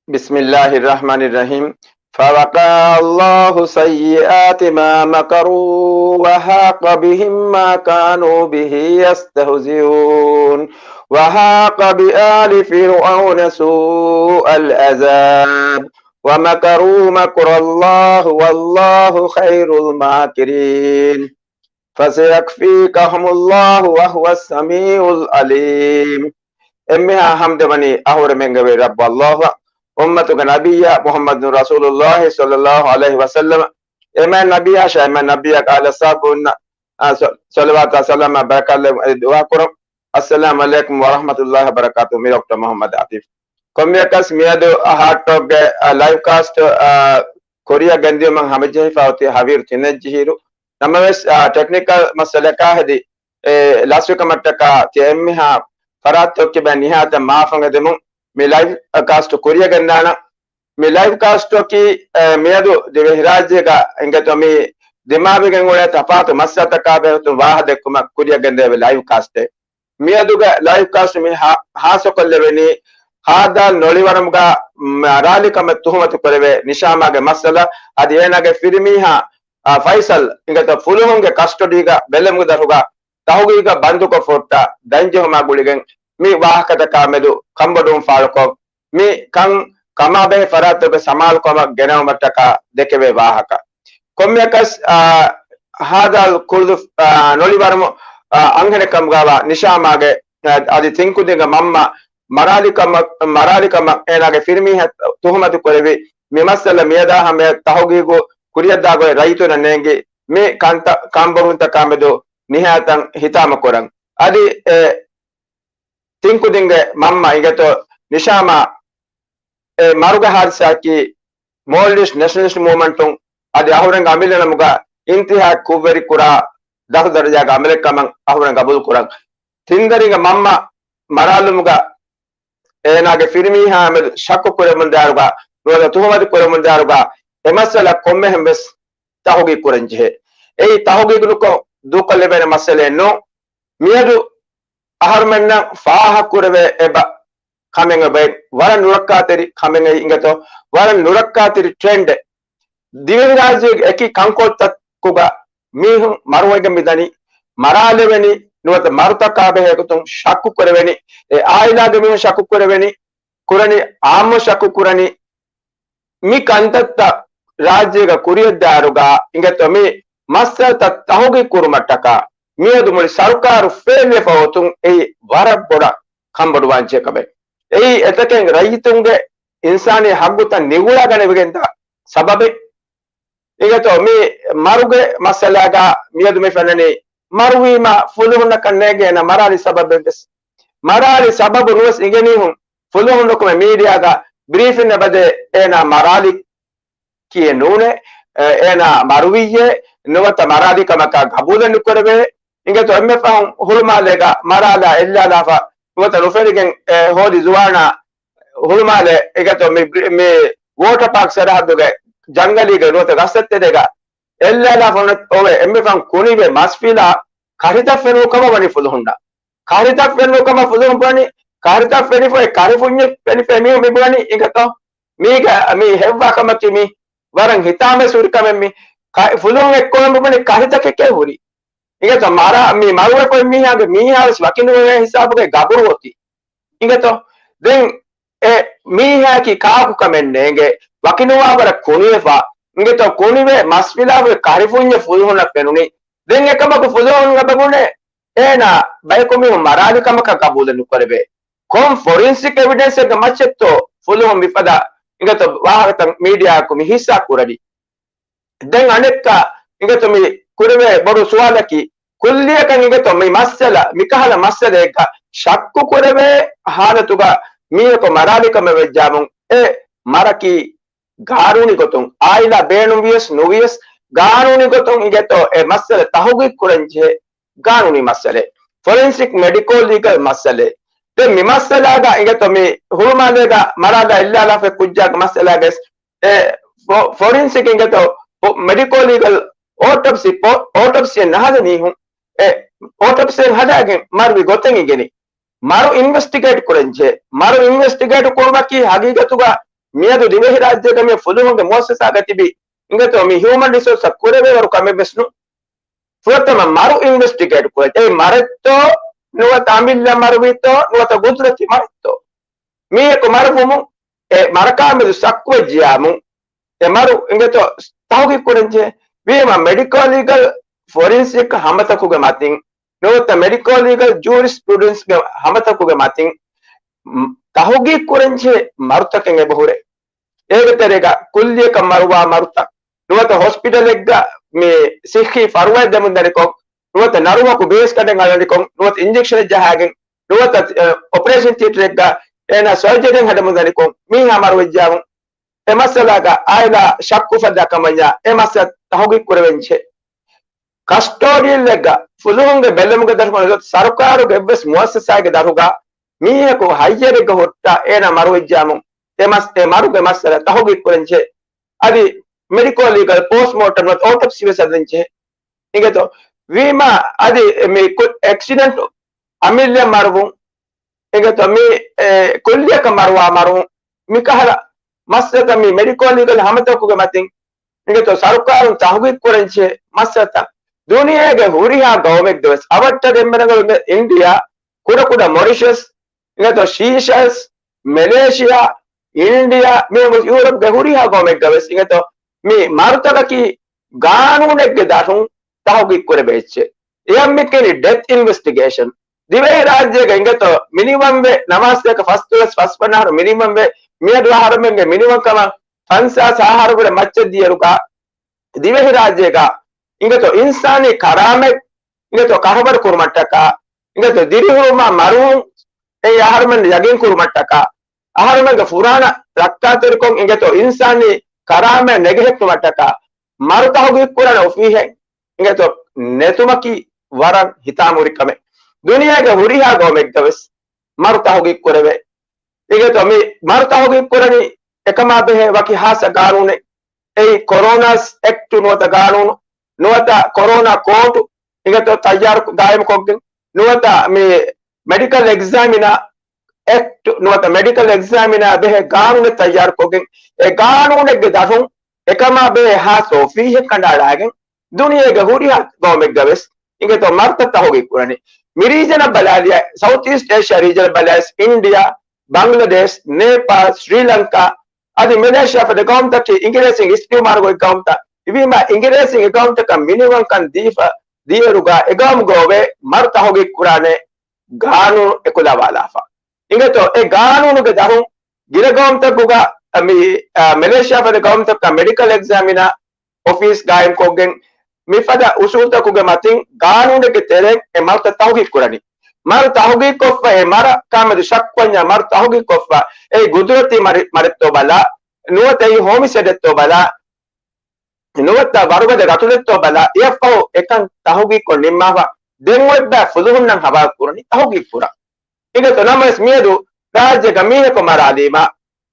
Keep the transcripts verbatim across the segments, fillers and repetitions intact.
بسم الله الرحمن الرحيم. فوقاه الله سيئات ما مكروا وحاق بهم ما كانوا به يستهزئون. وحاق بآل فرعون سوء العذاب ومكروا مكر الله والله خير الماكرين. فسيكفيكهم الله وهو السميع العليم. އެންމެހާ ޙަމްދެއް ވަނީ އަހުރެމެންގެ ރައްބު އައްލާހުއަށް، އުއްމަތުގެ ނަބިއްޔާ މުޙައްމަދު ރަސޫލުއްލާހި ޞައްލައްލާހު ޢަލައިހި ވަސައްލަމަ، އެމާ ނަބިއްޔާ ޝާ އެމާ ނަބިއްޔާ އާލަ އަޞްޙާބުންނަށް، އާ، ޞަ-، ޞަލަވާތާ ސަލާމާ ބަރަކާތް ދުޢާ ކުރަން. އައްސަލާމު ޢަލައިކުމް ވަރަޙްމަތުﷲި ވަބަރަކާތުހު. މި ޑޮކްޓަރ މުޙައްމަދު ޢާތިފް. ކޮންމެއަކަސް މިއަދު ހާޓް ޓޮކްގެ، އާ، ލައިވް ކާސްޓް، އާ، ކުރިއަށް ގެންދިއުމަށް ހަމަޖެހިފަ އޮތީ ހަވީރު ތިނެއްޖިހިރު. ނަމަވެސް، އާ، ޓެކްނިކަލް މައްސަލައަކާ ހެދި، އެ، ލަސްވިކަމަށްޓަކާ ތިޔަ އެންމެހާ ފަރާތްތަކުގެ ނިހާތައް މާފަށް އެދެމުން މި ލައިވް ކާސްޓް ކުރިއަށް ގެންދާނަން. މި ލައިވް ކާސްޓަކީ، އެ، މިއަދު ދިވެހިރާއްޖޭގަ އިނގޭތޯ މި ދިމާވެގެން އުޅޭ ތަފާތު މައްސަލަތަކާ ބެހޭގޮތުން ވާހަކަ ދެއްކުމަށް ކުރިއަށް ގެންދެވޭ ލައިވް ކާސްޓެއް. މިއަދުގެ ލައިވް ކާސްޓް މި ހާ-، ހާއްސަކޮށްލެވެނީ، ހާދާލް ނޮޅިވަރުމުގަ މަރާލިކަމަށް ތުހުމަތު ކުރެވޭ ނިޝާމާގެ މައްސަލަ، އަދި އޭނާގެ ފިރިމީހާ، އާ، ފައިސަލް އިނގޭތޯ ފުލުހުންގެ ކަސްޓަޑީގަ ބެލެމުގެ ދަށުގަ ތަހުގީގަށް ބަންދުކޮށް ފުއްޓާ ދަތްޖެހުމާ ގުޅިގެން މި ވާހަކަތަކާ މެދު ކަންބޮޑުވުން ފާޅުކޮށް، މި ކަން ކަމާބެހޭ ފަރާތްތަކުގެ ސަމާލުކަމަށް ގެނައުމަށްޓަކާ ދެކެވޭ ވާހަކަ. ކޮންމެއަކަސް، އާ، ހާދާލް ކުޅުދު، އާ، ނޮޅިވަރުމު، އާ، އަންހެނެއްކަމުގަވާ ނިޝާމާގެ، އާ، އަދި ތިންކުދިންގެ މަންމަ މަރާލިކަމަށް، މަރާލިކަމަށް އޭނާގެ ފިރިމީހަށް ތުހުމަތު ކުރެވި މި މައްސަލަ މިއަދާ ހަމަޔަށް ތަހުގީގު ކުރިއަށްދާ ގޮތް ރައްޔިތުންނަށް ނޭނގި މި ކަންތައް ކަންބޮޑުވުންތަކާ މެދު ނިހާތަން ހިތާމަ ކުރަން. އަދި އެ ތިންކުދިންގެ މަންމަ އިނގޭތޯ ނިޝާމާ އެ މަރުގެ ހާދިސާއަކީ މޯލްޑިވްސް ނެޝަނަލިސްޓް މޫވްމަންޓުން އަދި އަހުރެންގެ އަމިއްލަ ނަމުގަ އިންތިހާއަށް ކުށްވެރި ކުރާ ދަށު ދަރަޖާގެ އަމަލެއްކަމަށް އަހުރެން ގަބޫލު ކުރަން. ތިންދަރިންގެ މަންމަ މަރާލުމުގަ އޭނާގެ ފިރިމީހާ މެދު ޝައްކު ކުރެމުންދާއިރުގަ ނުވަތަ ތުހުމަތު ކުރެމުންދާއިރުގަ އެ މައްސަލަ ކޮންމެހެން ވެސް ތަހުގީގު ކުރަން ޖެހޭ. އެއީ ތަހުގީގު ނުކޮށް ދޫކޮށްލެވޭނެ މައްސަލައެއް ނޫން. މިއަދު އަހަރުމެންނަށް ފާހަގަކުރެވޭ އެބަ ކަމެއް އެބައި ވަރަށް ނުރައްކާތެރި ކަމެއް އެއީ އިނގޭތޯ، ވަރަށް ނުރައްކާތެރި ޓްރެންޑެއް. ދިވެހިރާއްޖޭގެ އެކި ކަންކޮޅުތަކުގަ މީހުން މަރުވެގެން މިދަނީ، މަރާލެވެނީ، ނުވަތަ މަރުތަކާ ބެހޭގޮތުން ޝައްކު ކުރެވެނީ، އެ އާއިލާގެ މީހުން ޝައްކު ކުރެވެނީ، ކުރަނީ، އާއްމު ޝައްކު ކުރަނީ. މި ކަންތައްތައް ރާއްޖޭގަ ކުރިއަށްދާއިރުގަ އިނގޭތޯ މި މައްސަލަތައް ތަހުގީގު ކުރުމަށްޓަކާ މިއަދު މުޅި ސަރުކާރު ފެއިލްވެފަ އޮތުން އެއީ ވަރަށް ބޮޑަށް ކަންބޮޑުވާންޖެހޭ ކަމެއް. އެއީ އެތަކެއް ރައްޔިތުންގެ އިންސާނީ ހައްގުތައް ނިގުޅާގަނެވިގެންދާ ސަބަބެއް. އިނގޭތޯ މި މަރުގެ މައްސަލާގަ މިއަދު މި ފެންނަނީ މަރުވީމަ ފުލުހުންނަކަށް ނޭނގޭނެ މަރާލި ސަބަބެއް ވެސް. މަރާލި ސަބަބު ނުވެސް އިނގެނީހުން ފުލުހުންނަކުމެ މީޑިއާގަ ބްރީފިން އެބަދޭ އޭނާ މަރާލި ކިޔެއް ނޫނޭ، އޭނާ މަރުވިއްޔޭ، ނުވަތަ މަރާލި ކަމަކާ ގަބޫލެއް ނުކުރެވޭ. އިނގޭތޯ އެންމެ ފަހުން ހުޅުމާލޭގަ މަރާލާ އެއްލާލާފަ ނުވަތަ ނުފެނިގެން އެ ހޯދި ޒުވާނާ ހުޅުމާލޭ އިނގޭތޯ މި ބްރި-، މި ވޯޓަ ޕާކް ސަރަހައްދުގެ ޖަންގަލީގެ ނުވަތަ ގަސްތެރޭގަ އެއްލާލާފަ އޮވެ އެންމެ ފަހުން ކުނިވެ މަސްފިލާ ކަށިތައް ފެނުނު ކަމަށް ވަނީ ފުލުހުންނަށް. ކަށިތައް ފެނުނު ކަމަށް ފުލުހުން ބުނަނީ، ކަށިތައް ފެނިފައި ކަށިފުންޏެއް ފެނިފައި މީހުން މި ބުނަނީ އިނގޭތޯ. މީގަ މީ ހެއްވާ ކަމަކީ މީ ވަރަށް ހިތާމަވެސް ހުރި ކަމެއް މީ. ކަ-، ފުލުހުން އެއްކޮޅުން މި ބުނަނީ ކަށިތަކެކޭ ހުރީ. އިނގޭތޯ މަރާ-، މި މަރުވެފައި މީހާގެ މީހާވެސް ވަކިނުވެވޭ ހިސާބުގައި ގަބުރު އޮތީ. އިނގޭތޯ ދެން އެ މީހާއަކީ ކާކު ކަމެއް ނޭނގޭ، ވަކިނުވާވަރަށް ކުނިވެފަ. އިނގޭތޯ ކުނިވެ މަސްފިލާފައި ކަށިފުންޏެއް ފުލުހުންނަށް ފެނުނީ. ދެން އެކަމަކު ފުލުހުން އެބަ ބުނޭ އޭނާ ބަޔަކު މީހުން މަރާލި ކަމަކަށް ގަބޫލެއް ނުކުރެވޭ. ކޮން ފޮރިންސިކް އެވިޑެންސެއްގެ މައްޗެއްތޯ ފުލުހުން މިފަދަ އިނގޭތޯ ވާހަކަތައް މީޑިއާއަކު މި ހިއްސާ ކުރަނީ. ދެން އަނެއްކާ އިނގޭތޯ މި ކުރެވޭ ބޮޑު ސުވާލަކީ، ކުއްލިއަކަށް އިނގޭތޯ މި މައްސަލަ، މިކަހަލަ މައްސަލައެއްގަ ޝައްކު ކުރެވޭ ހާލަތުގަ މީހަކު މަރާލިކަމެއް ވެއްޖާމުން އެ މަރަކީ ގާނޫނީ ގޮތުން، އާއިލާ ބޭނުންވިޔަސް ނުވިޔަސް، ގާނޫނީ ގޮތުން އިނގޭތޯ އެ މައްސަލަ ތަހުގީގު ކުރަން ޖެހޭ ގާނޫނީ މައްސަލައެއް. ފޮރެންސިކް މެޑިކޯ ލީގަލް މައްސަލައެއް. ދެން މި މައްސަލާގަ އިނގޭތޯ މި ހުޅުމާލޭގަ މަރާލާ އެއްލާލާފައި ކުއްޖާގެ މައްސަލާގަސް އެ ފޮ-، ފޮރެންސިކް އިނގޭތޯ ޕޮ-، މެޑިކޯ ލީގަލް އޯޓޮޕްސީ، ޕޮ-، އޯޓޮޕްސީއެއް ނަހަދަ މީހުން އެ އޯޓޮޕްސީއެއް ހަދާގެން މަރުވި ގޮތެއް އިނގެނީ. މަރު އިންވެސްޓިގޭޓް ކުރަންޖެހޭ. މަރު އިންވެސްޓިގޭޓް ކުރުމަކީ ހަގީގަތުގަ މިއަދު ދިވެހިރާއްޖޭގަ މި ފުލުހުންގެ މުއައްސަސާގަ ތިބި އިނގޭތޯ މި ހިއުމަން ރިސޯސްއަށް ކުރެވޭވަރު ކަމެއް ވެސް ނޫން. ފުރަތަމަ މަރު އިންވެސްޓިގޭޓް ކުރޭ. އެ މަރެއްތޯ ނުވަތަ އަމިއްލަ މަރުވީތޯ ނުވަތަ ގުދުރަތީ މަރެއްތޯ. މީހަކު މަރުވުމުން އެ މަރަކާމެދު ޝައްކުވެއްޖިޔާމު އެ މަރު އިނގޭތޯ ތަހުގީގު ކުރަންޖެހޭ. ވީމަ މެޑިކޯ ލީގަލް ފޮރިންސިކް ހަމަތަކުގެ މަތިން ނުވަތަ މެޑިކޯ ލީގަލް ޖޫރިސްޕްރުޑެންސްގެ ހަމަތަކުގެ މަތިން ތަހުގީގު ކުރަންޖެހޭ މަރުތަކެއް އެބަހުރޭ. އޭގެ ތެރޭގަ ކުއްލިއަކަށް މަރުވާ މަރުތައް ނުވަތަ ހޮސްޕިޓަލެއްގަ މި ސިއްހީ ފަރުވައެއް ދެމުންދަނިކޮށް، ނުވަތަ ނަރުމަކު ބޭސްގަނޑެއް އަޅަނިކޮށް، ނުވަތަ އިންޖެކްޝަނެއް ޖަހާގެން، ނުވަތަ އޮޕަރޭޝަން ތިއޭޓަރެއްގަ އޭނާ ސަރޖަރީއެއް ހަދަމުންދަނިކޮށް، މީހާ މަރުވެއްޖާމު، އެ މައްސަލާގަ އާއިލާ ޝައްކު އުފައްދާ ކަމަށްޏާ އެ މައްސަލަ ތަހުގީގު ކުރެވެންޖެހޭ. ކަސްޓޯޑިއަލްއެއްގަ ފުލުހުންގެ ބެލުމުގެ ދަށުގަ ސަރުކާރުގެ އެއްވެސް މުއައްސަސާއެއްގެ ދަށުގަ މީހަކު ހައްޔަރެއްގަ ހުއްޓާ އޭނާ މަރުވެއްޖާމު، އެ މަސް-، އެ މަރުގެ މައްސަލަ ތަހުގީގު ކުރަންޖެހޭ. އަދި މެޑިކޯ ލީގަލް ޕޯސްޓްމޯޓަމް ނުވަތަ އޯޓޮޕްސީ ވެސް ހަދަންޖެހޭ. އިނގޭތޯ؟ ވީމާ އަދި މި ކު-، އެކްސިޑެންޓް އަމިއްލަ މަރުވުން، އިނގޭތޯ؟ މި، އެ، ކުއްލިއަކަށް މަރުވާ މަރުވުން، މިކަހަލަ މައްސަލަތައް މި މެޑިކޯ ލީގަލް ހަމަތަކުގެ މަތިން، އިނގޭތޯ؟ ސަރުކާރުން ތަހުގީގު ކުރަންޖެހޭ މައްސަލަތައް. ދުނިޔޭގެ ހުރިހާ ގައުމެއްގަ ވެސް އަވަށްޓަށް ދެންމެ ރަނގަޅު އިންޑިއާ، ކުޑަކުޑަ މޮރިޝަސް، އިނގޭތޯ؟ ސީޝެލްސް، މެލޭޝިއާ، އިންޑިއާ، މިހެން ވެސް ޔޫރަޕްގެ ހުރިހާ ގައުމެއްގަ ވެސް އިނގޭތޯ؟ މި މަރުތަކަކީ ގާނޫނެއްގެ ދަށުން ތަހުގީގު ކުރެވޭ އެއްޗެއް. އެއަށް މި ކިޔަނީ ޑެތް އިންވެސްޓިގޭޝަން. ދިވެހިރާއްޖޭގަ އިނގޭތޯ މިނިވަންވެ ނަވާސްތޭކަ ފަސްދޮޅަސް ފަސްވަނަ އަހަރު މިނިވަންވެ މިއަދު އަހަރުމެންގެ މިނިވަންކަމަށް ފަންސާސް އަހަރު ވުރެ މައްޗަށް ދިޔައިރުގަ ދިވެހިރާއްޖޭގަ އިނގޭތޯ އިންސާނީ ކަރާމަތް އިނގޭތޯ ކަހަވަރު ކުރުމަށްޓަކާ، އިނގޭތޯ ދިރިހުރުމާ މަރުވުން އެއީ އަހަރުމެން ޔަގީން ކުރުމަށްޓަކާ، އަހަރުމެންގެ ފުރާނަ ރައްކާތެރިކޮށް އިނގޭތޯ އިންސާނީ ކަރާމަތް ނެގެހެއްޓުމަށްޓަކާ މަރު ތަހުގީގު ކުރާނެ އޮފީހެއް އިނގޭތޯ ނެތުމަކީ ވަރަށް ހިތާމަހުރި ކަމެއް. ދުނިޔޭގެ ހުރިހާ ގައުމެއްގަ ވެސް މަރު ތަހުގީގު ކުރެވޭ. އިނގޭތޯ މި މަރު ތަހުގީގު ކުރަނީ އެކަމާ ބެހޭ ވަކި ހާއްސަ ގާނޫނެއް. އެއީ ކޮރޯނާސް އެކްޓް ނުވަތަ ގާނޫނު ނުވަތަ ކޮރޯނާ ކޯޓު އިނގޭތޯ ތައްޔާރު ގާއިމުކޮށްގެން ނުވަތަ މި މެޑިކަލް އެގްޒާމިނާ އެކްޓް ނުވަތަ މެޑިކަލް އެގްޒާމިނާ ބެހޭ ގާނޫނެއް ތައްޔާރުކޮށްގެން އެ ގާނޫނެއްގެ ދަށުން އެކަމާ ބެހޭ ހާއްސަ އޮފީހެއް ކަނޑައަޅާގެން ދުނިޔޭގެ ހުރިހާ ގައުމެއްގަ ވެސް އިނގޭތޯ މަރުތައް ތަހުގީގު ކުރަނީ. މި ރީޖަނަށް ބަލާލިޔާ، ސައުތް އީސްޓް އޭޝިއާ ރީޖަނަށް ބަލާލިޔާ، އިންޑިއާ، ބަންގްލަދޭޝް، ނޭޕާލް، ސްރީލަންކާ، އަދި މެލޭޝިއާ ފަދަ ގައުމުތަކީ އިނގިރޭސިން އިސްތިއުމާރު ގޮތް ގައުމުތައް. އެހެންވީމާ އިނގިރޭސިން އެ ގައުމުތަކަށް މިނިވަންކަން ދީފަ ދިޔައިރުގަ އެ ގައުމުގަ އޮވޭ މަރު ތަހުގީގު ކުރާނެ ގާނޫނު އެކުލަވާލާފަ. އިނގޭތޯ އެ ގާނޫނުގެ ދަށުން ގިރަ ގައުމުތަކުގަ މި، އަ، މެލޭޝިއާ ފަދަ ގައުމުތަކަށް މެޑިކަލް އެގްޒާމިނާ އޮފީސް ގާއިމްކޮށްގެން މިފަދަ އުސޫލުތަކުގެ މަތިން ގާނޫނެއްގެ ތެރެއިން އެ މަރުތައް ތަހުގީގު ކުރަނީ. މަރު ތަހުގީގުކޮށްފަ އެ މަރަކާމެދު ޝައްކުވަންޏާ މަރު ތަހުގީގުކޮށްފަ އެއީ ގުދުރަތީ މަރި-، މަރެއްތޯ ބަލާ، ނުވަތަ އެއީ ހޯމިސައިޑެއްތޯ ބަލާ، ނުވަތަ ވަރުގަދަ ގަތުލެއްތޯ ބަލާ، އެއަށްފަހު އެކަން ތަހުގީގުކޮށް ނިންމާފަ ދެން އޮތްބާ ފުލުހުންނަށް ހަވާލު ކުރަނީ ތަހުގީގު ކުރަން. އިނގޭތޯ ނަމަވެސް މިއަދު ރާއްޖޭގަ މީހަކު މަރާލީމާ،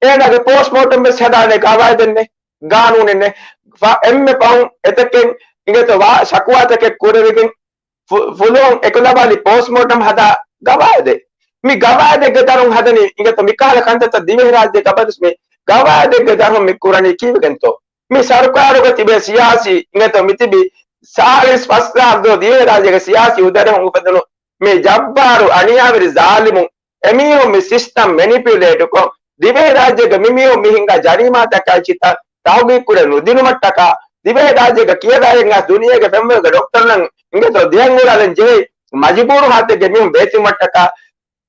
އޭނާގެ ޕޯސްޓްމޯޓަމް ވެސް ހަދާނެ ގަވާއިދެއް ނެތް، ގާނޫނެއް ނެތް. ފަ-، އެންމެ ފަހުން އެތަކެއް އިނގޭތޯ ވާ-، ޝަކުވާތަކެއް ކުރެވިގެން ފު-، ފުލުހުން އެކުލަވާލި ޕޯސްޓްމޯޓަމް ހަދާ ގަވާއިދެއް. މި ގަވާއިދެއްގެ ދަށުން ހަދަނީ އިނގޭތޯ މިކަހަލަ ކަންތައްތައް ދިވެހިރާއްޖޭގަ ބަދުސް މި ގަވާއިދެއްގެ ދަށުން މި ކުރަނީ ކީއްވެގެންތޯ؟ މި ސަރުކާރުގަ ތިބޭ ސިޔާސީ އިނގޭތޯ މި ތިބި ސާޅީސް ފަސް ސާޅު ދުވަހު ދިވެހިރާއްޖޭގެ ސިޔާސީ އުދަރެއް އުފެދުނު މި ޖައްބާރު އަނިޔާވެރި ޒާލިމު އެމީހުން މި ސިސްޓަމް މެނިޕިއުލޭޓުކޮށް، ދިވެހިރާއްޖޭގަ މިމީހުން މި ހިންގާ ޖަރީމާތަކާއި ޗިތައް ތަހުގީގު ކުރެ ނުދިނުމަށްޓަކާ، ދިވެހިރާއްޖޭގަ ކިޔަވައިގެން އައިސް ދުނިޔޭގެ ފެންވަރުގެ ޑޮކްޓަރުންނަށް އިނގޭތޯ ދިހައިން އުރާލަން ޖެހޭ މަޖުބޫރު ހާލަތެއްގައި މީހުން ބޭތިވުމަށްޓަކާ،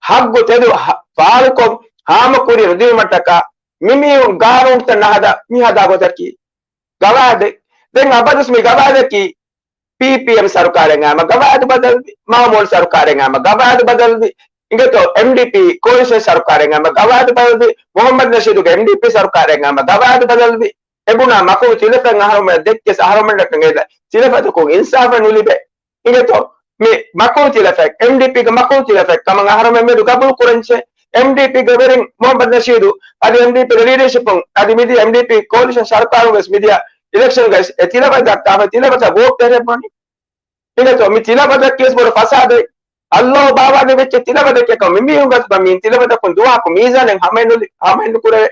ހައްގު ތެދު ހަ-، ފާޅުކޮށް، ހާމަކުރި ނުދިނުމަށްޓަކާ، މިމީހުން ގާނޫނުތައް ނަހަދާ މި ހަދާ ގޮތަކީ ގަވާއިދެއް. ދެން އަބަދުސް މި ގަވާއިދަކީ ޕީޕީއެމް ސަރުކާރެއް އައިމަ ގަވާއިދު ބަދަލުވި، މާމޫން ސަރުކާރެއް އައިމަ ގަވާއިދު ބަދަލުވި، އިނގޭތޯ އެމްޑީޕީ ކޯލިޝަން ސަރުކާރެއް އައިމަ ގަވާއިދު ބަދަލުވި، މުހައްމަދު ނަޝީދުގެ އެމްޑީޕީ ސަރުކާރެއް އައިމަ ގަވާއިދު ބަދަލުވި. އެ ބުނާ މަކުރު ތިލަފަތް އަހަރުމެންނަށް ދެއްކިޔަސް އަހަރުމެންނަށް އެ ތިލަފަތަކުން އިންސާފެއް ނުލިބޭ. އިނގޭތޯ މި މަކުރު ތިލަފަތް، އެމްޑީޕީގެ މަކުރު ތިލަފަތް ކަމަށް އަހަރުމެން މިއަދު ގަބޫލު ކުރަންޖެހޭ. އެމްޑީޕީގެ ވެރިން މުހައްމަދު ނަޝީދު އަދި އެމްޑީޕީގެ ލީޑަރޝިޕުން އަދި މިދިޔަ އެމްޑީޕީ ކޯލިޝަން ސަރުކާރުން ވެސް މިދިޔަ އިލެކްޝަންގައި އެ ތިލަފަތް ދައްކާފަ ތިލަފަތަށް ވޯޓް ތެރޭ ބުނި. އިނގޭތޯ މި ތިލަފަތަކީވެސް ބޮޑު ފަސާދައެއް. އައްލޯ ބާވާލެވިއްޖެ ތިލަފަތަކެއް ކަމަށް މި މީހުން ގަތުގަ މި ތިލަފަތަކުން ދުވަހަކު މީޒާނެއް ހަމައެއް ނުލި-، ހަމައެއް ނުކުރެވޭ.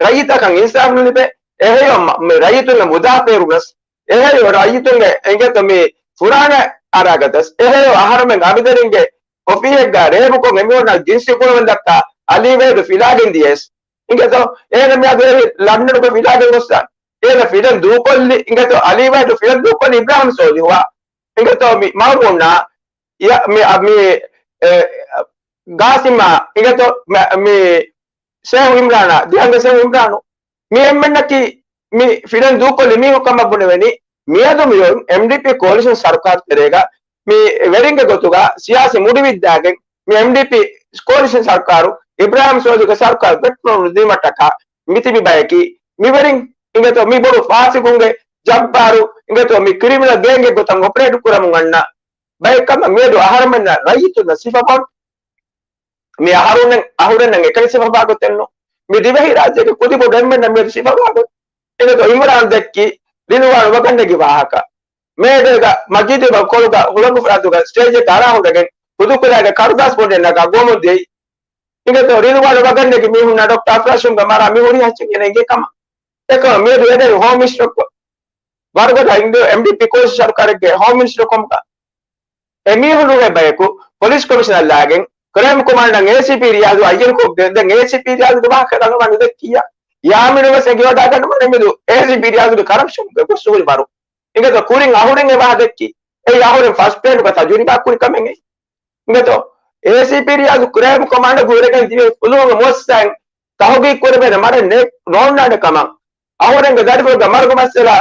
ރައްޔިތަކަށް އިންސާފު ނުލިބޭ. އެހެޔޮ މަ-، މި ރައްޔިތުންގެ މުދާ ފޭރުގަސް، އެހެޔޮ ރައްޔިތުންގެ އިނގޭތޯ މި ފުރާނަ އަރާގަދަސް، އެހެޔޮ އަހަރުމެން އަމިދެރިންގެ އޮފީހެއްގަ ރޭވުކޮށް އެމީހުންނަށް ޖިންސީ ގުޅުމެއް ދައްކާ އަލީ ވަހީދު ފިލާގެން ދިޔަސް. އިނގޭތޯ އޭނަ މިއަދު އެހި ލަންޑަނުގަ ފިލާގެން ގޮއްސަ. އޭނަ ފިލަން ދޫކޮށްލި އިނގޭތޯ އަލީ ވަހީދު ފިލަން ދޫކޮށްލި އިބްރާހިމް ސޯލިހުއާ. އިނގޭތޯ މި މައުމޫނާ މި، މި، އެ، ގާސިމާ، އިނގޭތޯ މި، މި ޝޭހު އިމްރާނާ، ދިހަނގެ ޝޭހު އިމްރާނު. މި އެންމެންނަކީ މި ފިލަން ދޫކޮށްލި މީހުން ކަމަށް ބުނެވެނީ. މިއަދު މިއޮތް އެމްޑީޕީ ކޯލިޝަން ސަރުކާރު ތެރޭގަ މި ވެރިންގެ ގޮތުގަ ސިޔާސީ މުޑިވިއްދާގެން މި އެމްޑީޕީ ކޯލިޝަން ސަރުކާރު، އިބްރާހިމް ސޯލިހުގެ ސަރުކާރު ބެއްޓުނު ދީމަށްޓަކާ މިތިބި ބަޔަކީ މިވެރިން. އިނގޭތޯ މި ބޮޑު ފާސިގުންގެ ޖައްބާރު، އިނގޭތޯ މި ކްރިމިނަލް ގޭންގެއް ގޮތަށް އޮޕަރޭޓް ކުރަމުން އަންނަ ބައެއް ކަމަށް މިއަދު އަހަރުމެންނަށް ރައްޔިތުންނަށް ސިފަ ބޮޑު. މި އަހަރުން، އަހުރެންނަށް އެކަނި ސިފަ ބާގޮތެއްނު. މި ދިވެހި ރާއްޖޭގެ ކުދި ބޮޑު އެންމެންނަށް މިއަދު ސިފަ ބާގޮތް. އިނގޭތޯ އިމްރާން ދެއްކި ރިލުވާނު ވަގަށް ނެގި ވާހަކަ. މޭޑޭގަ މަޖީދު ކޮޅުގަ ހުޅަނގު ފަރާތުގަ ސްޓޭޖެއްގަ އަރާ ހުރެގެން ހުދުކުލައިގެ ކަރުދާސް ބޮޑެއް ނަގާ ގޮމުން ދިޔައީ. އިނގޭތޯ ރިލުވާނު ވަގަށް ނެގި މީހުންނާ ޑޮކްޓަރ އަފްރާޝުމްގެ މަރާ މި ހުރި ހައްޗެއް ގެނެގޭ ކަމަށް. އެކަމަށް މިއަދު އެދެން ހޯމް މިނިސްޓަރަކު ވަރުގަދަ އިންޑި-، އެމްޑީޕީ ކޯލިޝަން ސަރުކާރެއްގެ ހޯމް މިނިސްޓަރ ކޮމްގަ އެމީހުން ނުވެ ބަޔަކު ޕޮލިސް ކޮމިޝަނަށް ލާގެން ކްރައިމް ކޮމާންޑަށް އޭސީޕީ ރިޔާޒު އައްޔަރުކޮށްގެން ދެން އޭސީޕީ ރިޔާޒުގެ ވާހަކަ ރަނގަޅަށް ނުދެއްކިއްޔާ. ޔާމިނު ވެސް އެނގިވަޑާގަންނަވަނީ މިއަދު އޭސީޕީ ރިޔާޒުގެ ކަރަޕްޝަންގެ ގޮސް ހުރި ވަރު. އިނގޭތޯ ކުރިން އަހުރެން އެ ވާހަކަ ދެއްކި. އެއީ އަހުރެން ފަސް ޕޭނުގަ ތަޖުރިބާ ކުރި ކަމެއް އެއީ. އިނގޭތޯ އޭސީޕީ ރިޔާޒު ކްރައިމް ކޮމާންޑަށް ގުޅިގެން ދިވެހި ފުލުހުންގެ މުއައްސަސާއިން ތަހުގީގު ކުރެވޭނެ މަރެއް ނޯންނާނެ ކަމަށް، އަހުރެންގެ ދަރިފުޅުގެ މަރުގެ މައްސަލަ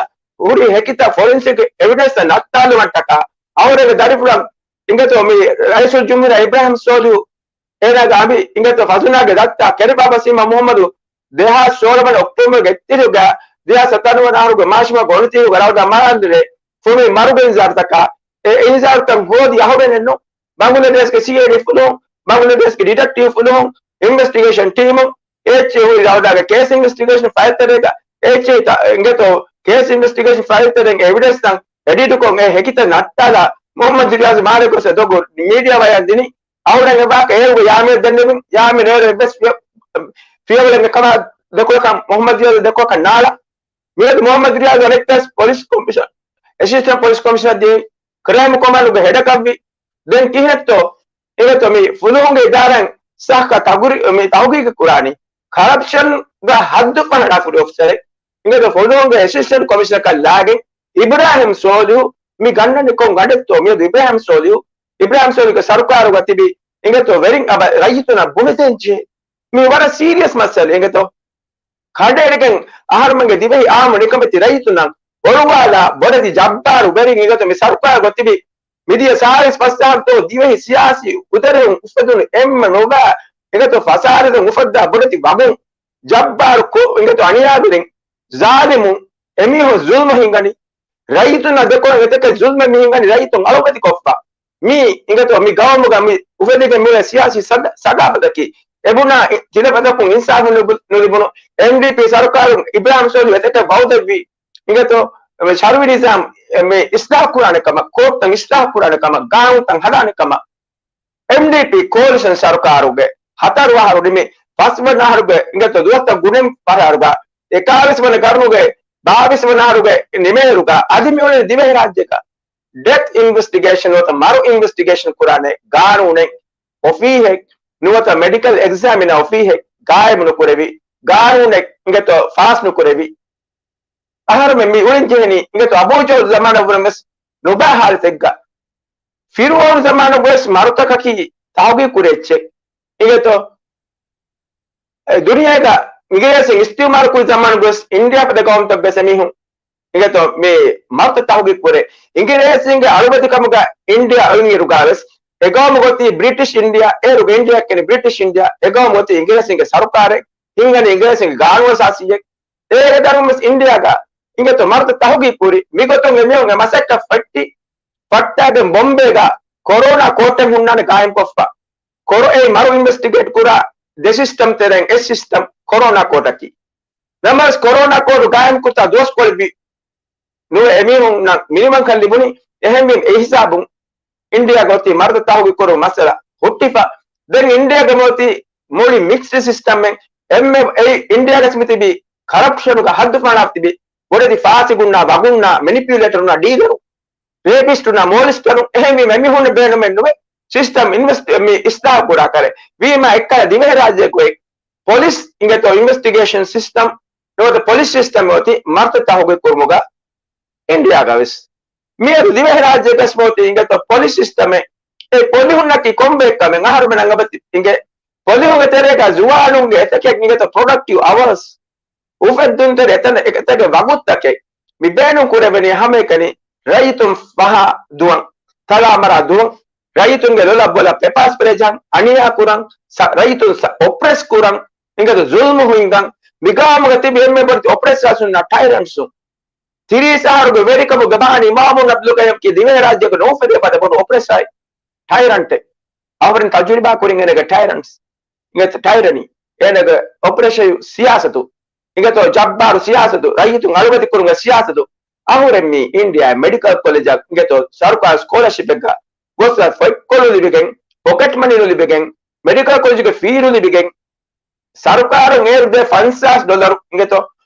ހުރި ހެކިތައް ފޮރެންސިކް އެވިޑެންސް ނައްތާލުމަށްޓަކާ އަހުރެންގެ ދަރިފުޅަށް އިނގޭތޯ މި ރައީސުލްޖުމްހޫރިއްޔާ އިބްރާހިމް ސޯލިހު އޭނާގެ އަނބި އިނގޭތޯ ފަސުނާގެ ދައްތާ ކެރިބާބާ ސީމާ މުހައްމަދު ދެހާސް ސޯޅަ ވަނަ އޮކްޓޯބަރުގެ އެއްތިރީހުގަ ދެހާސް ސަތާނަވަ ވަނަ އަހަރުގެ މާޝްމަހުގެ އޮނިތިރީހުގަ ރައުދާ މަރާންދުރެ ފުމި މަރުގެ އިންޒާރުތަކާ އެ އިންޒާރުތައް ހޯދި އަހުރެންނު ބަނގުލަދޭޝްގެ ސީއައިޑީ ފުލުހުން، ބަނގުލަދޭޝްގެ ޑިޓެކްޓިވް ފުލުހުން، އިންވެސްޓިގޭޝަން ޓީމުން، އޭޗްއޭ ހުރި ރައުދާގެ ކޭސް އިންވެސްޓިގޭޝަން ފައިލްތެރޭގަ، އޭޗްއޭ ތަ-، އިނގޭތޯ ކޭސް އިންވެސްޓިގޭޝަން ފައިލްތެރޭގެ އެވިޑެންސްތައް އެޑިޓުކޮށް އެ ހެކިތައް ނައްޓާލާ މުހައްމަދު ރިޔާޒު މާލެ ގޮސް އެ ދޮގު މީޑިއާ ވަޔަށް ދިނީ. އަހުރެން އެބާކަށް އޭރުގެ ޔާމީނަށް ދެންނެވިން، ޔާމީން އޭރު އެއްވެސް ފިޔަ-، ފިޔަވަޅެއް އެކަމާ ދެކޮޅަކަށް މުހައްމަދު ރިޔާޒު ދެކޮޅަކަށް ނާޅާ. މިއަދު މުހައްމަދު ރިޔާޒު އަނެއްކާސް ޕޮލިސް ކޮމިޝަނަރ، އެސިސްޓެންޓް ޕޮލިސް ކޮމިޝަނަރ ދިޔައީ ކްރައިމް ކޮމާންޑުގެ ހެޑަކަށްވި. ދެން ކިހިނެއްތޯ އިނގޭތޯ މި ފުލުހުންގެ އިދާރާއިން ސައްހަ ތަގުރި-، މި ތަހުގީގު ކުރާނީ ކަރަޕްޝަންގަ ހައްދު ފަހަނާފުރި އޮފިސަރެއް އިނގޭތޯ ފުލުހުންގެ އެސިސްޓެންޓް ކޮމިޝަނަރަކަށް ލާގެން އިބްރާހިމް ސޯލިހު މި ގަންނަނީ ކޮން ގަނޑެއްތޯ؟ މިއަދު އިބްރާހިމް ސޯލިހު، އިބްރާހިމް ސޯލިހުގެ ސަރުކާރުގަ ތިބި އިނގޭތޯ ވެރިން އަބަ ރައްޔިތުންނަށް ބުނެދޭން ޖެހޭ. މީ ވަރަށް ސީރިއަސް މައްސަލައެއް އިނގޭތޯ. ކަނޑައެޅިގެން އަހަރުމެންގެ ދިވެހި އާއްމު ނިކަމެތި ރައްޔިތުންނަށް އޮޅުވާލާ ބޮޑެތި ޖައްބާރު ވެރިން އިނގޭތޯ މި ސަރުކާރުގަ ތިބި މިދިޔަ ސާޅީސް ފަސް އަހަރުތޯ ދިވެހި ސިޔާސީ އުދަރެއް އުފެދުނު އެންމެ ނުބާ އިނގޭތޯ ފަސާދަތައް އުފައްދާ ބޮޑެތި ވަގުން ޖައްބާރު ކު-، އިނގޭތޯ އަނިޔާވެރިން ޒާލިމުން އެމީހުން ޒުލްމު ހިނގަނީ. ރައްޔިތުންނަށް ދެކޮޅަށް އެތަކެއް ޒުލްމެއް މި ހިނގަނީ ރައްޔިތުން އަޅުވެތިކޮށްފަ. މީ އިނގޭތޯ މި ގައުމުގަ މި އުފެދިގެން މިއުޅޭ ސިޔާސީ ސަދަ-، ސަގާފަތަކީ. އެބުނާ ތިލަފަތަކުން އިންސާފު ނުބު-، ނުލިބުނު އެމްޑީޕީ ސަރުކާރުން އިބްރާހިމް ސޯލިހު އެތަކެއް ވައުދެއްވި އިނގޭތޯ ޝަރުއި ނިޒާމް މި އިސްލާހު ކުރާނެ ކަމަށް، ކޯޓްތައް އިސްލާހު ކުރާނެ ކަމަށް، ގާނޫނުތައް ހަދާނެ ކަމަށް. އެމްޑީޕީ ކޯލިޝަން ސަރުކާރުގެ ހަތަރު އަހަރު ނިމި ފަސް ވަނަ އަހަރުގެ އިނގޭތޯ ދުވަސްތައް ގުނެން ފަހަރުގަ އެކާވީސް ވަނަ ގަރުނުގެ ބާވީސް ވަނަ އަހަރުގެ ނިމޭއިރުގަ އަދި މިއުޅެނީ ދިވެހިރާއްޖޭގަ ޑެތް އިންވެސްޓިގޭޝަން ނުވަތަ މަރު އިންވެސްޓިގޭޝަން ކުރާނެ ގާނޫނެއް އޮފީހެއް ނުވަތަ މެޑިކަލް އެގްޒާމިނަރ އޮފީހެއް ގާއިމު ނުކުރެވި ގާނޫނެއް އިނގޭތޯ ފާސް ނުކުރެވި. އަހަރުމެން މި އުޅެން ޖެހެނީ އިނގޭތޯ އަބޫ ޖަހުލް ޒަމާނަށްވުރެން ވެސް ނުބާ ހާލަތެއްގަ. ފިރުޢައުނު ޒަމާނުގަވެސް މަރުތަކަކީ ތަހުގީގު ކުރި އެއްޗެއް. އިނގޭތޯ އެ ދުނިޔޭގަ އިނގިރޭސިން އިސްތިޢުމާރު ކުރި ޒަމާނުގަވެސް އިންޑިއާ ފަދަ ގައުމުތައް ވެސް އެމީހުން އިނގޭތޯ މި މަރުތައް ތަހުގީގު ކުރޭ. އިނގިރޭސިންގެ އަޅުވެތިކަމުގަ އިންޑިއާ އޮތްއިރުގަވެސް އެ ގައުމު ގޮތީ ބްރިޓިޝް އިންޑިއާ، އޭރުގެ އިންޑިއާ ކިޔަނީ ބްރިޓިޝް އިންޑިއާ، އެ ގައުމު ގޮތީ އިނގިރޭސިންގެ ސަރުކާރެއް ހިނގަނީ އިނގިރޭސިންގެ ގާނޫނު އަސާސީއެއް. އޭގެ ދަރުން ވެސް އިންޑިއާގަ އިނގޭތޯ މަރުތައް ތަހުގީގު ކުރި. މިގޮތުން އެމީހުންގެ މަސައްކަތް ފައްޓި ފައްޓާގެން ބޮމްބޭގަ ކޮރޯނާ ކޯޓެއް ހުންނާނެ ގާއިމްކޮށްފަ. ކޮރޯ-، އެ މަރު އިންވެސްޓިގޭޓް ކުރާ ދެ ސިސްޓަމް ތެރެއިން އެއް ސިސްޓަމް ކޮރޯނާ ކޯޓަކީ. ނަމަވެސް ކޮރޯނާ ކޯޓު ގާއިމްކުރިތާ ދުވަސްކޮޅެއްވި ނުވެ އެމީހުންނަށް މިނިވަންކަން ލިބުނީ. އެހެންވީމަ އެ ހިސާބުން އިންޑިއާގަ އޮތީ މަރުތައް ތަހުގީގު ކުރުމުގެ މައްސަލަ ހުއްޓިފަ. ދެން އިންޑިއާގަ މިއޮތީ މުޅި މިކްސްޑް ސިސްޓަމެއް. އެންމެ އެއީ އިންޑިއާގަސް މިތިބީ ކަރަޕްޝަނުގަ ހައްދުފަހަނާ ތިބި ބޮޑެތި ފާސިގުންނާ، ވަގުންނާ، މެނިޕިއުލޭޓަރުންނާ، ޑީލަރު، ރޭޕިސްޓުންނާ، މޯލިސްޓަރުން. އެހެންވީމަ އެމީހުންނަށް ބޭނުމެއް ނުވޭ ސިސްޓަމް އިންވެސްޓް މި އިސްލާހު ކުރާ ކަރެ. ވީމަ އެއްކަލަ ދިވެހިރާއްޖޭގައި ޕޮލިސް އިނގޭތޯ އިންވެސްޓިގޭޝަން ސިސްޓަމް ނުވަތަ ޕޮލިސް ސިސްޓަމް އޮތީ މަރުތައް ތަހުގީގު ކުރުމުގަ އިންޑިއާގަވެސް. މިއަދު ދިވެހިރާއްޖޭގަސް މޯތީ އިނގޭތޯ ޕޮލިސް ސިސްޓަމެއް. އެ ޕޮލިހުންނަކީ ކޮންބޭކަމެއް އަހަރުމެން އަނގަބަތި އިނގޭ. ޕޮލިހުގެ ތެރޭގަ ޒުވާނުންގެ އެތަކެއް އިނގޭތޯ ޕްރޮޑަކްޓިވް އަވަރސް. އުފެއްދުންތެރި އެތަން އެތަކެއް ވަގުތުތަކެއް. މި ބޭނުން ކުރެވެނީ ހަމައެކަނި ރައްޔިތުން ފަހާ ދުވަން، ތަޅާމަރާ ދުވަން، ރައްޔިތުންގެ ލޮލަށް ބޮލަށް ޕެޕާ ސްޕްރޭ ޖަހަން، އަނިޔާ ކުރަން، ސަ-، ރައްޔިތުން ސަ-، އޮޕްރެސް ކުރަން، އިނގޭތޯ ޒުލްމު ހިންގަން. މި ގާމުގަ ތިބި އެންމެ ބޮޑެތި އޮޕްރެސަރސުންނާ ޓައިރަންޓްސުން. ތިރީސް އަހަރުގެ ވެރިކަމުގެ ބަހަނީ މައުމޫން އަބްދުލް ޤައްޔޫމް ކީ ދިވެހިރާއްޖޭގަ ނޯފެދޭ ފަދަ ބޮޑު އޮޕްރެސަރެއް، ޓައިރަންޓެއް. އަހަރެން ތަޖުރިބާ ކުރިން އޭނަގެ ޓައިރަންޓްސް. އިނގޭތޯ ޓައިރަނީ. އޭނަގެ އޮޕްރެޝަން ސިޔާސަތު. އިނގޭތޯ ޖައްބާރު ސިޔާސަތު، ރައްޔިތުން އަޅުގަދި ކުރުމުގެ ސިޔާސަތު. އަހުރެން މީ އިންޑިއާ މެޑިކަލް ކޮލެޖަށް އިނގޭތޯ ސަރުކާރު ސްކޮލަރޝިޕެއްގަ ގޮސް ފޮތްކޮޅު ލިބިގެން، ޕޮކެޓް މަނީ ނުލިބިގެން، މެޑިކަލް ކޮލެޖުގެ ފީ ނުލިބިގެން، ސަރުކާރުން އޭރު ދޭ ފަންސާސް ޑޮލަރު އިނގޭތޯ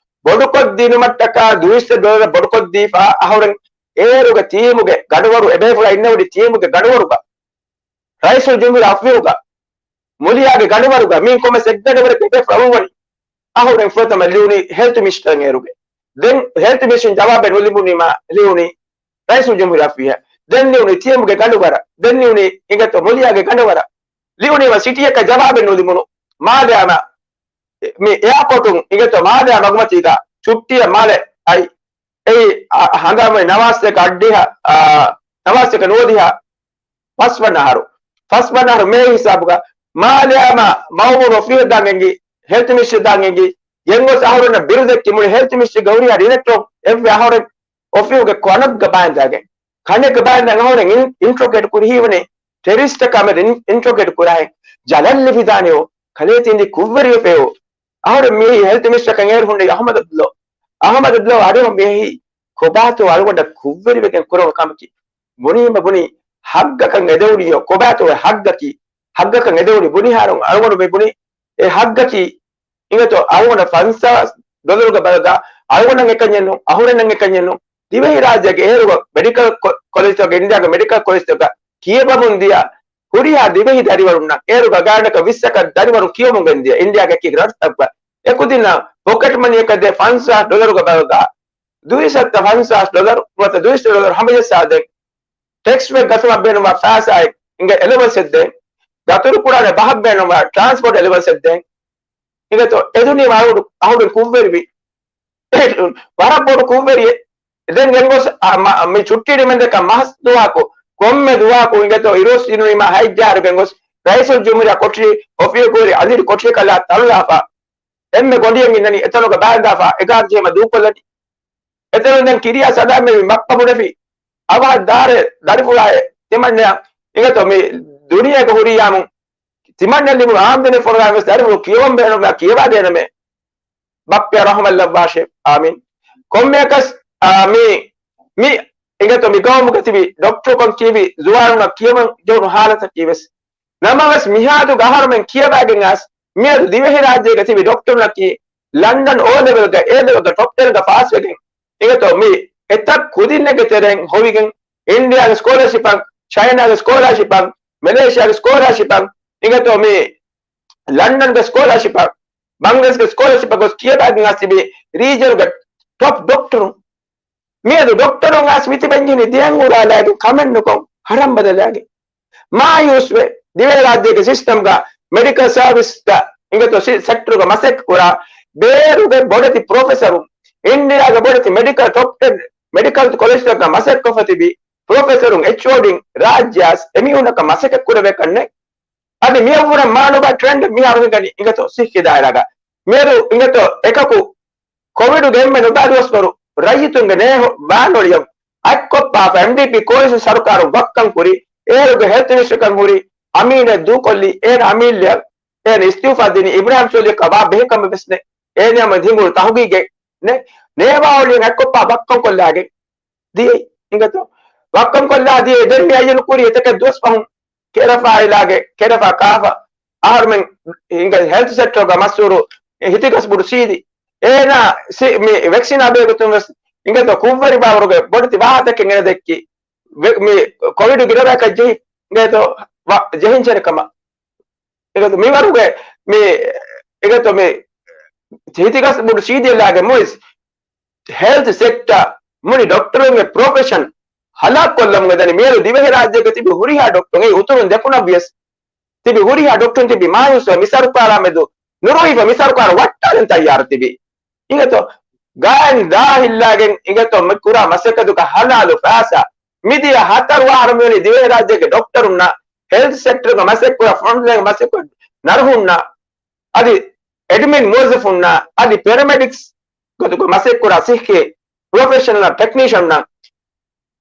ބޮޑުކޮށްދިނުމަށްޓަކާ ދުއިސައްތަ ޑޮލަރ ބޮޑުކޮށްދީފާ އަހުރެން އޭރުގެ ޓީމުގެ ގަނޑުވަރު އެބޭފުޅާ އިންނެވުނީ ޓީމުގެ ގަނޑުވަރުގަ. ރައީސުލްޖުމްހޫރިއްޔާ އޮފީހުގަ، މުލިއާގެ ގަނޑުވަރުގަ މީން ކޮންމެސް އެއްގަނޑުވަރެއް އެބޭފުޅާ އުޅުއްވަނީ. އަހުރެން ފުރަތަމަ ލިޔުނީ ހެލްތު މިނިސްޓަރަށް އޭރުގެ. ދެން ހެލްތު މިނިސްޓަރުން ޖަވާބެއް ނުލިބުނީމާ ލިޔުނީ ރައީސުލްޖުމްހޫރިއްޔާ އޮފީހަށް. ދެން ލިޔުނީ ޓީމުގެ ގަނޑުވަރަށް. ދެން ލިޔުނީ އިނގޭތޯ މުލިއާގެ ގަނޑުވަރަށް. ލިޔުނީމަ ސިޓީއަކަށް ޖަވާބެއް ނުލިބުނު. މާލެ ހަމަ މި އެއާޕޯޓުން އިނގޭތޯ މާލެ މަގުމަތީގަ ޗުއްޓީއަށް މާލެ އައި އެއީ އަ-، ހަނދާންވަނީ ނަވާސްތަކަށް އައްޑިހަ، އާ، ނަވާސްތަކަށް ނުވަދިހަ ފަސްވަނަ އަހަރު. ފަސްވަނަ އަހަރު މޭ ހިސާބުގަ މާލެ ހަމަ މައުމޫން އޮފީހަށް ދާން އެނގި، ހެލްތު މިނިސްޓަރަށް ދާން އެނގި. ގެންގޮސް އަހަރުންނަށް ބިރު ދެއްކި މުޅި ހެލްތު މިނިސްޓަރުގެ ހުރިހާ ޑިރެކްޓަރު އެއްވެ އަހަރެން އޮފީހުގެ ކަނަށްގަ ބާއިންދާގެން، ކަނެއްގަ ބާއިންދާ އަހަރެން އިން-، އިންޓްރޮގޭޓް ކުރި ހީވަނީ ޓެރަރިސްޓަކާ މެދު އިން-، އިންޓްރޮގޭޓް ކުރާހެން ޖަލަށް ލިބިދާނެޔޯ، ކަލޭ ތިން ދި ކުށްވެރިވެފައޭ. އަހަރެން މިއީ ހެލްތު މިނިސްޓަރަކަށް އޭރު ހުންނެވި އަހުމަދު ބްލޯ. އަހުމަދު ބްލޯ އަޑުއަހަން މިއީ ކޮބާތޯ އަޅުގަނޑަށް ކުށްވެރިވެގެން ކުރެވުނު ކަމަކީ. ބުނީމަ ބުނީ ހައްގަކަށް އެދެވުނީޔޯ، ކޮބާތޯ އެ ހައްގަކީ؟ ހައްގަކަށް އެދެވުނީ ބުނިހާރު އަޅުގަނޑު މި ބުނީ އެ ހައްގަކީ އިނގޭތޯ އަޅުގަނޑަށް ފަންސާސް ޑޮލަރުގެ ބަދަލުގަ އަޅުގަނޑަށް އެކަންޏެއް ނޫން، އަހުރެންނަށް އެކަންޏެއް ނޫން. ދިވެހިރާއްޖޭގެ އޭރުގަ މެޑިކަލް ކޮ-، ކޮލެޖްތަކުގަ، އިންޑިއާގެ މެޑިކަލް ކޮލެޖްތަކުގަ ކިޔަވަމުން ދިޔަ ހުރިހާ ދިވެހި ދަރިވަރުންނަށް އޭރުގަ ގާތްގަނޑަކަށް ވިއްސަކަށް ދަރިވަރުން ކިޔަވަމުން ގެންދިޔަ އިންޑިއާގެ އެކި ރަށްތަކުގަ އެކުދިންނަށް ޕޮކެޓް މަނީއަކަށް ދޭ ފަންސާސް ޑޮލަރުގެ ބަދަލުގަ ދުއިސައްތަ ފަންސާސް ޑޮލަރު ނުވަތަ ދުއިސައްތަ ޑޮލަރު ހަމަޖައްސާދޭން. ޓެކްސް ވެ ގަތުމަށް ބޭނުންވާ ފައިސާއެއް އިނގޭ އެލަވަންސެއް ދޭން. ދަތުރު ކުރާނެ ބަހަށް ބޭނުންވާ ޓްރާންސްޕޯޓް އެލަވަންސެއް ދޭން. އިނގޭތޯ އެދުނީ އަހުރު، އަހުރު ކުށްވެރިވި. ވަރަށް ބޮޑު ކުށްވެރިއެއް. ދެން ގެންގޮސް އަ، މަ، މި ޗުއްޓީ ނިމެންދެކަ މަސް ދުވަހަކު، ކޮންމެ ދުވަހަކު އިނގޭތޯ އިރުއޮއްސި ނުވީމާ ހަތް ޖަހާއިރު ގެންގޮސް ރައީސުލްޖުމްހޫރިއްޔާ ކޮޓަރި އޮފީހުގަ ހުރި އަނދިރި ކޮޓަރިއަކަށް ތަޅުލާފަ. އެންމެ ގޮނޑިއެއް އިންނަނީ އެތަނުގަ ބާއިންދާފަ އެގާރަ ޖެހީމަ ދޫކޮށްލަނީ. އެތަނުން ދެން ކިރިޔާ ސަލާމް މި މައްޕަ ބުނެފި. އަވަހަށް ދާރެ ދަރިފުޅާއެއް ތިމަންނަޔަށް އިނގޭތޯ މި ދުނިޔޭގަ ހުރިޔާމު ތިމަންނަ ލިބުނު އާމްދަނީ ފޮނުވާ ވެސް ދަރިފުޅު ކިޔަވަން ބޭނުންވާ ކިޔަވާ ދޭނަމޭ. ބައްޕަ ރަހުމަތް ލައްވާށޭ. އާމީން. ކޮންމެއަކަސް، އާ، މި، މި އިނގޭތޯ މި ގައުމުގަ ތިބި ޑޮކްޓަރުކަން ކީވި ޒުވާނުންނަށް ކިޔަވަން ޖެހުނު ހާލަތަކީ ވެސް. ނަމަވެސް މިހާދުގަ އަހަރުމެން ކިޔަވައިގެން އައިސް މިއަދު ދިވެހިރާއްޖޭގަ ތިބި ޑޮކްޓަރުންނަކީ ލަންޑަން އޯ ލެވެލްގަ އޭ ލެވެލްގަ ޓޮޕް ޓެންގަ ފާސްވެގެން އިނގޭތޯ މި އެތައް ކުދިންނެއްގެ ތެރެއިން ހޮވިގެން އިންޑިއާގެ ސްކޮލަރޝިޕަށް، ޗައިނާގެ ސްކޮލަރޝިޕަށް، މެލޭޝިޔާގެ ސްކޮލަރޝިޕަށް، އިނގޭތޯ މި ލަންޑަންގެ ސްކޮލަރޝިޕަށް، ބަންގްލަދޭޝްގެ ސްކޮލަރޝިޕަށް ގޮސް ކިޔަވައިގެން އައިސް ތިބި ރީޖަނުގެ ޓޮޕް ޑޮކްޓަރުން. މިއަދު ޑޮކްޓަރުން އައިސް މިތިބެންޖެހެނީ ދެއަތް އުރާލާގެން، ކަމެއް ނުކޮށް، ހަރަނބަދަލާގެން. މާޔޫސްވެ، ދިވެހިރާއްޖޭގެ ސިސްޓަމްގަ މެޑިކަލް ސާވިސްގަ އިނގޭތޯ ސި-، ސެކްޓަރުގަ މަސައްކަތް ކުރާ ބޭރުގެ ބޮޑެތި ޕްރޮފެސަރުން، އިންޑިއާގެ ބޮޑެތި މެޑިކަލް ޓޮޕް ޓެން މެޑިކަލް ކޮލެޖްތަކުގަ މަސައްކަތްކޮށްފަ ތިބި ޕްރޮފެސަރުން، އެޗްއޯޑީން ރާއްޖެ އައިސް އެމީހުންނަކަށް މަސައްކަތް ކުރެވޭކަށް ނެތް. އަދި މިއަށްވުރެ މާ ނުބާ ޓްރެންޑް މިހާރު ހިނގަނީ އިނގޭތޯ ސިއްހީ ދާއިރާގަ. މިއަދު އިނގޭތޯ އެކަކު ކޮވިޑުގެ އެންމެ ނުބާ ދުވަސްވަރު ރައްޔިތުންގެ ނޭހު ބާންވެޅިއަށް އަތްކޮށްޕާފަ އެމްޑީޕީ ކޯލިޝަން ސަރުކާރުން ވައްކަން ކުރި، އޭރުގެ ހެލްތު މިނިސްޓަރަކަށް ހުރި އަމީނެއް ދޫކޮށްލީ، އޭނަ އަމީންލެއަށް އޭނަ އިސްތިއުފާ ދިނީ، އިބްރާހިމް ސޯލިހަކަށް ވާ ބެހޭ ކަމެއް ވެސް ނެތް. އޭނަ މަ ހިނގުނު ތަހުގީގެއް ނެތް. ނޭވާ އޮޅިއަށް އަތްކޮށްޕާ ވައްކަން ކޮށްލާގެން ދިޔައީ އިނގޭތޯ. ވައްކަން ކޮށްލާ ދިޔައީ. ދެން މި އައްޔަނު ކުރީ އެތަކެއް ދުވަސް ފަހުން ކެރަފާ އިލާގެ ކެރަފާ ކާފަ އަހަރުމެން ހިނގަ ހެލްތު ސެކްޓަރުގަ މަޝްހޫރު ހިތިގަސް ބުޑު ސީދީ. އޭނާ ސި-، މި ވެކްސިނާ ބޭގޮތުން ވެސް އިނގޭތޯ ކުށްވެރި ބާވަރުގެ ބޮޑެތި ވާހަކަތަކެއް އޭނަ ދެއްކި. ވެ-، މި ކޮވިޑު ގިރަވާކަށް ޖެހި އިނގޭތޯ ވަ-، ޖެހިންޖެހޭ ކަމަށް. އިނގޭތޯ މިވަރުގެ މި އިނގޭތޯ މި ހިތިގަސް ބުޑު ސީދީއަށް ލާގެން މުއިޒް ހެލްތު ސެކްޓަ މުޅި ޑޮކްޓަރުންގެ ޕްރޮފެޝަން ހަލާކުކޮށްލަމުގެ ދަނީ މިއަދު ދިވެހިރާއްޖޭގަ ތިބި ހުރިހާ ޑޮކްޓަރުން އެއީ އުތުރުން ދެކުނަށް ވިޔަސް ތިބި ހުރިހާ ޑޮކްޓަރުން ތިބި މާޔޫސްވެ މި ސަރުކާރާ މެދު ނުރުހިފަ މި ސަރުކާރަށް ވައްޓާލަން ތައްޔާރު ތިބި. އިނގޭތޯ ގާތް ދާ ހިއްލާގެން އިނގޭތޯ މި ކުރާ މަސައްކަތުގަ ހަލާލު ފައިސާ މިދިޔަ ހަތަރު އަހަރު މިވަނީ ދިވެހިރާއްޖޭގެ ޑޮކްޓަރުންނަށް، ހެލްތު ސެކްޓަރުގަ މަސައްކަތްކުރާ ފްރޮންޓްލައިން މަސައްކަތްކުރާ ނަރުހުންނަށް، އަދި އެޑްމިން މުވައްޒަފުންނަށް، އަދި ޕެރަމެޑިކްސް ގޮތުގަ މަސައްކަތްކުރާ ސިއްހީ ޕްރޮފެޝަނަލް ޓެކްނީޝަންނަށް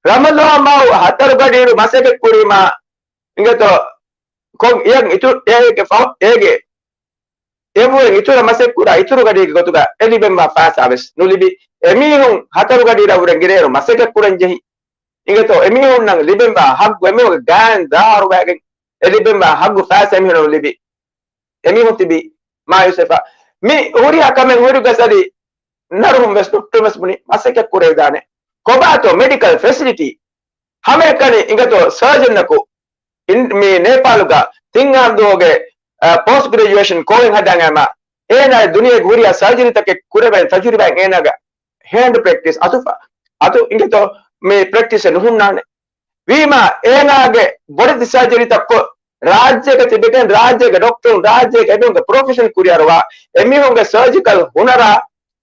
ރަމަޟާން މަހު ހަތަރު ގަޑިއިރު މަސައްކަތްކުރީމާ އިނގޭތޯ ކޮން އެއަށް އިތު-، އޭގެ ފަ-، އޭގެ އެއަށްވުރެން އިތުރަށް މަސައްކަތްކުރާ އިތުރު ގަޑީގެ ގޮތުގަ އެ ލިބެންވާ ފައިސާ ވެސް ނުލިބި. އެމީހުން ހަތަރު ގަޑިއިރަށްވުރެން ގިރޭއިރު މަސައްކަތްކުރަން ޖެހި. އިނގޭތޯ އެމީހުންނަށް ލިބެންވާ ހައްގު އެމީހުންގެ ގާތް ދާހަރުވައިގެން އެ ލިބެންވާ ހައްގު ފައިސާ އެމީހުންނަށް ނުލިބި. އެމީހުން ތިބީ މާޔޫސްވެފަ. މި ހުރިހާ ކަމެއް ހުރި ގޮސް އަދި ނަރުހުން ވެސް ޑޮކްޓަރުން ވެސް ބުނި މަސައްކަތް ކުރެވިދާނެ. ކޮބާތޯ މެޑިކަލް ފެސިލިޓީ؟ ހަމައެކަނި އިނގޭތޯ ސަރޖަނަކު އިން-، މި ނޭޕާލުގަ ތިން އަހަރު ދުވަހުގެ، އަ، ޕޯސްޓް ގްރެޖުއޭޝަން ކޯހެއް ހަދާން އައިމަ، އޭނާ ދުނިޔޭގެ ހުރިހާ ސަރޖަރީތަކެއް ކުރެވޭނެ ތަޖުރިބާއެއް އޭނާގެ ހޭންޑް ޕްރެކްޓިސް އަތުފަ-، އަތު އިނގޭތޯ މި ޕްރެކްޓިސެއް ނުހުންނާނެ. ވީމާ އޭނާގެ ބޮޑެތި ސަރޖަރީތައް ކޮށް، ރާއްޖޭގަ ތިބެގެން ރާއްޖޭގެ ޑޮކްޓަރުން ރާއްޖޭގެ އެމީހުންގެ ޕްރޮފެޝަން ކުރިއަރުވާ، އެމީހުންގެ ސަރޖިކަލް ހުނަރާ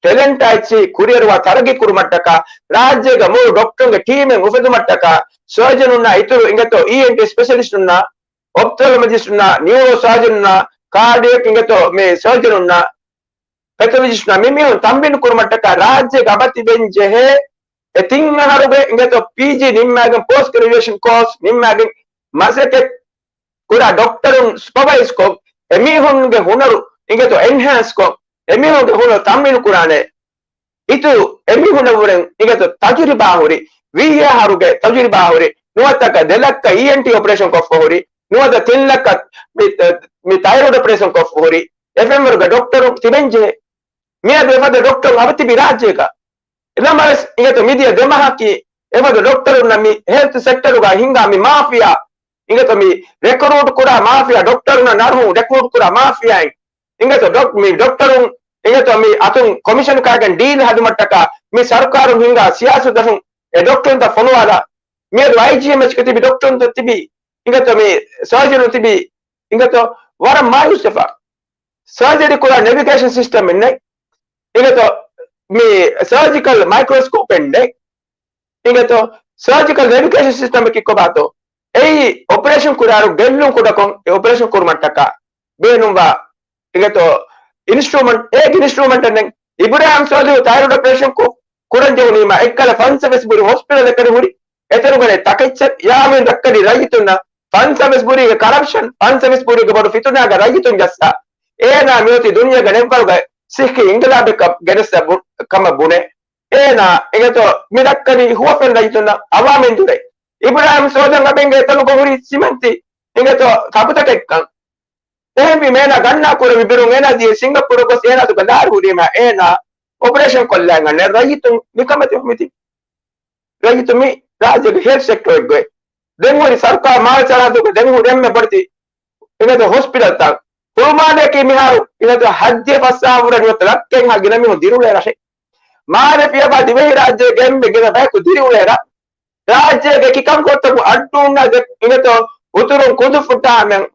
ޓެލެންޓާ އެއްޗިހި ކުރިއަރުވާ ތަރައްގީ ކުރުމަށްޓަކާ، ރާއްޖޭގެ މުޅު ޑޮކްޓަރުންގެ ޓީމެއް އުފެދުމަށްޓަކާ، ސަރޖަނުންނާ އިތުރު އިނގޭތޯ އީއެންޓީ ސްޕެޝަލިސްޓުންނާ، އޮޕްތަލްމޮލޮޖިސްޓުންނާ، ނިއުރޯ ސަރޖަނުންނާ، ކާޑިއެކް އިނގޭތޯ މި ސަރޖަނުންނާ، ޕެތޮލޮޖިސްޓުންނާ މި މީހުން ތަމްރީނު ކުރުމަށްޓަކާ ރާއްޖޭގަ އަބަދު ތިބެން ޖެހޭ އެ ތިން އަހަރުގެ އިނގޭތޯ ޕީޖީ ނިންމާގެން ޕޯސްޓް ގްރެޖުއޭޝަން ކޯސް ނިންމާގެން މަސައްކަތް ކުރާ ޑޮކްޓަރުން ސުޕަވައިޒްކޮށް، އެމީހުންގެ ހުނަރު އިނގޭތޯ އެންހޭންސްކޮށް، އެމީހުންގެ ހުނަރު ތަމްރީނު ކުރާނެ. އިތުރު އެމީހުންނަށްވުރެން އިނގޭތޯ ތަޖުރިބާ ހުރި، ވީހާ އަހަރުގެ ތަޖުރިބާ ހުރި، ނުވަތަ ދެ ލައްކަ އީއެންޓީ އޮޕަރޭޝަން ކޮށްފަ ހުރި، ނުވަތަ ތިން ލައްކަ މި، މި ތައިރޮއިޑް އޮޕަރޭޝަން ކޮށްފަ ހުރި، އެފްއެމްއާރުގެ ޑޮކްޓަރު ތިބެންޖެހޭ. މިއަދު އެފަދަ ޑޮކްޓަރު އަބަދު ތިބި ރާއްޖޭގަ. ނަމަވެސް އިނގޭތޯ މިދިޔަ ދެ މަހަކީ އެފަދަ ޑޮކްޓަރުންނަށް މި ހެލްތު ސެކްޓަރުގަ ހިނގާ މި މާފިޔާ، އިނގޭތޯ މި ރެކްރޫޓް ކުރާ މާފިޔާ، ޑޮކްޓަރުންނަށް ނަރުހުން ރެކްރޫޓް ކުރާ މާފިޔާއިން. އިނގޭތޯ ޑޮކް-، މި ޑޮކްޓަރުން އިނގޭތޯ މި އަތުން ކޮމިޝަން ކާގެން ޑީލް ހަދުމަށްޓަކާ މި ސަރުކާރުން ހިނގާ ސިޔާސަތުން އެ ޑޮކްޓަރުންތައް ފޮނުވާލާ. މިއަދު އައިޖީއެމްއެޗްގަ ތިބި ޑޮކްޓަރުންތައް ތިބީ، އިނގޭތޯ މި ސަރޖަނުން ތިބީ، އިނގޭތޯ ވަރަށް މާޔޫސްވެފަ. ސަރޖަރީ ކުރާ ނެވިގޭޝަން ސިސްޓަމެއް ނެތް. އިނގޭތޯ މި ސަރޖިކަލް މައިކްރޮސްކޯޕެއް ނެތް. އިނގޭތޯ ސަރޖިކަލް ނެވިގޭޝަން ސިސްޓަމަކީ ކޮބާތޯ؟ އެއީ އޮޕަރޭޝަން ކުރާއިރު ގެއްލުން ކުޑަކޮށް އެ އޮޕަރޭޝަން ކުރުމަށްޓަކާ ބޭނުންވާ އިނގޭތޯ އިންސްޓްރޫމަންޓް، އޭގެ އިންސްޓްރޫމަންޓެއް ނެތް. އިބްރާހިމް ސޯލިހު ތައިރޮއިޑް އޮޕަރޭޝަން ކު-، ކުރަން ޖެހުނީމާ އެއްކަލަ ފަންސަވެސް ބުރި ހޮސްޕިޓަލަކަށް ހުރި. އެތަނުގަނެ ތަކެއްޗެއް ޔާމީން ދައްކަނީ ރައްޔިތުންނަށް ފަންސަވެސް ބުރީގެ ކަރަޕްޝަން، ފަންސަވެސް ބުރީގެ ބޮޑު ފިތުނާގަ ރައްޔިތުން ޖައްސާ. އޭނާ މިއޮތީ ދުނިޔޭގެ ނެއްވަރުގަ ސިއްހީ އިންގިލާބެއް ކަ-، ގެނެސް ބު-، ކަމަށް ބުނެ. އޭނާ އިނގޭތޯ މި ދައްކަނީ ހުވަފެން ރައްޔިތުންނަށް އަވާމީން ދުރެ. އިބްރާހިމް ސޯލިހަށް އަބެންގެ އެތަނުގަ ހުރި ސިމެންތި އިނގޭތޯ ތަބުތަކެއްކަން. އެހެންވީމަ އޭނާ ގަންނާ ކުރެވި ބިރުން އޭނާ ދިޔަ ސިންގަޕޫރަށް ގޮސް އޭނާ ދުކަން ދާރު ހުރީމަ އޭނާ އޮޕަރޭޝަން ކޮށްލާން އަންނަ ރައްޔިތުން ނިކަމެތި ހުމިތި. ރައްޔިތު މި ރާއްޖޭގެ ހެލްތް ސެކްޓަރެއްގައި ދެން ހުރި ސަރުކާރު މާލެ ސަރަހައްދުގަ ދެން ހުރި އެންމެ ބޮޑެތި އިނގޭތޯ ހޮސްޕިޓަލްތައް. ހުޅުމާލެއަކީ މިހާރު އިނގޭތޯ ހައްދިހަ ފަސް އަހަރު ވަނީ އޮތް ލައްކައެއްހާ ގިނަ މީހުން ދިރިއުޅޭ ރަށެއް. މާލެ ފިޔަވާ ދިވެހިރާއްޖޭގެ އެންމެ ގިނަ ބަޔަކު ދިރިއުޅޭ ރަށް. ރާއްޖޭގެ ކިކަން ކޮށްތަކު އައްޑޫންނާ ދެ އިނގޭތޯ އުތުރުން ކުނދު ފުއްޓާމެން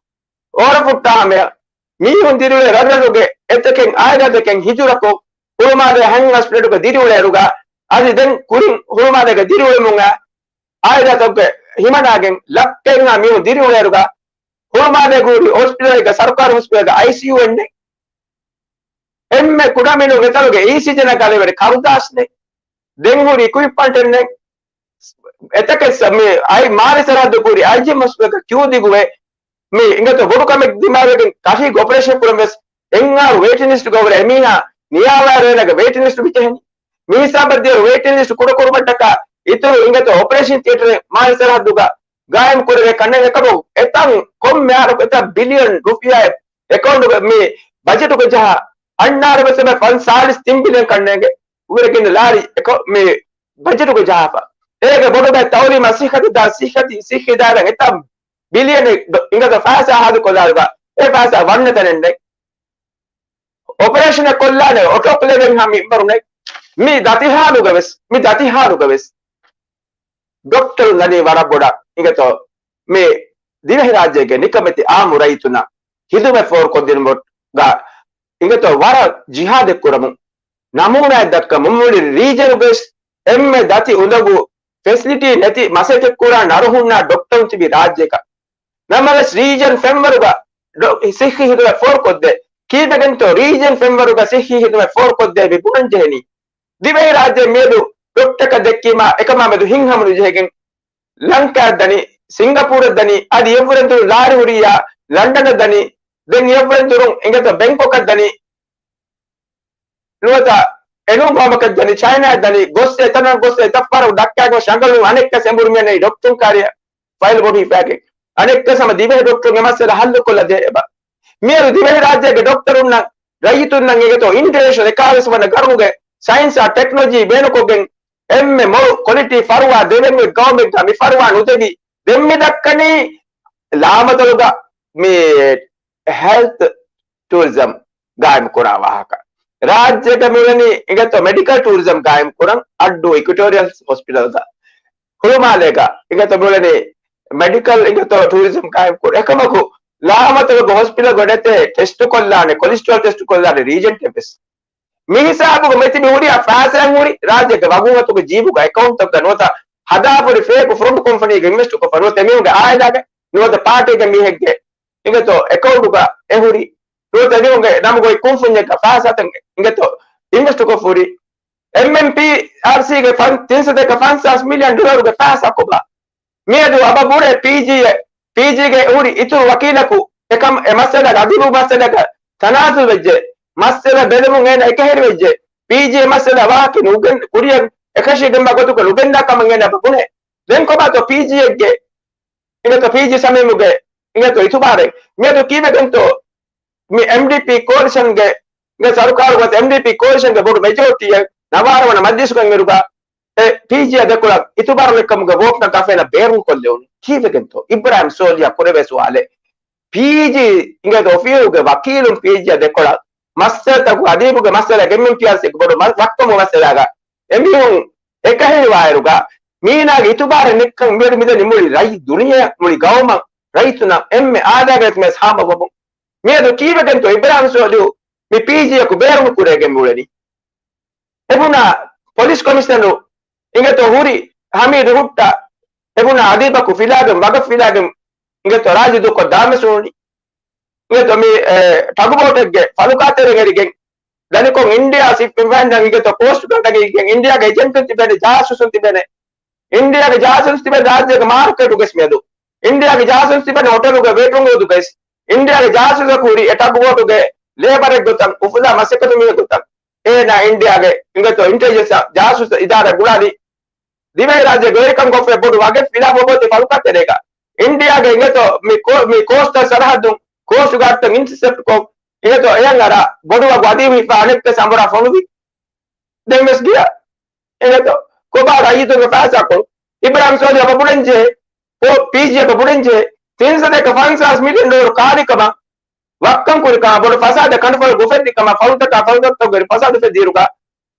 އޯރަ ފުއްޓާމެ މީހުން ދިރިއުޅޭ ރަށްރަށުގެ އެތަކެއް އާއިލާތަކެއް ހިޖުރަކޮށް، ހުޅުމާލޭ ހަން ހޮސްޕިޓަލުގަ ދިރިއުޅޭއިރުގަ، އަދި ދެން ކުރިން ހުޅުމާލޭގަ ދިރިއުޅެމުން އާ އާއިލާތަކުގެ ހިމަނާގެން ލައްކައެއްހާ މީހުން ދިރިއުޅޭއިރުގަ، ހުޅުމާލޭގަ ހުރި ހޮސްޕިޓަލްގަ، ސަރުކާރު ހޮސްޕިޓަލްގަ އައިސީޔޫ އެއްނެއް. އެންމެ ކުޑަމިނުން އެތަނުގެ އީސީޖީ ނަގާލެވޭނެ ކަރުދާސްނެއް. ދެން ހުރި އިކުއިޕްމަންޓެއްނެއް. އެތަކެއް ސަ-، މި އައި މާލެ ސަރަހައްދު ކުރި އައިޖީއެމް ހޮސްޕިޓަލްގަ ކިޔޫ ދިގުވެ، މި އިނގޭތޯ ބޮޑު ކަމެއް ދިމާވެގެން ކަށީގެ އޮޕަރޭޝަން ކުރަން ވެސް އެއްއަހަރު ވެއިޓިން ލިސްޓްގަ އޮވެ އެމީހާ ނިޔާވާއިރު އޭނާގެ ވެއިޓިން ލިސްޓް މިޖެހެނީ. މި ހިސާބަށް ދިޔައިރު ވެއިޓިން ލިސްޓް ކުޑަކުރުމަށްޓަކާ އިތުރު އިނގޭތޯ އޮޕަރޭޝަން ތިއޭޓަރެއް މާލެ ސަރަހައްދުގަ ގާއިމް ކުރެވޭ ކަންނެއް އެކަމަށް އެތަން ކޮންމެ އަހަރަކު އެތައް ބިލިއަން ރުފިޔާއެއް އެކައުންޓުގަ މި ބަޖެޓުގަ ޖަހާ އަންނާރަ ވެސް އެބަ ފަންސާޅީސް ތިން ބިލިއަން ކަންނޭނގެ އުވެރެގެން ލާރި އެކޮ މި ބަޖެޓުގެ ޖަހާފަ. އޭގެ ބޮޑުގަ ތައުލީމާ ސިއްހަތު ދާ ސިއްހަތި ސިއްހި ދާއިރާ އެތާ ބިލިއަނެއް އިނގޭތޯ ފައިސާ ހާދަ ކޮށްލާރުގަ އެ ފައިސާ ވަންނަ ތަނެއް ނެތް. އޮޕަރޭޝަނެއް ކޮށްލާނެ އޮޓޯކްލޭވެއް ހަމަ މިންވަރު ނެތް. މި ދަތި ހާލުގަ ވެސް، މި ދަތި ހާލުގަ ވެސް ޑޮކްޓަރު ދަނީ ވަރަށް ބޮޑަށް އިނގޭތޯ މި ދިވެހިރާއްޖޭގެ ނިކަމެތި އާއްމު ރައްޔިތުންނަށް ހިދުމަތް ފޯރުކޮށްދިނުމުގަ އިނގޭތޯ ވަރަށް ޖިހާދެއް ކުރަމުން ނަމޫނާއެއް ދައްކަމުން މުޅި ރީޖަނުގައި ވެސް އެންމެ ދަތި އުނދަގޫ ފެސިލިޓީ ނެތި މަސައްކަތް ކުރާ ނަރުހުންނާ ޑޮކްޓަރުން ތިބި ރާއްޖެއަކަށް. ނަމަވެސް ރީޖަން ފެންވަރުގަ ޑޮ-، ސިއްހީ ހިދުމަތް ފޯރުކޮށްދޭ. ކީއްވެގެންތޯ ރީޖަން ފެންވަރުގަ ސިއްހީ ހިދުމަތް ފޯރުކޮށްދޭ މި ބުނަން ޖެހެނީ؟ ދިވެހިރާއްޖެ މިއަދު ޑޮކްޓަކަށް ދެއްކީމާ އެކަމާ މެދު ހިތްހަމަނުޖެހިގެން ލަންކާއަށް ދަނީ، ސިންގަޕޫރަށް ދަނީ، އަދި އެއްވުރެން ދުރުން ލާރި ހުރިއްޔާ ލަންޑަނަށް ދަނީ، ދެން އެއްވުރެން ދުރުން އިނގޭތޯ ބެންކޮކަށް ދަނީ، ނުވަތަ އެނޫ ގައުމަކަށް ދަނީ، ޗައިނާއަށް ދަނީ، ގޮސް އެތަނަށް ގޮސް އެތައް ފަހަރަކު ޑައްކާގެ ޝަނގަލު އަނެއްކަސް އެނބުރުމިއެއް ނެތް ޑޮކްޓަރުން ކާރިއަށް ފައިލް ބޮޑު ހިފާގެން. އަނެއްކަސް ހަމަ ދިވެހި ޑޮކްޓަރުން އެ މައްސަލަ ހައްލުކޮށްލަ ދޭ އެބަ. މިއަދު ދިވެހިރާއްޖޭގެ ޑޮކްޓަރުންނަށް ރައްޔިތުންނަށް އިނގޭތޯ އިންޓަރނޭޝަނަލް އެކާވީސް ވަނަ ގަރުނުގެ ސައިންސާ ޓެކްނޮލޮޖީ ބޭނުންކޮށްގެން އެންމެ މޮޅު ކޮލިޓީ ފަރުވާ ދެވެން ގައުމެއްގަ މި ފަރުވާ ނުދެވި ދެން މި ދައްކަނީ ލާމަތޮޅުގަ މި ހެލްތް ޓޫރިޒަމް ގާއިމް ކުރާ ވާހަކަ. ރާއްޖޭގަ މިއުޅެނީ އިނގޭތޯ މެޑިކަލް ޓޫރިޒަމް ގާއިމް ކުރަން އައްޑޫ އިކުއެޓޯރިއަލް ހޮސްޕިޓަލްގަ. ހުޅުމާލޭގަ އިނގޭތޯ މިއުޅެނީ މެޑިކަލް އިނގޭތޯ ޓޫރިޒަމް ގާއިމް ކުރަން. އެކަމަކު ލާމަތޮޅުގަ ހޮސްޕިޓަލްގަ ނެތޭ ޓެސްޓު ކޮށްލާނެ، ކޮލެސްޓްރޯލް ޓެސްޓު ކޮށްލާނެ ރީޖެންޓެއް ވެސް. މި ހިސާބުގަ މިތިބި ހުރިހާ ފައިސާއެއް ހުރި ރާއްޖޭގެ ވަގުތުގެ ޖީބުގަ އެކައުންޓްތަކުގަ ނުވަތަ ހަދާފަ ހުރި ފޭކު ފްރޮޑް ކޮމްޕަނީގަ އިންވެސްޓުކޮށްފަ ނުވަތަ އެމީހުންގެ އާއިލާގެ ނުވަތަ ޕާޓީގެ މީހެއްގެ އިނގޭތޯ އެކައުންޓުގަ އެހުރި ނުވަތަ އެމީހުންގެ ނަމުގައި ކުންފުންޏެއްގަ ފައިސާތައް އިނގޭތޯ އިންވެސްޓުކޮށްފަ ހުރި އެމްއެމްޕީއާރްސީގެ ފަން-، ތިން ސަތޭކަ ފަންސާސް މިލިއަން ޑޮލަރުގެ ފައިސާ ކޮބާ؟ މިއަދު އަބަ ބުނޭ ޕީޖީއެއް، ޕީޖީގެ ހުރި އިތުރު ވަކީލަކު އެކަމް އެ މައްސަލަ އަދިބު މައްސަލަގަ ތަނާޒުލް ވެއްޖެ. މައްސަލަ ބެލެމުން އޭނަ އެކަހެރި ވެއްޖެ. ޕީޖީއެ މައްސަލަ ވާހަކަ ނުގެން ކުރިއަށް އެކަށީގެންވާ ގޮތުގަ ނުގެންދާ ކަމަށް އޭނަ އެބަ ބުނޭ. ދެން ކޮބާތޯ ޕީޖީއެއްގެ އިނގޭތޯ ޕީޖީ ސަމީމުގެ އިނގޭތޯ އިތުބާރެއް؟ މިއަދު ކީއްވެގެންތޯ މި އެމްޑީޕީ ކޯލިޝަންގެ ގެ ސަރުކާރު ގޮތަށް އެމްޑީޕީ ކޯލިޝަންގެ ބޮޑު މެޖޯރިޓީއެއް ނަވާރަ ވަނަ މަޖިލިސްގަ އިންވިއިރުގަ އެ ޕީޖީއާ ދެކޮޅަށް އިތުބާރު ނެތްކަމުގެ ވޯޓްތައް ގަފޭނަ ބޭރުން ކޮށްލެވުނު. ކީއްވެގެންތޯ އިބްރާހިމް ސޯލިހާ ކުރެވޭ ސުވާލެއް؟ ޕީޖީ އިނގޭތޯ އޮފީހުގެ ވަކީލުން ޕީޖީއާ ދެކޮޅަށް މައްސަލަތަކު އަދީބުގެ މައްސަލަ އެމްއެމްޕީއާރްސީގެ ބޮޑު މަ-، ވައްކަމު މައްސަލާގަ އެމީހުން އެކަހެރިވާއިރުގަ މީނާގެ އިތުބާރެއް ނެތްކަން މިއަދު މިދަނީ މުޅި ރަތް ދުނިޔެއަށް މުޅި ގައުމަށް ރައްޔިތުންނަށް އެންމެ އާދައިގެ ރަތުމެސް ހާމަވަމުން. މިއަދު ކީއްވެގެންތޯ އިބްރާހިމް ސޯލިހު މި ޕީޖީއަކު ބޭރުނު ކުރެވިގެން މިއުޅެނީ؟ އެބުނާ ޕޮލިސް ކޮމިޝަނަރު އިނގޭތޯ ހުރި ހަމީދު ހުއްޓާ، އެބުނާ އަދީބަކު ފިލާގެން ވަގަށް ފިލާގެން އިނގޭތޯ ރާއްޖެ ދޫކޮށް ދާމެސް ހުންނި. އިނގޭތޯ މި، އެ، ޓަގުބޯޓެއްގެ ފަލުކާތެރެއިން އެރިގެން ދަނިކޮށް އިންޑިއާ ސިފައިން އިނގޭތޯ ކޯސްޓް ގާޑަށް އިނގޭ އިންޑިއާގެ އެޖެންޓުން ތިބޭނެ، ޖާސޫސުން ތިބޭނެ. އިންޑިއާގެ ޖާސޫސް ތިބެ ރާއްޖޭގެ މާރުކޭޓުގަސް މިއަދު. އިންޑިއާގެ ޖާސޫސް ތިބެން ހޮޓަލުގެ ވެއިޓިން ރޫމުގަސް. އިންޑިއާގެ ޖާސޫސަކު ހުރި އެ ޓަގުބޯޓުގެ ލޭބަރެއް ގޮތަށް، އުފުލާ މަސައްކަތު މީހެއް ގޮތަށް. އޭނާ އިންޑިއާގެ އިނގޭތޯ އިންޓެލިޖެންސް ޖާސޫސް އިދާރާ ގުޅާލި. ދިވެހިރާއްޖޭގެ ވެރިކަން ކޮށްފައި ބޮޑު ވަގެއް ފިލާ ބޮޑު ފަލުކާތެރޭގަ. އިންޑިއާގެ އިނގޭތޯ މި ކޯ-، މި ކޯސްޓަލް ސަރަހައްދުން ކޯސްޓް ގާޑްތައް އިންޓަސެޕްޓް ކޮށް، އިނގޭތޯ އެޔަށް އަރާ ބޮޑު ވަގު އަދީބު ހިފާ އަނެއްކަސް އަނބުރާ ފޮނުވި. ދެން ވެސް ގިޔަ. އެނގޭތޯ ކޮބާ ރައްޔިތުންގެ ފައިސާކޮޅު؟ އިބްރާހިމް ސޯލިހު އެބަ ބުނަންޖެހޭ، ޕީޖީ އެބަ ބުނަންޖެހޭ، ތިން ސަތޭކަ ފަންސާސް މިލިއަން ޑޮލަރު ކާލިކަމަށް، ވައްކަން ކުރިކަމަށް، ބޮޑު ފަސާދަ ކަނޑުފަޅު ގޮފެއްދިކަމަށް، ފަޅުތަކާ ފަޅުތައްތަކުގެ ފަސާދަ އުފެއްދިއިރުގަ،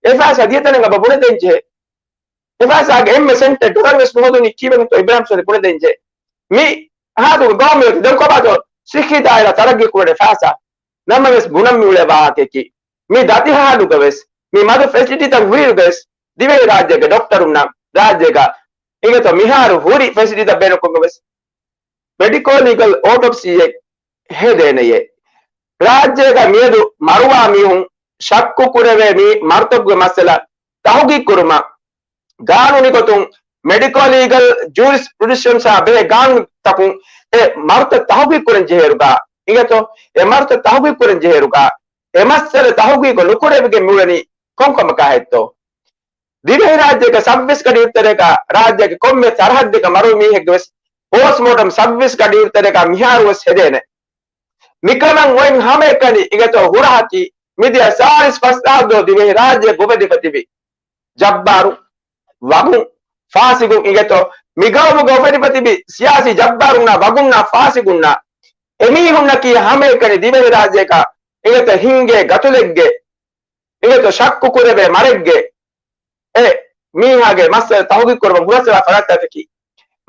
އެ ފައިސާ ދިޔަ ތަނެއް އެބަ ބުނެދޭންޖެހޭ. އެ ފައިސާގެ އެންމެ ސެންޓެއް ޑޮލަރު ވެސް ނުހޯދުނީ ކީއްވެގެންތޯ އިބްރާހިމް ސޯލިހު ބުނެދޭންޖެހޭ. މި ހާދުގެ ގައުމީ ދެން ކޮބާތޯ ސިއްހީ ދާއިރާ ތަރައްގީ ކުރެވޭ ފައިސާ؟ ނަމަވެސް ބުނަން މިއުޅޭ ވާހަކަޔަކީ، މި ދަތި ހާލުގަ ވެސް، މި މަދު ފެސިލިޓީތައް ހުރިއިރުގަ ވެސް، ދިވެހިރާއްޖޭގެ ޑޮކްޓަރުންނަށް ރާއްޖޭގަ އިނގޭތޯ މިހާރު ހުރި ފެސިލިޓީތައް ބޭނުންކޮށްގެން ވެސް، މެޑިކޯ ލީގަލް އޯޓޮޕްސީއެއް ހެދޭނެޔޭ. ރާއްޖޭގަ މިއަދު މަރުވާ މީހުން ޝައްކު ކުރެވޭ މި މަރުތަކުގެ މައްސަލަ ތަހުގީގު ކުރުމަށް، ގާނޫނީ ގޮތުން މެޑިކޯ ލީގަލް ޖޫރިސްޕްރުޑެންސާ ބެހޭ ގާނޫނުތަކުން އެ މަރުތައް ތަހުގީގު ކުރަން ޖެހޭއިރުގަ، އިނގޭތޯ، އެ މަރުތައް ތަހުގީގު ކުރަން ޖެހޭއިރުގަ، އެ މައްސަލަ ތަހުގީގު ނުކުރެވިގެން މިއުޅެނީ ކޮންކަމަކާ ހެއްތޯ؟ ދިވެހިރާއްޖޭގެ ސައްބީސް ގަޑިއިރު ތެރޭގަ ރާއްޖޭގެ ކޮންމެ ސަރަހައްދެއްގަ މަރުވި މީހެއްގެ ވެސް ޕޯސްޓްމޯޓަމް ސައްބީސް ގަޑިއިރު ތެރޭގަ މިހާރު ވެސް ހެދޭނެ. މިކަމަށް އޮތް ހަމައެކަނި އިނގޭތޯ ހުރަހަކީ މިދިޔަ ސާޅީސް ފަސް އަހަރު ދިވެހި ރާއްޖެ އުފެދިފަ ތިބި ޖައްބާރު، ވަގުން، ފާސިގުން އިނގޭތޯ، މިގައުމުގަ އުފެދިފަ ތިބި ސިޔާސީ ޖައްބާރުންނާ ވަގުންނާ ފާސިގުންނާ އެމީހުންނަކީ ހަމައެކަނި ދިވެހިރާއްޖޭގަ އިނގޭތޯ ހިންގޭ ގަތުލެއްގެ އިނގޭތޯ ޝައްކު ކުރެވޭ މަރެއްގެ އެ މީހާގެ މައްސަލަ ތަހުގީގު ކުރުމަށް ހުރަސްވާ ފަރާތްތަކަކީ.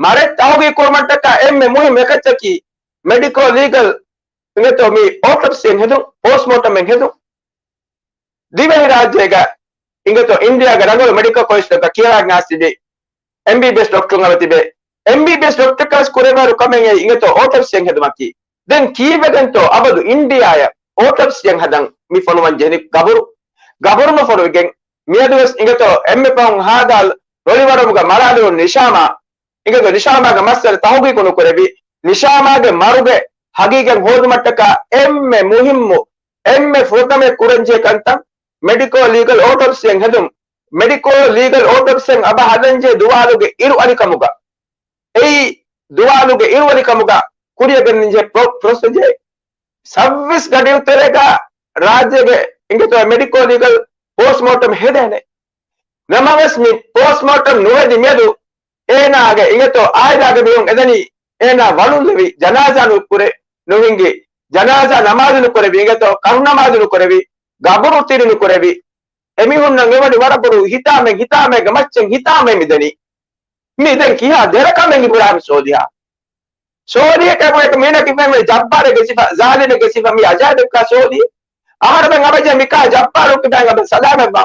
މަރެއް ތަހުގީގު ކުރުމަށްޓަކާ އެންމެ މުހިންމު އެކައްޗަކީ މެޑިކޯ ލީގަލް އިނގޭތޯ މި އޯޓޮޕްސީއެއް ހެދުން، ޕޯސްޓްމޯޓަމެއް ހެދުން. ދިވެހިރާއްޖޭގަ އިނގޭތޯ އިންޑިޔާގެ ރަނގަޅު މެޑިކަލް ކޮލެޖްތަކަށް ކިޔަވާގެން އައިސް ތިބި އެމްބީބީއެސް ޑޮކްޓަރުން އަބަދު ތިބޭ. އެމްބީބީއެސް ޑޮކްޓަރަކަސް ކުރެވޭއިރު ކަމެއް އެއީ އިނގޭތޯ އޯޓޮޕްސީއެއް ހެދުމަކީ. ދެން ކީއްވެގެންތޯ އަބަދު އިންޑިޔާއަށް އޯޓޮޕްސީއެއް ހަދަން މި ފޮނުވަން ޖެހެނީ؟ ގަބުރު، ގަބުރު ނުފޮނުވިގެން މިއަދުވެސް އިނގޭތޯ އެންމެ ފަހުން ހާދާލް ރޮޅިވަރުމުގަ މަރާލެވުނު ނިޝާމާ އިނގޭތޯ ނިޝާމާގެ މައްސަލަ ތަހުގީގު ނުކުރެވި، ނިޝާމާގެ މަރުގެ ހަގީގަތް ހޯދުމަށްޓަކާ އެންމެ މުހިއްމު، އެންމެ ފުރަތަމަ ކުރަންޖެހޭ ކަންތައް މެޑިކޯ ލީގަލް އޯޓޮޕްސީއެއް ހެދުން. މެޑިކޯ ލީގަލް އޯޓޮޕްސީއެއް އަބަ ހަދަންޖެހޭ ދުވާލުގެ އިރުއަލިކަމުގަ، އެއީ ދުވާލުގެ އިރުއަލިކަމުގަ ކުރިއަށް ގެންދިންޖެހޭ ޕްރޮ-، ޕްރޮސެޖަރެއް. ސައްވީސް ގަޑިއުތެރޭގަ ރާއްޖޭގެ އިނގޭތޯ މެޑިކޯ ލީގަލް ޕޯސްޓްމޯޓަމް ހެދޭނެ. ނަމަވެސް މި ޕޯސްޓްމޯޓަމް ނުހެދި މިއަދު އޭނާގެ އިނގޭތޯ އާއިލާގެ މީހުން އެދަނީ އޭނާ ވަޅުންލެވި، ޖަނާޒާ ނުކުރެ، ނުހިންގި، ޖަނާޒާ ނަމާދު ނުކުރެވި، އިނގޭތޯ ކަރު ނަމާދު ނުކުރެވި، ގަބުރު ތިރި ނުކުރެވި. އެމީހުންނަށް އެވަނި ވަރަށް ބޮޑު ހިތާމައެއް، ހިތާމައެއްގެ މައްޗަށް ހިތާމައެއް މިދަނީ. މި ދެން ކިހާ ދެރަ ކަމެއް އިބުރާހިމް ސޯލިހާ؟ ސޯލިހަކަށް ވޭކަ މީނަ ކިބެން ޖައްބާރެއްގެ ސިފަ، ޒާލިމެއްގެ ސިފަ، މި އަޖާއިބެއްކާ ސޯލި؟ އަހަރަމެން އަބަޖެ މިކާ ޖައްބާރު ކިބައިން އަބަ ސަލާމަތްވާ.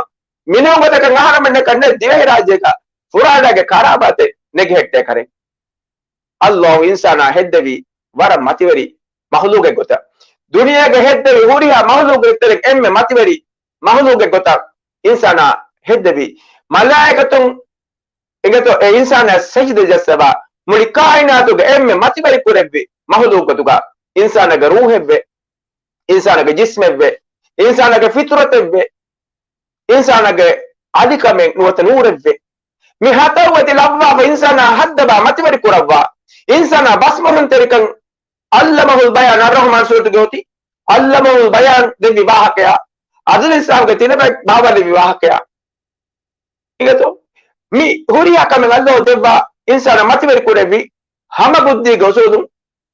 މިނޫން ގޮތަކަށް އަހަރަމެންނަކަށް ނެތް ދިވެހިރާއްޖޭގަ ފުރާނާގެ ކަރާބާތެއް ނެގިހެއްޓޭ ކަރެއް. އައްލާހު އިންސާނާ ހެއްދެވީ ވަރަށް މަތިވެރި މަހުލޫގެއް ގޮތަށް. ދުނިޔޭގަ ހެއްދެވި ހުރިހާ މަހުލޫގެއް ތެރެއިން އެންމެ މަތިވެރި މަހުލޫގެއް ގޮތަށް އިންސާނާ ހެއްދެވީ. މަލާއިކަތުން އިނގޭތޯ އެ އިންސާނާ ސަޖިދަ ޖައްސަވާ މުޅި ކާއިނާތުގެ އެންމެ މަތިވެރި ކުރެއްވި މަހުލޫގު ގޮތުގަ އިންސާނާގެ ރޫހެއްވެ، އިންސާނާގެ ޖިސްމެއްވެ، އިންސާނާގެ ފިތުރަތެއްވެ، އިންސާނާގެ އަލިކަމެއް ނުވަތަ ނޫރެއްވެ. މި ހަތަރު އެތި ލައްވާފަ އިންސާނާ ހައްދަވާ މަތިވެރި ކުރައްވާ އިންސާނާ ބަސްމޮހުންތެރިކަން އައްލަމަހުލް ބަޔާން އައްރަހުމާން ސޫރަތުގެ އޮތީ. އައްލަމަހުލް ބަޔާން ދެއްވި ވާހަކަޔާ، އަދުލު އިސްލާމްގެ ތިލަބައި ބާވާލެއްވި ވާހަކަޔާ. އިނގޭތޯ؟ މި ހުރިހާ ކަމެއް އައްލޯ ދެއްވާ އިންސާނާ މަތިވެރި ކުރެއްވި ހަމަ ބުއްދީގެ އުސޫލުން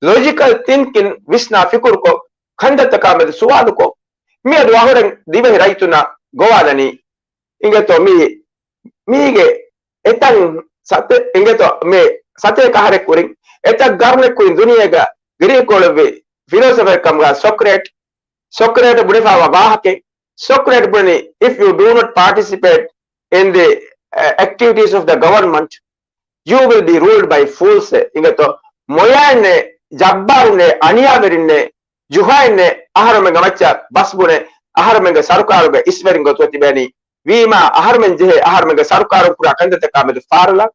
ލޮޖިކަލް ތިންކިން ވިސްނާ ފިކުރުކޮށް ކަންތައްތަކާމެދު ސުވާލުކޮށް، މިއަދު އަހުރެން ދިވެހި ރައްޔިތުންނާ ގޮވާލަނީ. އިނގޭތޯ މީ، މީގެ އެތައް ސަތޭ، އިނގޭތޯ މޭ ސަތޭކަ އަހަރެއް ކުރިން، އެތައް ގަރުނެއް ކުރިން ދުނިޔޭގަ ގްރީކު އުޅެވި ފިލޯސަފަރެއް ކަމުގަ ސޮކްރޭޓް، ސޮކްރޭޓް ބުނެފައިވާ ވާހަކައެއް. ސޮކްރޭޓް ބުނެ، "If you do not participate in the, uh, activities of the government, you will be ruled by fools." އިނގޭތޯ މޮޔައިންނެ، ޖައްބާރުންނެ، އަނިޔާވެރިންނެ، ޖުހާއިންނެ އަހަރުމެންގެ މައްޗަށް ބަސް ބުނެ، އަހަރުމެންގެ ސަރުކާރުގެ އިސްވެރިން ގޮތުގަ ތިބޭނީ. ވީމާ އަހަރުމެން ޖެހޭ އަހަރުމެންގެ ސަރުކާރުން ކުރާ ކަންތައްތަކާމެދު ފާރުލަން،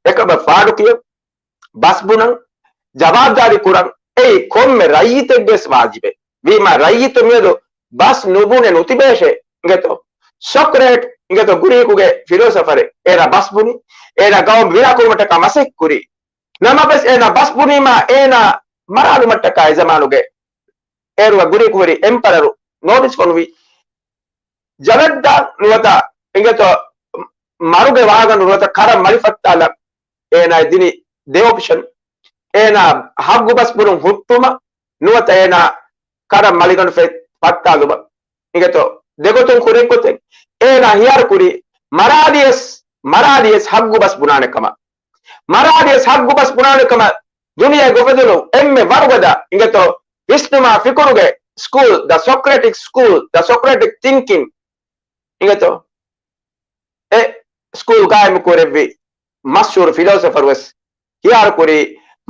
އެކަމަށް ފާޑުކިޔަން، ބަސް ބުނަން، ޖަވާބުދާރީ ކުރަން އެއީ ކޮންމެ ރައްޔިތެއްގެ ވެސް ވާޖިބެއް. ވީމާ ރައްޔިތު މިއަދު ބަސް ނުބުނެ ނުތިބޭށޭ. އިނގޭތޯ ސޮކްރޭޓް، އިނގޭތޯ ގްރީކުގެ ފިލޯސަފަރެއް، އޭނާ ބަސް ބުނި، އޭނާ ގައުމު ބިނާ ކުރުމަށްޓަކާ މަސައްކަތް ކުރި. ނަމަވެސް އޭނާ ބަސް ބުނީމާ އޭނާ މަރާލުމަށްޓަކާ އެ ޒަމާނުގެ އޭރުގަ ގްރީކު ހުރި އެމްޕަރަރު ނޯޓިސް ފޮނުވި. ޖަލަށްދާ ނުވަތަ އިނގޭތޯ މަރުގެ ވާހަކަ ނުވަތަ ކަރަން މަލި ފައްތާލަން އޭނާއަށް ދިނި ދެ އޮޕްޝަން. އޭނާ ހައްގު ބަސް ބުނުން ހުއްޓުމަށް ނުވަތަ އޭނާ ކަރަން މަލިގަނޑު ފެ-، ފައްތާލުމަށް. އިނގޭތޯ ދެގޮތުން ކުރި އެއްގޮތެއް އޭނާ ހިޔާރު ކުރީ މަރާލިޔަސް، މަރާލިޔަސް ހައްގު ބަސް ބުނާނެ ކަމަށް. މަރާލިޔަސް ހައްގު ބަސް ބުނާނެ ކަމަށް ދުނިޔޭގަ އުފެދުނު އެންމެ ވަރުގަދަ އިނގޭތޯ ވިސްނުމާ ފިކުރުގެ ސްކޫލް، ދަ ސޮކްރެޓިކް ސްކޫލް، ދަ ސޮކްރެޓިކް ތިންކިން އިނގޭތޯ އެ ސްކޫލް ގާއިމު ކުރެއްވި މަޝްހޫރު ފިލޯސަފަރު ވެސް ހިޔާރު ކުރީ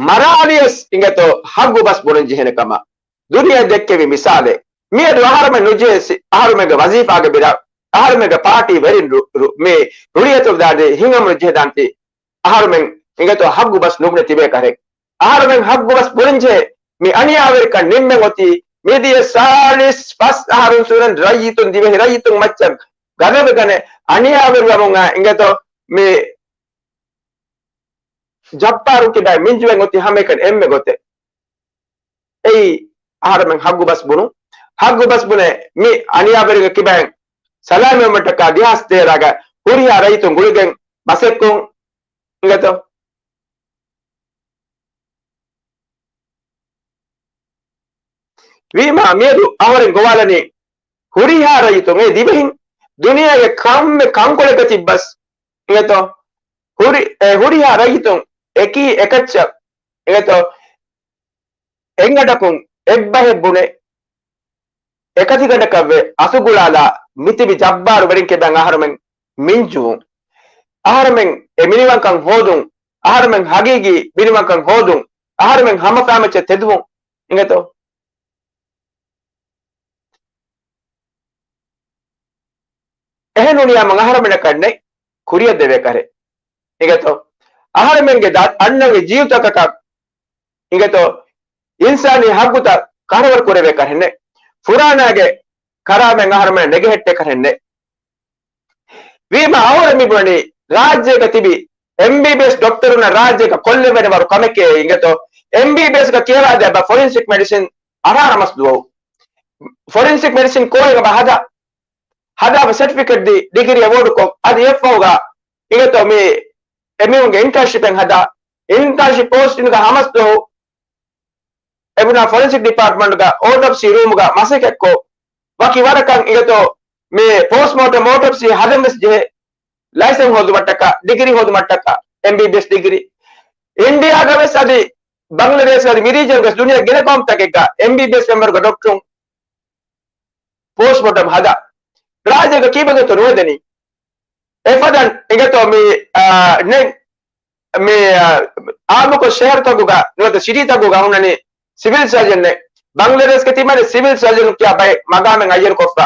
މަރާލިޔަސް އިނގޭތޯ ހައްގު ބަސް ބުނަން ޖެހޭނެ ކަމަށް. ދުނިޔެ ދެއްކެވި މިސާލެއް. މިއަދު އަހަރުމެން ނުޖެހޭ ސި-، އަހަރުމެންގެ ވަޒީފާގެ ބިރަށް، އަހަރުމެންގެ ޕާޓީ ވެރިން ރު-، ރު-، މި ރުޅިއަތޮޅު ދާން ހިނގަމުން ޖެހެދާންތީ، އަހަރުމެން އިނގޭތޯ ހައްގު ބަސް ނުބުނެ ތިބޭ ކަހެއް. އަހަރުމެން ހައްގު ބަސް ބުނަން ޖެހޭ މި އަނިޔާވެރިކަން ނިންމެން އޮތީ މިދިޔަ ސާޅީސް ފަސް އަހަރުން ސުރެން ރައްޔިތުން ދިވެހި ރައްޔިތުން މައްޗަށް ގަދަވެގަނެ އަނިޔާވެރިވަމުން އިނގޭތޯ މި ޖައްބާރު ކިބައި މިންޖުވެން އޮތީ ހަމައެކަނި އެންމެ ގޮތެއް. އެއީ އަހަރުމެން ހައްގު ބަސް ބުނުން. ހައްގު ބަސް ބުނެ މި އަނިޔާވެރިންގެ ކިބައިން ސަލާމަތްވުމަށްޓަކާ ދެހާސް ތޭރަގަ ހުރިހާ ރައްޔިތުން ގުޅިގެން މަސައްކަތް ކުރުން އިނގޭތޯ. ވީމާ މިއަދު އަހަރެން ގޮވާލަނީ ހުރިހާ ރައްޔިތުން އެ ދިވެހިން ދުނިޔޭގެ ކޮންމެ ކަންކޮޅެއްގަ ތިއްބަސް އިނގޭތޯ. ހުރި-، އެ ހުރިހާ ރައްޔިތުން އެކީ އެކައްޗަށް އިނގޭތޯ. އެއްގަނޑަކުން އެއްބަހެއް ބުނެ އެކަތިގަނޑަކަށްވެ އަތުގުޅާލާ މިތިބި ޖައްބާރު ވެރިން ކިބައިން އަހަރުމެން މިންޖުވުން. އަހަރުމެން އެ މިނިވަންކަން ހޯދުން. އަހަރުމެން ހަގީގީ މިނިވަންކަން ހޯދުން. އަހަރުމެން ހަމަ ފައިމައްޗަށް ތެދުވުން. އިނގޭތޯ. އެހެން ނޫނީ ހަމަ އަހަރުމެންނަކަށް ނެތް ކުރިއަށް ދެވޭ ކަހަލަ. އިނގޭތޯ. އަހަރުމެންގެ ދަ-، އަންނަންގެ ޖީވުތަކަކަށް އިނގޭތޯ، އިންސާނީ ހައްގުތައް ކަހަލަވަރު ކުރެވޭ ކަހަލަ ނެތް. ފުރާނާގެ ކަރާމަތް އަހަރުމެން ނެގެހެއްޓޭ ކަހަލަ ނެތް. ވީމާ އަހަރެން މި ބުނަނީ ރާއްޖޭގަ ތިބި އެމްބީބީއެސް ޑޮކްޓަރުންނަށް ރާއްޖޭގަ ކޮށްލެވޭނެ ވަރު ކަމެކޭ އިނގޭތޯ. އެމްބީބީއެސްގަ ކިޔަވާދޭ ބަ ފޮރެންސިކް މެޑިސިން އަށާރަ މަސް ދުވަހު. ފޮރެންސިކް މެޑިސިން ކޯހެއް ބަ ހަދާ، ހަދާ ބަ ސެޓްފިކެޓް ދީ ޑިގްރީ އެވޯޑުކޮށް އަދި އެއަށްފަހުގަ އިނގޭތޯ މި އެމީހުންގެ އިންޓާންޝިޕެއް ހަދާ، އިންޓާންޝިޕް ޕޯސްޓިންގަ ހަ މަސް ދުވަހު އެބުނާ ފޮރެންސިކް ޑިޕާޓްމަންޓްގަ އޯޓޮޕްސީ ރޫމުގަ މަސައްކަތްކޮށް، ވަކި ވަރަކަށް އިނގޭތޯ މި ޕޯސްޓްމޯޓަމް އޯޓޮޕްސީ ހަދަން ވެސް ޖެހޭ. ލައިސަން ހޯދުމަށްޓަކާ، ޑިގްރީ ހޯދުމަށްޓަކާ، އެމްބީބީއެސް ޑިގްރީ. އިންޑިއާގަ ވެސް އަދި ބަންގްލަދޭޝް އަދި މި ރީޖަންގަ ވެސް ދުނިޔޭގެ ގިނަ ގައުމުތަކެއްގަ އެމްބީބީއެސް މެމްބަރުގެ ޑޮކްޓަރުން ޕޯސްޓްމޯޓަމް ހަދާ. ރާއްޖޭގަ ކީއްވެގެންތޯ ނުހެދެނީ؟ އެފަދަން އިނގޭތޯ މި، އާ، ނެ-، މި، އާ، އާއްމުކޮށް ޝަހަރުތަކުގަ ނުވަތަ ސިޓީތަކުގަ ހުންނަނީ ސިވިލް ސަރޖަނެއް. ބަންގްލަދޭޝްގަ ތިމާ ސިވިލް ސަރޖަނު ކިޔާ ބައެއް މަގާމެއް ހައްޔަރުކޮށްފަ.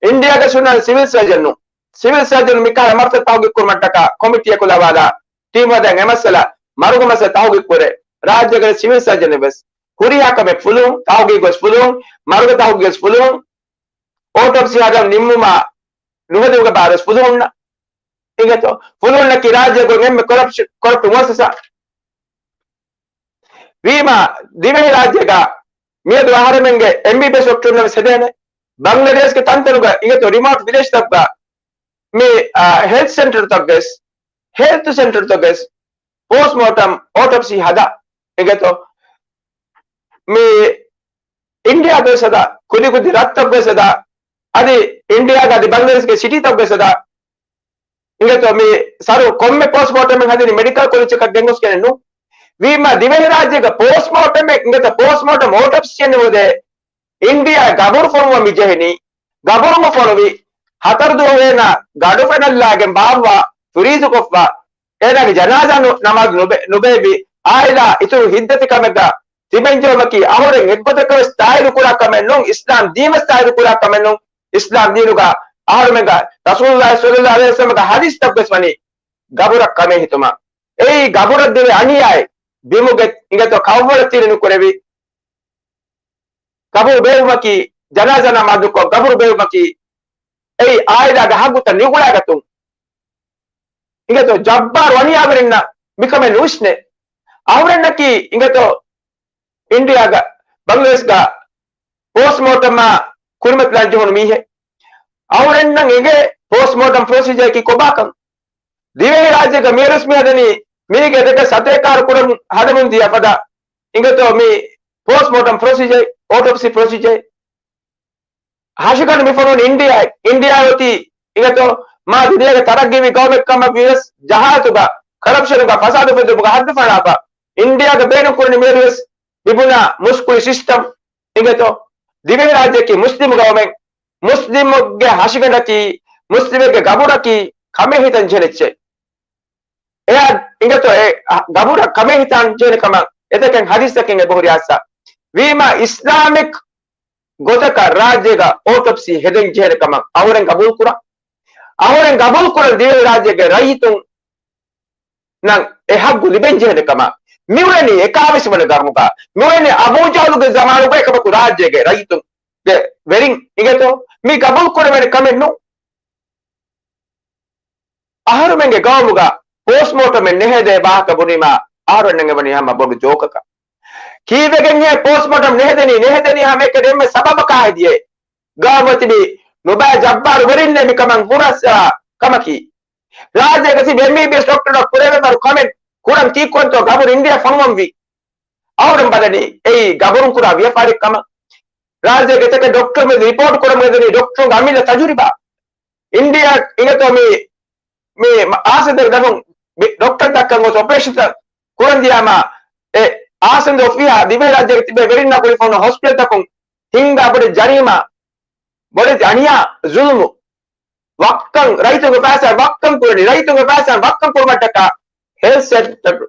އިންޑިއާގަ ހުންނަނީ ސިވިލް ސަރޖަނު. ސިވިލް ސަރޖަނު މިކަހަލަ މައްސަލަ ތަހުގީގު ކުރުމަށްޓަކާ ކޮމިޓީއަކު ލަވާލާ، ޓީމް ހަދަން އެ މައްސަލަ، މަރުގެ މައްސަލަ ތަހުގީގު ކުރޭ. ރާއްޖޭގަ ސިވިލް ސަރޖަނެއް ވެސް. ހުރިހާ ކަމެއް ފުލުހުން، ތަހުގީގު ވެސް ފުލުހުން، މަރުގެ ތަހުގީގު ވެސް ފުލުހުން، އޯޓޮޕްސީ ހަދަން ނިންމުމާ ނުހެދުމުގެ ބާރު ވެސް ފުލުހުންނަށް. އިނގޭތޯ؟ ފުލުހުންނަކީ ރާއްޖޭގަ އެންމެ ކޮރަޕްޓް، ކޮރަޕްޓް މުއައްސަސާ. ވީމާ، ދިވެހި ރާއްޖޭގަ މިއަދު އަހަރެމެންގެ އެމްބީބީއެސް ޑޮކްޓަރުންނަށް ވެސް ހެދޭނެ. ބަންގްލަދޭޝްގެ ތަންތަނުގަ އިނގޭތޯ ރިމޯޓް ވިލޭޖްތަކުގަ މި، އާ، ހެލްތު ސެންޓަރުތަކުގަ ވެސް، ހެލްތު ސެންޓަރުތަކުގަ ވެސް ޕޯސްޓްމޯޓަމް އޯޓޮޕްސީ ހަދާ. އިނގޭތޯ؟ މި އިންޑިއާގަ ވެސް ހަދާ، ކުދި ކުދި ރަށްތަކުގަ ވެސް ހަދާ، އަދި އިންޑިއާގަ އަދި ބަންގްލަދޭޝްގެ ސިޓީތަކުގަ ވެސް ހަދާ. އިނގޭތޯ މި ސަރު ކޮންމެ ޕޯސްޓްމޯޓަމެއް ހަދަނީ މެޑިކަލް ކޮލެޖަކަށް ގެންގޮސްގެނެއް ނޫން. ވީމާ ދިވެހިރާއްޖޭގަ ޕޯސްޓްމޯޓަމެއް އިނގޭތޯ ޕޯސްޓްމޯޓަމް އޯޓޮޕްސީއެއް ނުހެދޭ. އިންޑިއާ ގަބުރު ފޮނުވަން މި ޖެހެނީ. ގަބުރު މި ފޮނުވި ހަތަރު ދުވަހު އޭނާ ގަޑު ފެނަށްލާގެން ބާއްވާ ފްރީޒުކޮށްފަ. އޭނާގެ ޖަނާޒާ ނު-، ނަމާދު ނުބެ-، ނުބޭއްވި. އާއިލާ އިތުރު ހިތްދަތި ކަމެއްގަ ތިބެންޖެހުމަކީ އަހުރެން އެއްގޮތަކަށް ވެސް ތާއީދު ކުރާ ކަމެއް ނޫން، އިސްލާމް ދީން ވެސް ތާއީދު ކުރާ ކަމެއް ނޫން. އިސްލާމް ދީނުގަ އަހަރުމެންގަ ރަސޫލުﷲ ޞައްލަﷲ ޢަލައިހި ވަސައްލަމްގެ ޙަދީޘްތަކު ވެސް ވަނީ ގަބުރަށް ކަމޭ ހިތުމަށް. އެއީ ގަބުރަށް ދެވޭ އަނިޔާއެއް. ބިމުގެ އިނގޭތޯ ކައުވަޅަށް ތިރި ނުކުރެވި. ގަބުރު ބޭއްވުމަކީ، ޖަނާޒާ ނަމާދުކޮށް ގަބުރު ބޭއްވުމަކީ، އެއީ އާއިލާގެ ޙައްޤުތައް ނިގުޅާގަތުން. އިނގޭތޯ ޖައްބާރު އަނިޔާވެރިންނަށް މިކަމެއް ނުވިސްނޭ. އަހުރެންނަކީ އިނގޭތޯ އިންޑިއާގަ، ބަނގްލަދޭޝްގަ ޕޯސްޓްމޯޓަމާ ކުރިމަތިލާން ޖެހުނު މީހެއް. އަހުރެންނަށް އެނގޭ ޕޯސްޓްމޯޓަމް ޕްރޮސީޖަރަކީ ކޮބާކަން. ދިވެހިރާއްޖޭގަ މިއަދުވެސް މި ހަދަނީ މީގެ ދެކެ ސަތޭކާރު ކުރަން ހަދަމުން ދިޔަ ފަދަ އިނގޭތޯ މި ޕޯސްޓްމޯޓަމް ޕްރޮސީޖަރ، އޯޓޮޕްސީ ޕްރޮސީޖަރ. ހަށިގަނޑު މި ފޮނުވަނީ އިންޑިއާ، އިންޑިއާ އޮތީ އިނގޭތޯ މާ ދުނިޔޭގެ ތަރައްގީވި ގައުމެއް ކަމަށް ވިޔަސް ޖަހާލަތުގަ، ކަރަޕްޝަނުގަ، ފަސާދަ އުފެއްދުމުގަ ހައްދު ފަޅާފަ. އިންޑިއާގަ ބޭނުން ކުރަނީ މިއަދުވެސް މި ބުނާ މުސްކުޅި ސިސްޓަމް އިނގޭތޯ. ދިވެހިރާއްޖެއަކީ މުސްލިމު ގައުމެއް، މުސްލިމެއްގެ ހަށިގަނޑަކީ، މުސްލިމެއްގެ ގަބުރަކީ ކަމޭ ހިތަން ޖެހެނެއްޗެއް. އެއާ އިނގޭތޯ އެ ގަބުރަށް ކަމޭ ހިތާން ޖެހޭނެ ކަމަށް އެތަކެއް ހަދީސްތަކެއް އެބަހުރި އާސާ. ވީމާ އިސްލާމިކް ގޮތަކަށް ރާއްޖޭގަ އޯޓޮޕްސީ ހެދެން ޖެހޭނެ ކަމަށް އަހުރެން ގަބޫލު ކުރާ. އަހުރެން ގަބޫލު ކުރަން ދިވެހިރާއްޖޭގެ ރައްޔިތުންނަށް އެ ހައްގު ލިބެން ޖެހޭނެ ކަމަށް. މިއުޅެނީ އެކާވީސް ވަނަ ގަރުނުގަ. މިއުޅެނީ އަބޫ ޖަހުލުގެ ޒަމާނުގަ އެކަމަކު ރާއްޖޭގެ ރައްޔިތުންގެ ވެރިން އިނގޭތޯ މި ގަބޫލު ކުރެވޭނެ ކަމެއް ނޫން. އަހަރުމެންގެ ގައުމުގަ ޕޯސްޓްމޯޓަމެއް ނެހެދޭ ވާހަކަ ބުނީމާ، އަހަރުމެންނަށް އެވަނީ ހަމަ ބޮޑު ޖޯކަކަށް. ކީއްވެގެންހޭ ޕޯސްޓްމޯޓަމް ނެހެދެނީ؟ ނެހެދެނީ ހަމައެކަނި އެންމެ ސަބަބަކާ ހެދިޔޭ. ގާމު ތިބި ނުބައި ޖައްބާރު ވެރިންނޭ މިކަމަށް ހުރަސްއަރާ ކަމަކީ. ރާއްޖޭގަ ތިބި އެމްބީބީއެސް ޑޮކްޓަރުންނަށް ކުރެވޭ ބަރު ކަމެއް ކުރަން ކީއްކުރަންތޯ ގަބުރު އިންޑިއާ ފޮނުވަންވީ. އަހުރެން ބަލަނީ އެއީ ގަބުރުން ކުރާ ވިޔަފާރި ކަމަށް. ރާއްޖޭގެ ތަކެއް ޑޮކްޓަރު މެދު ރިޕޯޓް ކުރަމުން ހެދެނީ ޑޮކްޓަރުންގެ އަމިއްލަ ތަޖުރިބާ. އިންޑިއާ އިނގޭތޯ މި، މި އާސަންދެރު ދަށުން ޑޮކްޓަރު ދައްކަން ގޮސް އޮޕަރޭޝަންތައް ކުރަން ދިޔާމާ، އެ އާސަންދެ އޮފީހާ ދިވެހިރާއްޖޭގަ ތިބޭ ވެރިންނާ ގުޅިފަ ހުންނަ ހޮސްޕިޓަލްތަކުން ހިންގާ ބޮޑެތި ޖަރީމާ، ބޮޑެތި އަނިޔާ، ޒުލުމު. ވައްކަން ރައްޔިތުންގެ ފައިސާ ވައްކަން ކުރަނީ، ރައްޔިތުންގެ ފައިސާ ވައްކަން ކުރުމަށްޓަކާ ހެލްތް ސެކްޓަރު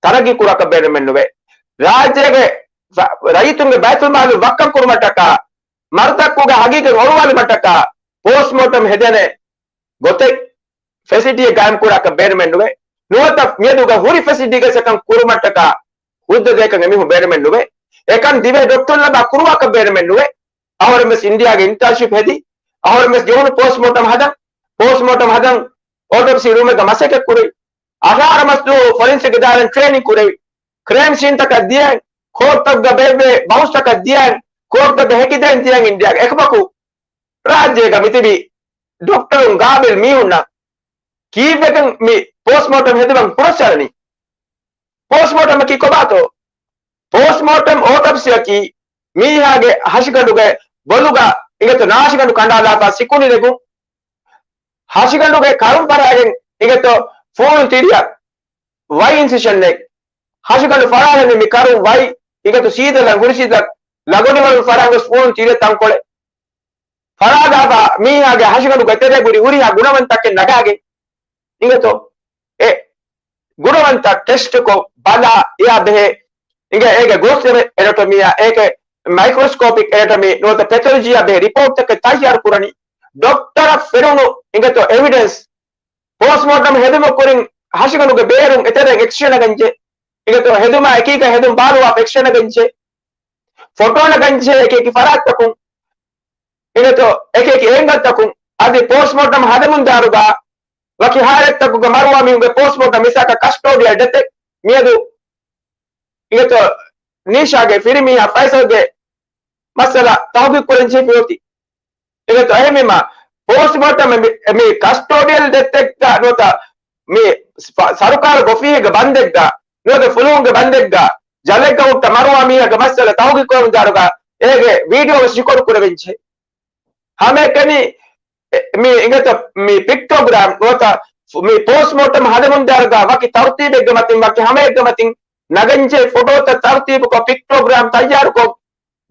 ތަރައްގީ ކުރާކަށް ބޭނުމެއްނުވޭ. ރާއްޖޭގެ ރަ-، ރައްޔިތުންގެ ބައިތުލްމާލު ވައްކަން ކުރުމަށްޓަކާ މަރުތައްކުގެ ހަގީގަތް އޮޅުވާލުމަށްޓަކާ ޕޯސްޓްމޯޓަމް ހެދޭނެ ގޮތެއް ފެސިލިޓީއެއް ގާއިމް ކުރާކަށް ބޭނުމެއްނުވޭ. ނުވަތަ މިއަދުގަ ހުރި ފެސިލިޓީގައި އެކަން ކުރުމަށްޓަކާ ހުއްދަ ދޭކަށް އެމީހުން ބޭނުމެއްނުވޭ. އެކަން ދިވެހި ޑޮކްޓަރުން ލަބާ ކުރުވާކަށް ބޭނުމެއްނުވޭ. އަހުރެން ވެސް އިންޑިއާގެ އިންޓާންޝިޕް ހެދި، އަހުރެން ވެސް ޖެހުނު ޕޯސްޓްމޯޓަމް ހަދަން، ޕޯސްޓްމޯޓަމް ހަދަން، އޯޓޮޕްސީ ރޫމެއްގަ މަސައްކަތް ކުރެވި، އަށާރަ މަސްދުވަހު ފޮރެންސިކް އިދާރާއިން ޓްރޭނިން ކުރެވި، ކްރައިމް ސީންތަކަށް ދިޔައިން، ކޯޓްތަކުގަ ބޭއްވޭ ބަހުސްތަކަށް ދިޔައިން، ކޯޓްތަކަށް ހެކިދޭން ދިޔައިން އިންޑިއާގެ އެކަމަކު، ރާއްޖޭގަ މިތިބި ޑޮކްޓަރުން ގާބިލް މީހުންނަށް ކީއްވެގެން މި ޕޯސްޓްމޯޓަމް ހެދުމަށް ހުރަސްއަރަނީ؟ ޕޯސްޓްމޯޓަމަކީ ކޮބާތޯ؟ ޕޯސްޓްމޯޓަމް އޯޓޮޕްސީއަކީ މީހާގެ ހަށިގަނޑުގެ ބޮލުގަ އިނގޭތޯ ނާށިގަނޑު ކަނޑާލާފަ ސިކުނޑި ނެގުން، ހަށިގަނޑުގެ ކަރުން ފަރާގެން އިނގޭތޯ ފޫނު ތިރިއަށް ވައި އިންސިޝަންއެއް، ހަށިގަނޑު ފަރާގެން މި ކަރުން ވައި އިނގޭތޯ ސީދަލަން ހުރި ސީދަ ލަގޮނިވަޅުން ފަރާގޮސް ފޫނު ތިރިއަށް ތަންކޮޅެއް ފަރާގާފަ މީހާގެ ހަށިގަނޑުގެ ތެރޭ ގުރި ހުރިހާ ގުނަވަންތަކެއް ނަގާގެން އިނގޭތޯ އެ ގުނަވަންތައް ޓެސްޓްކޮށް ބަލާ އެޔާ ބެހޭ އިނގޭ އޭގެ ގޯސް އެނެޓޮމީއާ އޭގެ މައިކްރޮސްކޯޕިކް އެނެޓޮމީ ނުވަތަ ޕެތޮލޮޖީއާ ބެހޭ ރިޕޯޓްތަކެއް ތައްޔާރު ކުރަނީ ޑޮކްޓަރަށް ފެނުނު އިނގޭތޯ އެވިޑެންސް ޕޯސްޓްމޯޓަމް ހެދުމަށް ކުރިން ހަށިގަނޑުގެ ބޭރުން އެތެރެއަށް އެކްސްރޭ ނަގަންޖެ އިނގޭތޯ ހެދުމާ އެކީގަ ހެދުން ބާރުވާ އެކްސްރޭ ނަގަންޖެ ފޮޓޯ ނަގަންޖެ އެކި އެކި ފަރާތްތަކުން އިނގޭތޯ އެކި އެކި އޭނގަލްތަކުން އަދި ޕޯސްޓްމޯޓަމް ހަދަމުންދާރުގަ ވަކި ހާލަތްތަކުގަ މަރުވާ މީހުންގެ ޕޯސްޓްމޯޓަމް މިސާކަށް ކަސްޓޯޑިއަލް ޑެތެއް މިއަދު އިނގޭތޯ ނީޝާގެ ފިރިމީހާ ފައިސަލްގެ މައްސަލަ ތަހުގީގު ކުރަން ޖެހިފި އޮތީ. އިނގޭތޯ އެހެންވީމާ ޕޯސްޓްމޯޓަމް މި، މި ކަސްޓޯޑިއަލް ޑެތެއްގަ ނުވަތަ މި ފަ-، ސަރުކާރުގެ އޮފީހެއްގެ ބަންދެއްގަ ނުވަތަ ފުލުހުންގެ ބަންދެއްގަ ޖަލެއްގަ ހުއްޓަ މަރުވާ މީހާގެ މައްސަލަ ތަހުގީގު ކުރަމުންދާރުގަ އޭގެ ވީޑިއޯ ވެސް ރިކޯޑް ކުރެވެންޖެހޭ. ހަމައެކަނި އެ، މި އިނގޭތޯ މި ޕިކްޓޯގްރާމް ނުވަތަ މި ޕޯސްޓްމޯޓަމް ހަދަމުންދާރުގަ ވަކި ތަރުތީބެއްގެ މަތިން ވަކި ހަމައެއްގެ މަތިން ނަގަންޖެހޭ ފޮޓޯތައް ތަރުތީބުކޮށް ޕިކްޓޯގްރާމް ތައްޔާރުކޮށް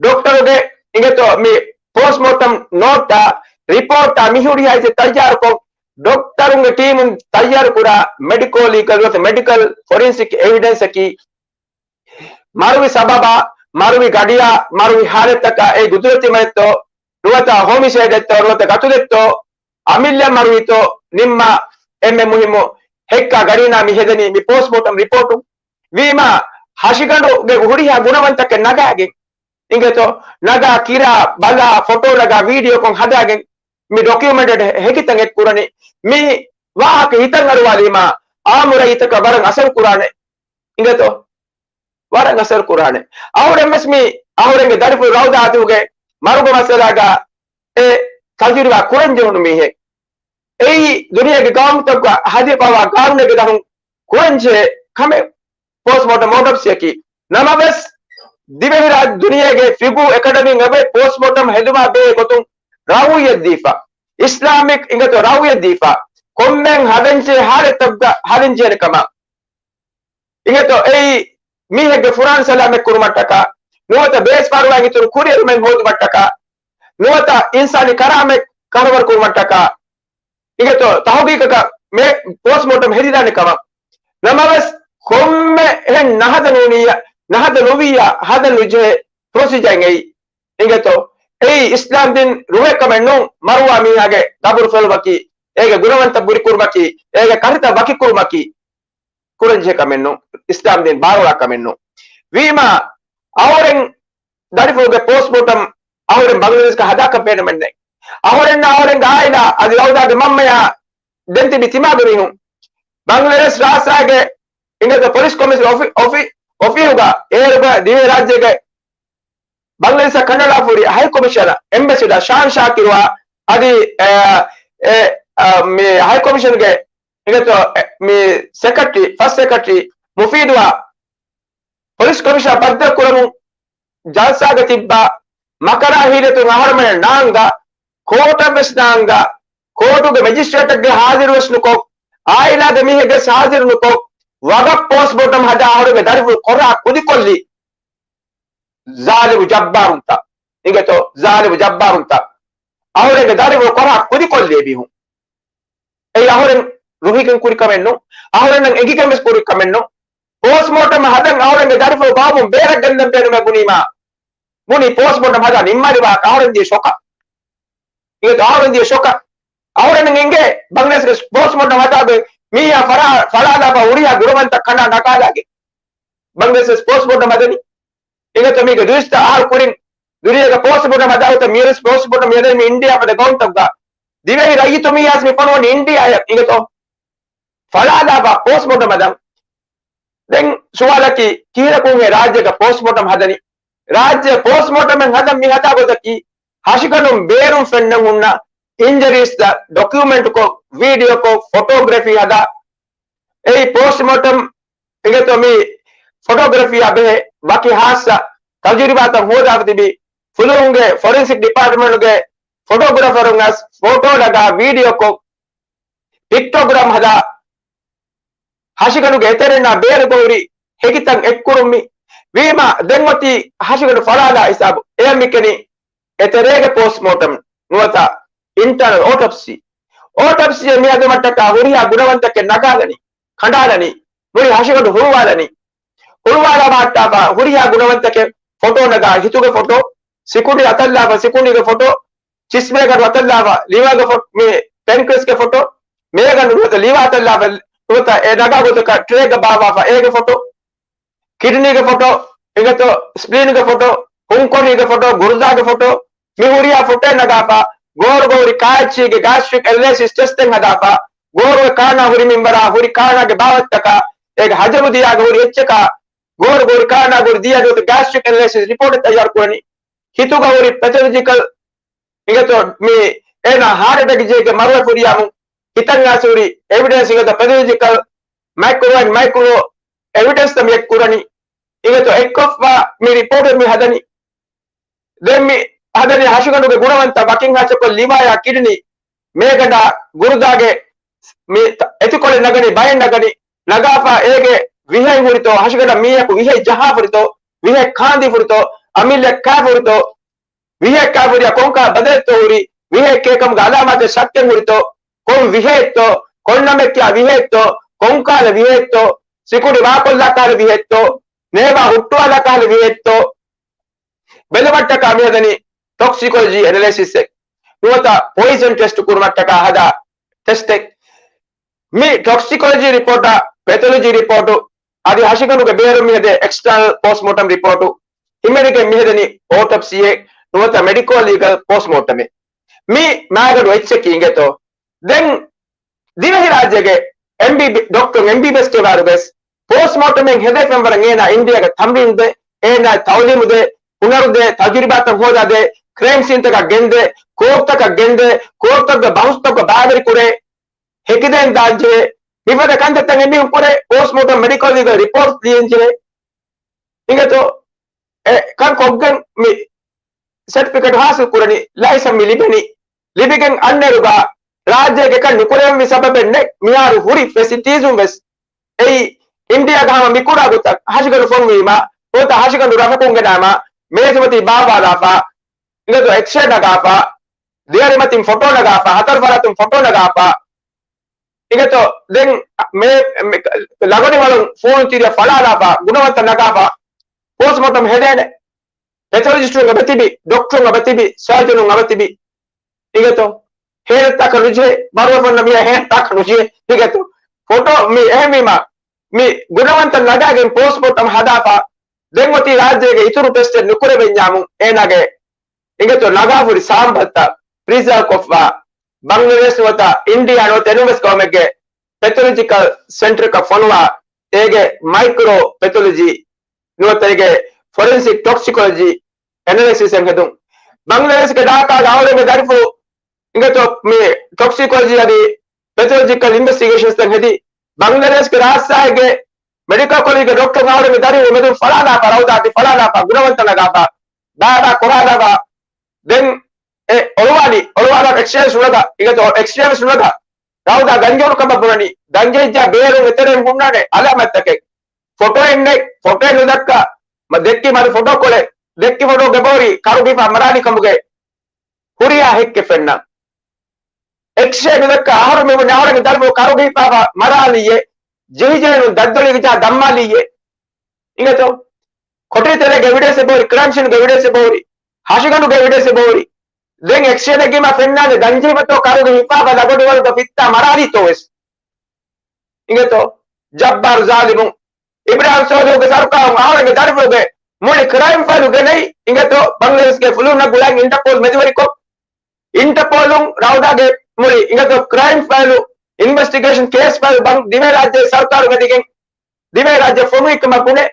ޑޮކްޓަރުގެ އިނގޭތޯ މި ޕޯސްޓްމޯޓަމް ނޯޓްތައް ރިޕޯޓްތައް މި ހުރިހާ އެއްޗެއް ތައްޔާރުކޮށް ޑޮކްޓަރުންގެ ޓީމުން ތައްޔާރުކުރާ މެޑިކޯ ލީގަލް ނުވަތަ މެޑިކަލް ފޮރެންސިކް އެވިޑެންސަކީ މަރުވި ސަބަބާ، މަރުވި ގަޑިޔާ، މަރުވި ހާލަތަކާ، އެ ގުދުރަތީ މައެއްތޯ، ނުވަތަ ހޮމިސައިޑެއްތޯ، ނުވަތަ ގަތުލެއްތޯ، އަމިއްލަ މަރުވީތޯ، ނިންމާ އެންމެ މުހިއްމު ހެއްކާ ގަޑީނާ މި ހެދެނީ މި ޕޯސްޓްމޯޓަމް ރިޕޯޓުން. ވީމާ، ހަށިގަނޑުގެ ހުރިހާ ގުނަވަންތަކެއް ނަގާގެން އިނގޭތޯ، ނަގާ ކިރާ، ބަލާ، ފޮޓޯ ނަގާ، ވީޑިއޯކޮށް ހަދާގެން މި ޑޮކިއުމެންޓެޑް ހެކިތަން އެއްކުރަނީ. މި ވާހަކަ ހިތަށް އަރުވާލީމާ، އާއްމު ރައްޔިތަކަށް ވަރަށް އަސަރު ކުރާނެ. އިނގޭތޯ؟ ވަރަށް އަސަރު ކުރާނެ. އަހުރެން ވެސް މި އަހުރެންގެ ދަރިފުޅު ރައުދާ އަދުގެ މަރުގެ މައްސަލާގަ އެ ތަޖުރިބާ ކުރަން ޖެހުނު މީހެއް. އެއީ ދުނިޔޭގެ ގައުމުތަކުގަ ހަދިޔަ ފަވާ ގާނޫނެއްގެ ދަށުން ކުރަންޖެހޭ ކަމެއް ޕޯސްޓްމޯޓަމް އޯޓޮޕްސީއަކީ. ނަމަވެސް، ދިވެހިރާއްޖެ ދުނިޔޭގެ ފިގޫ އެކަޑަމީން އެބައި ޕޯސްޓްމޯޓަމް ހެދުމާ ބެހޭ ގޮތުން ރައުޔަތް ދީފަ، އިސްލާމިކް އިނގޭތޯ ރައުޔަތް ދީފަ، ކޮންމެ ހަދަންޖެހޭ ހާލަތްތަކުގަ ހަދަންޖެހޭނެ ކަމަށް. އިނގޭތޯ އެއީ މީހެއްގެ ފުރާން ސަލާމަތް ކުރުމަށްޓަކާ، ނުވަތަ ބޭސްފަރުވާ އިތުރު ކުރިއެރުމެއް ހޯދުމަށްޓަކާ، ނުވަތަ އިންސާނީ ކަރާމަތް ކަރަވަރު ކުރުމަށްޓަކާ، އިނގޭތޯ ތަހުގީގަކަށް މި ޕޯސްޓްމޯޓަމް ހެދިދާނެ ކަމަށް. ނަމަވެސް، ކޮންމެ އެހެން ނަހަދަ ނޫނިއްޔާ، ނަހަދަ ނުވިއްޔާ، ހަދަން ނުޖެހޭ ޕްރޮސީޖާއެއް އެއީ. އިނގޭތޯ އެއީ އިސްލާމް ދީން ރުހެއް ކަމެއް ނޫން. މަރުވާ މީހާގެ ގަބުރު ފެޅުމަކީ، އޭގެ ގުނަވަންތައް ބުރިކުރުމަކީ، އޭގެ ކަށިތައް ވަކިކުރުމަކީ ކުރަންޖެހޭ ކަމެއް ނޫން. އިސްލާމް ދީން ބާރުއަޅާ ކަމެއް ނޫން. ވީމާ، އަހުރެން ދަރިފުޅުގެ ޕޯސްޓްމޯޓަމް އަހުރެން ބަނގްލަދޭޝްގަ ހަދާކަށް ބޭނުމެއްނެތް. އަހުރެންނާ އަހުރެންގެ އާއިލާ އަދި ރައުދާގެ މަންމަޔާ ދެން ތިބި ތިމާގެ މީހުން ބަނގްލަދޭޝް ރާސްތާގެ އިނގޭތޯ ޕޮލިސް ކޮމިޝަނަރ އޮފި-، އޮފި-، އޮފީހުގަ އޭރުގަ ދިވެހިރާއްޖޭގެ ބަނގްލަދޭޝަށް ކަނޑައަޅާފަ ހުރި ހައި ކޮމިޝަނަރ އެމްބެސެޑަރ ޝާން ޝާކިރުއާ އަދި، އެ، އެ، އަ، މި ހައި ކޮމިޝަންގެ އިނގޭތޯ، އެ، މި ސެކްރެޓަރީ، ފަސްޓް ސެކްރެޓަރީ މުފީދުއާ ޕޮލިސް ކޮމިޝަނަރ ބައްދަލުކުރަމުން ޖަލްސާގަ ތިއްބާ މަކަރާ ހީލަތުން އަހަރުމެން ނާންގާ، ކޯޓަށްވެސް ނާންގާ، ކޯޓުގެ މެޖިސްޓްރޭޓަށްގެ ހާޒިރުވެސް ނުކޮށް، އާއިލާގެ މީހެއްގެ ހާޒިރު ނުކޮށް، ވަގަށް ޕޯސްޓްމޯޓަމް ހަދާ އަހަރުގެ ދަރިފުޅު ކޮރާ ކުދިކޮށްލި ޒާލިމު ޖައްބާރުންތައް. އިނގޭތޯ، ޒާލިމު ޖައްބާރުންތައް. އަހަރެންގެ ދަރިފުޅު ކޮރާ ކުދިކޮށްލި މީހުން. އެއީ އަހަރެން ރުހިގެން ކުރި ކަމެއް ނޫން. އަހަރެންނަށް އެނގިގެން ވެސް ކުރި ކަމެއް ނޫން. ޕޯސްޓްމޯޓަމް ހަދަން އަހަރެންގެ ދަރިފުޅު ގައުމުން ބޭރަށް ގެންދަން ބޭނުމޭ ބުނީމާ. ބުނި ޕޯސްޓްމޯޓަމް ހަދާ ނިންމާލި ވާހަކަ އަހަރެން ދިޔަ ޝޮކަށް. އިނގޭތޯ އަހަރެން ދިޔަ ޝޮކަށް. އަހަރެން އެނގޭ ބަނގްލަދޭޝްގެ ޕޯސްޓްމޯޓަމް ހަދާ މީހާ ފަރާ-، ފަޅާލާފަ ހުރިހާ ގުނަވަންތައް ކަނޑާ ނަގާލާގެ. ބަނގްލަދޭޝް ޕޯސްޓްމޯޓަމް ހަދަނީ. އިނގޭތޯ މީގެ ދުވިސްތަ އަހަރު ކުރިން ދުރިޔޭގަ ޕޯސްޓްމޯޓަމް ހަދާ ހުތަ މިޔަރެސް ޕޯސްޓްމޯޓަމް ހަދަނީ މި އިންޑިއާ ފަދަ ގައުންތަކުގަ. ދިވެހި ރައްޔިތު މީހާސް މި ފޮނުވަނީ އިންޑިއާއަށް އިނގޭތޯ. ފަޅާލާފަ ޕޯސްޓްމޯޓަމް ހަދަން. ދެން ސުވާލަކީ ކިހިނަކުން އެ ރާއްޖޭގަ ޕޯސްޓްމޯޓަމް ހަދަނީ؟ ރާއްޖޭ ޕޯސްޓްމޯޓަމެއް ހަދަން މި ހަދާ ގޮތަކީ ހަށިގަނޑުން ބޭރުން ފެންނަން ހުންނަ އިންޖަރީސްތައް ޑޮކިއުމެންޓްކޮށް، ވީޑިއޯކޮށް، ފޮޓޯގްރަފީ ހަދާ. އެއީ ޕޯސްޓްމޯޓަމް އިނގޭތޯ މި ފޮޓޯގްރަފީއާ ބެހޭ ވަކި ހާއްސަ ތަޖުރިބާތައް ހޯދާފަ ތިބި ފުލުހުންގެ ފޮރެންސިކް ޑިޕާޓްމަންޓުގެ ފޮޓޯގްރަފަރުން އަސް ފޮޓޯ ނަގާ ވީޑިއޯކޮށް، ޕިކްޓޯގްރާމް ހަދާ، ހަށިގަނޑުގެ އެތެރެންނާ ބޭރުގަ ހުރި ހެކިތައް އެއްކުރުން މި ވީމާ، ދެން އޮތީ ހަށިގަނޑު ފަޅާލާ ހިސާބު. އެޔަށް މި ކިޔަނީ އެތެރޭގެ ޕޯސްޓްމޯޓަމް ނުވަތަ އިންޓަރނަލް އޯޓޮޕްސީ. އޯޓޮޕްސީއެއް މި ހަދުމަށްޓަކާ ހުރިހާ ގުނަވަންތަކެއް ނަގާލަނީ، ކަނޑާލަނީ، މުޅި ހަށިގަނޑު ހުޅުވާލަނީ. ހުޅުވާލާ ވާއްޓާފަ ހުރިހާ ގުނަވަންތަކެއް ފޮޓޯ ނަގާ، ހިތުގެ ފޮޓޯ، ސިކުނޑި އަތަށްލާފަ ސިކުނޑިގެ ފޮޓޯ، ޗިސްމޭގަނޑު އަތަށްލާފަ ލިވާގެ ފޮޓޯ، މި ޕެންކްރިއަސްގެ ފޮޓޯ، މޭގަނޑު ނުވަތަ ލިވާ އަތަށްލާފަ ނުވަތަ އެ ނަގާ ގޮތަކަށް ޓްރޭގަ ބާއްވާފަ އޭގެ ފޮޓޯ، ކިޑްނީގެ ފޮޓޯ، އިނގޭތޯ ސްޕްލީންގެ ފޮޓޯ، ހުންކޮށިގެ ފޮޓޯ، ގުރުދާގެ ފޮޓޯ، މި ހުރިހާ ފޮޓޯ ނަގާފަ، ގޯރުގަ ހުރި ކާއެއްޗީގެ ގާސްޓްރިކް އެނަލައިސިސް ޓެސްޓެއް ހަދާފަ، ގޯރުގެ ކާނާ ހުރި މިންވަރާ ހުރި ކާނާގެ ބާވަތްތަކާ، އޭގެ ހަޖަމު ދިޔާގަ ހުރި އެއްޗަކާ، ގޯރުގަ ހުރި ކާނާގަ ހުރި ދިޔާ ގޮތަށް ގާސްޓްރިކް އެނަލައިސިސް ރިޕޯޓެއް ތައްޔާރު ކުރަނީ. ހިތުގަ ހުރި ޕެތޮލޮޖިކަލް އިނގޭތޯ މި އޭނާ ހާޓް އެޓެކް ޖެހިގެން މަރުވެފަ ހުރިޔާމު ހިތަށް އައިސް ހުރި އެވިޑެންސް އިނގޭތޯ ޕެތޮލޮޖިކަލް މައިކްރޯ އެންޑް މައިކްރޯ އެވިޑެންސްތައް މި އެއްކުރަނީ. އިނގޭތޯ އެއްކޮށްފަ މި ރިޕޯޓެއް މި ހަދަނީ. ދެން މި ހަދަނީ ހަށިގަނޑުގެ ގުނަވަންތައް ވަކިން ހާއްސަކޮށް ލިވާޔާ ކިޑްނީ މޭގަނޑާ ގުރުދާގެ މި ތަ-، އެތިކޮޅެއް ނަގަނީ ބައެއް ނަގަނީ. ނަގާފަ އޭގެ ވިހައެއް ހުރިތޯ، ހަށިގަނޑަށް މީހަކު ވިހައެއް ޖަހާފަ ހުރިތޯ، ވިހައެއް ކާންދީފަ ހުރިތޯ، އަމިއްލައަށް ކާފަ ހުރިތޯ، ވިހައެއް ކާފަ ހުރިޔާ ކޮންކަހަލަ ބަދަލެއްތޯ ހުރީ، ވިހައެއް ކޭކަމުގެ އަލާމާތެއް ޝައްކެއް ހުރިތޯ، ކޮން ވިހައެއްތޯ، ކޮން ނަމެއް ކިޔާ ވިހައެއްތޯ، ކޮންކަހަލަ ވިހައެއްތޯ، ސިކުނޑި ވާކޮށްލާ ކަހަލަ ވިހައެއްތޯ، ނޭވާ ހުއްޓުވާލާ ކަހަލަ ވިހައެއްތޯ، ބެލުމަށްޓަކާ މިހަދަނީ ޓޮކްސިކޮލޮޖީ އެނަލައިސިސްއެއް ނުވަތަ ޕޮއިޒަން ޓެސްޓް ކުރުމަށްޓަކާ ހަދާ ޓެސްޓެއް. މި ޓޮކްސިކޮލޮޖީ ރިޕޯޓާ ޕެތޮލޮޖީ ރިޕޯޓު އަދި ހަށިގަނޑުގެ ބޭރުން މިހެދޭ އެކްސްޓަރނަލް ޕޯސްޓްމޯޓަމް ރިޕޯޓު ހިމެނިގެން މިހެދެނީ އޯޓޮޕްސީއެއް ނުވަތަ މެޑިކޯ ލީގަލް ޕޯސްޓްމޯޓަމެއް. މި މާގަނޑު އެއްޗަކީ އިނގޭތޯ. ދެން ދިވެހިރާއްޖޭގެ އެމްބީބީ، ޑޮކްޓަރު އެމްބީބީއެސްގެ ވާރުގަސް ޕޯސްޓްމޯޓަމެއް ހެދޭ ފެންވަރަށް އޭނާ އިންޑިއާގެ ތަމްރީނު ދޭ، އޭނާ ތައުލީމު ދޭ، ހުނަރު ދޭ، ތަޖުރިބާތައް ހޯދާ ދޭ، ކްރައިމް ސީންތަކަށް ގެންދޭ، ކޯޓްތަކަށް ގެންދޭ، ކޯޓްތަކުގެ ބަހުސްތަކުގަ ބައިވެރި ކުރޭ، ހެކިދޭން ދާންޖެހޭ، މިފަދަ ކަންތައްތައް އެމީހުން ކުރޭ، ޕޯސްޓްމޯޓަމް މެޑިކަލް ލީގަލް ރިޕޯޓް ލިޔެންޖެހޭ. އިނގޭތޯ އެ ކަން ކޮށްގެން މި ސެޓްފިކެޓް ހާސިލް ކުރަނީ، ލައިސަން މި ލިބެނީ. ލިބިގެން އަންނައިރުގަ ރާއްޖޭގެ ކަން ނުކުރެވެން މި ސަބަބެއް ނެތް. މިހާރު ހުރި ފެސިލިޓީސް ވެސް އެއީ އިންޑިއާގަ ހަމަ މި ކުރާ ގޮތަށް ހަށިގަނޑު ފޮނުވީމާ، ނުވަތަ ހަށިގަނޑު ރަފަކުން ގެނައިމާ، މޭޒުމަތީ ބާއްވާލާފަ، އިނގޭތޯ އެކްސްރޭ ނަގާފަ، ދެއަރިމަތިން ފޮޓޯ ނަގާފަ، ހަތަރު ފަރާތުން ފޮޓޯ ނަގާފަ، އިނގޭތޯ ދެން މޭ، މެ-، ލަގޮނިވަޅުން ފޫނު ތިރިއަށް ފަޅާލާފަ، ގުނަވަންތައް ނަގާފަ، ޕޯސްޓްމޯޓަމް ހެދޭނެ. ޕެތޮލޮޖިސްޓުން އެބަތިބި، ޑޮކްޓަރުން އެބަތިބި، ސާޖަނުން އެބަތިބި. އިނގޭތޯ؟ ހޭނަތާކަށް ނުޖެހޭ، މަރުވެފަ ހުންނަ މީހާ ހޭނަތާކަށް ނުޖެހޭ. އިނގޭތޯ؟ ފޮޓޯ މި އެހެންވީމާ، މި ގުނަވަންތައް ނަގާގެން ޕޯސްޓްމޯޓަމް ހަދާފަ، ދެން އޮތީ ރާއްޖޭގެ އިތުރު ޓެސްޓެއް ނުކުރެވެންޏާމު، އޭނާގެ އިނގޭތޯ ނަގާފަ ހުރި ސާމްޕަލްތައް ޕްރިޒާވް ކޮށްފަ، ބަންގްލަދޭޝް ނުވަތަ އިންޑިއާ ނުވަތަ އެނޫންވެސް ގައުމެއްގެ ޕެތޮލޮޖިކަލް ސެންޓަރަކަށް ފޮނުވާ، އޭގެ މައިކްރޯ ޕެތޮލޮޖީ ނުވަތަ އޭގެ ފޮރެންސިކް ޓޮކްސިކޮލޮޖީ އެނަލިސިސް އެއް ހެދުން. ބަނގްލަދޭޝްގެ ޑާކާގެ އަހަރެންގެ ދަރިފުޅު އިނގޭތޯ މި ޓޮކްސިކޮލޮޖީ އަދި ޕެތޮލޮޖިކަލް އިންވެސްޓިގޭޝަންސްތައް ހެދި، ބަނގްލަދޭޝްގެ ރާޖްސާހިބްގެ މެޑިކަލް ކޮލެޖްގެ ޑޮކްޓަރު އަހަރެންގެ ދަރިފުޅު މެދުން ފަޅާލާފަ، ރައުދާ ތި ފަޅާލާފަ، ގުނަވަންތަ ނަގާފަ، ބާބާ ކޮށާލާފަ. ދެން އެ އޮޅުވާލި، އޮޅުވާލާ އެކްސްރޭ ނުނަގާ، އިނގޭތޯ އެކްސްރޭ ނުނަގާ، ރައުދާ ގަންޖެހުނު ކަމަށް ބުނަނީ. ގަންޖެހިއްޖާ ބޭރުން އެތެރެން ހުންނާނެ އަލާމަތްތަކެއް. ފޮޓޯއެއް ނެތް، ފޮޓޯއެއް ނުދައްކާ، މަ ދެއްކި މަދު ފޮޓޯ ކޮޅެއް، ދެއްކި ފޮޓޯގެ ބޯރި ކަރުގަ ހިފާ މަރާލި ކަމުގެ ހުރިހާ ހެއްކެއް ފެންނަ. އެކްސްރޭ ނުދައްކާ އަހަރު މި ބުނި އަހަރެންގެ ދަރިފުޅު ކަރުގަ ހިފާފަ މަރާލިއޭ، ޖެހިޖެހެނުން ދަތްދޮޅީގަ ޖާ ދައްމާލިއޭ. އިނގޭތޯ؟ ކޮޓަރި ތެލެއްގެ އެވިޑެންސެއް ބޯރި، ކްރައިމް ސީނުގެ އެވިޑެންސެއް ބޯރި، ހަށިގަނޑުގެ އެވިޑެންސެއް ބޯރި. ދެން އެކްސްރޭ ނެގީމާ ފެންނާނެ ގަންޖެހިފަތޯ ކަރުގަ ހިފާފަ ލަގޮޑިވަރުގަ ފިއްތާ މަރާލީތޯ ވެސް. އިނގޭތޯ؟ ޖައްބާރު ޒާލިމުން. އިބްރާހިމް ސޯލިހުގެ ސަރުކާރުން އަހަރެންގެ ދަރިފުޅުގެ މުޅި ކްރައިމް ފައިލު ގެނައި އިނގޭތޯ ބަނގްލަދޭޝްގެ ފުލުހުންނަށް ގުޅަން އިންޓަޕޯލް މެދުވެރިކޮށް، އިންޓަޕޯލުން ރައުދާގެ މުޅި އިނގޭތޯ ކްރައިމް ފައިލު، އިންވެސްޓިގޭޝަން ކޭސް ފައިލު ބަން ދިވެހިރާއްޖޭ ސަރުކާރު ގެދިގެން ދިވެހިރާއްޖެ ފޮނުވި ކަމަށް ބުނެ،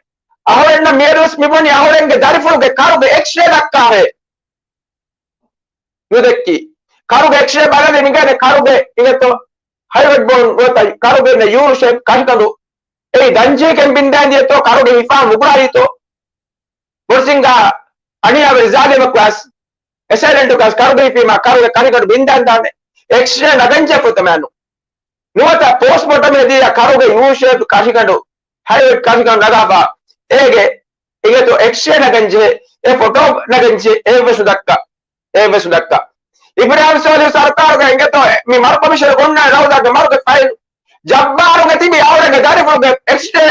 އަހަރެންނަށް މިއަދުވެސް މި ބުނި އަހަރެންގެ ދަރިފުޅުގެ ކަރުގެ އެކްސްރޭ ދައްކާހޭ ނުދެއްކީ. ކަރުގެ އެކްސްރޭ ބަލަލި މިގަނެ ކަރުގެ އިނގޭތޯ ހައިވެޓް ބޯން ނުވަތަ ކަރުގެ ޔޫ ޝޭޕް ކަށިގަނޑު އެއީ ދަންޖެހިގެން ބިންދާން ދިޔަތޯ ކަރުގެ ހިފާ މުގުރާލީތޯ. ބޮޑުސިނގާ އަނިޔާވެރި ޒާލިމަކު ވެސް އެސައިލެންޓު ކަސް ކަރުގަ ހިފީމާ ކަރުގެ ކަށިގަނޑު ބިންދާން ދާނެ. އެކްސްރޭ ނަގަންޖެ ފުތަމައިނު. ނުވަތަ ޕޯސްޓްމޯޓަމް ހެދިޔަ ކަރުގެ ޔޫ ޝޭޕް ކަށިގަނޑު، ހައިވެޓް ކަށިގަނޑު ނަގާފަ އޭގެ އިނގޭތޯ އެކްސްރޭ ނަގަން ޖެހޭ، އެ ފޮޓޯ ނަގަން ޖެހޭ، އެއްވެސް ނުދައްކާ، އެއްވެސް ނުދައްކާ. އިބްރާހިމް ސޯލިހު ސަރުކާރުގެ އިނގޭތޯ މި މަރު ކޮމިޝަނަށް އޮންނަ ރައުދާގެ މަރުގެ ފައިލް ޖައްބާރުގެ ތިބި އަހަރެންގެ ދަރިފުޅުގެ އެކްސްރޭ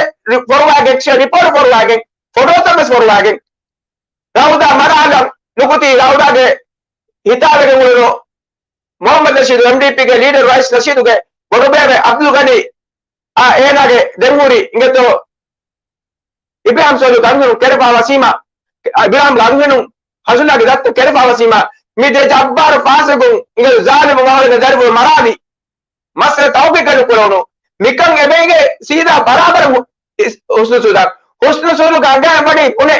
ފޮރުވާގެ، އެކްސްރޭ ރިޕޯޓް ފޮރުވާގެން، ފޮޓޯތައް ވެސް ފޮރުވާގެން ރައުދާ މަރާލަން ނުކުތީ ރައުދާގެ ހިތާވެގެން އުޅުނު މުހައްމަދު ނަޝީދު، އެމްޑީޕީގެ ލީޑަރު ރައީސް ނަޝީދުގެ ބޮޑުބޭބެ އަބްދުލް ޣަނީ އާ އޭނާގެ ދެންހުރި އިނގޭތޯ އިބްރާހިމް ސޯލިހުގެ އަންހެނުން ކެރިފާ ވަސީމާ، އިބްރާހިމްގެ އަންހެނުން ހަޒުނާގެ ދައްތަ ކެރިފާ ވަސީމާ، މި ދެ ޖައްބާރު ފާސިގުން އިނގޭތޯ ޒާލިމު އަހަރެންގެ ދަރިފުޅު މަރާލި. މައްސަލަ ތަހުގީގެއް ނުކުރެވުނު. މިކަން އެބައިގެ ސީދާ ބަރާބަރަށް ހު-، ހުސް-، ހުސްނު ސޫދަށް. ހުސްނު ސޫދުގެ އަނގައިން ވަނީ ބުނެ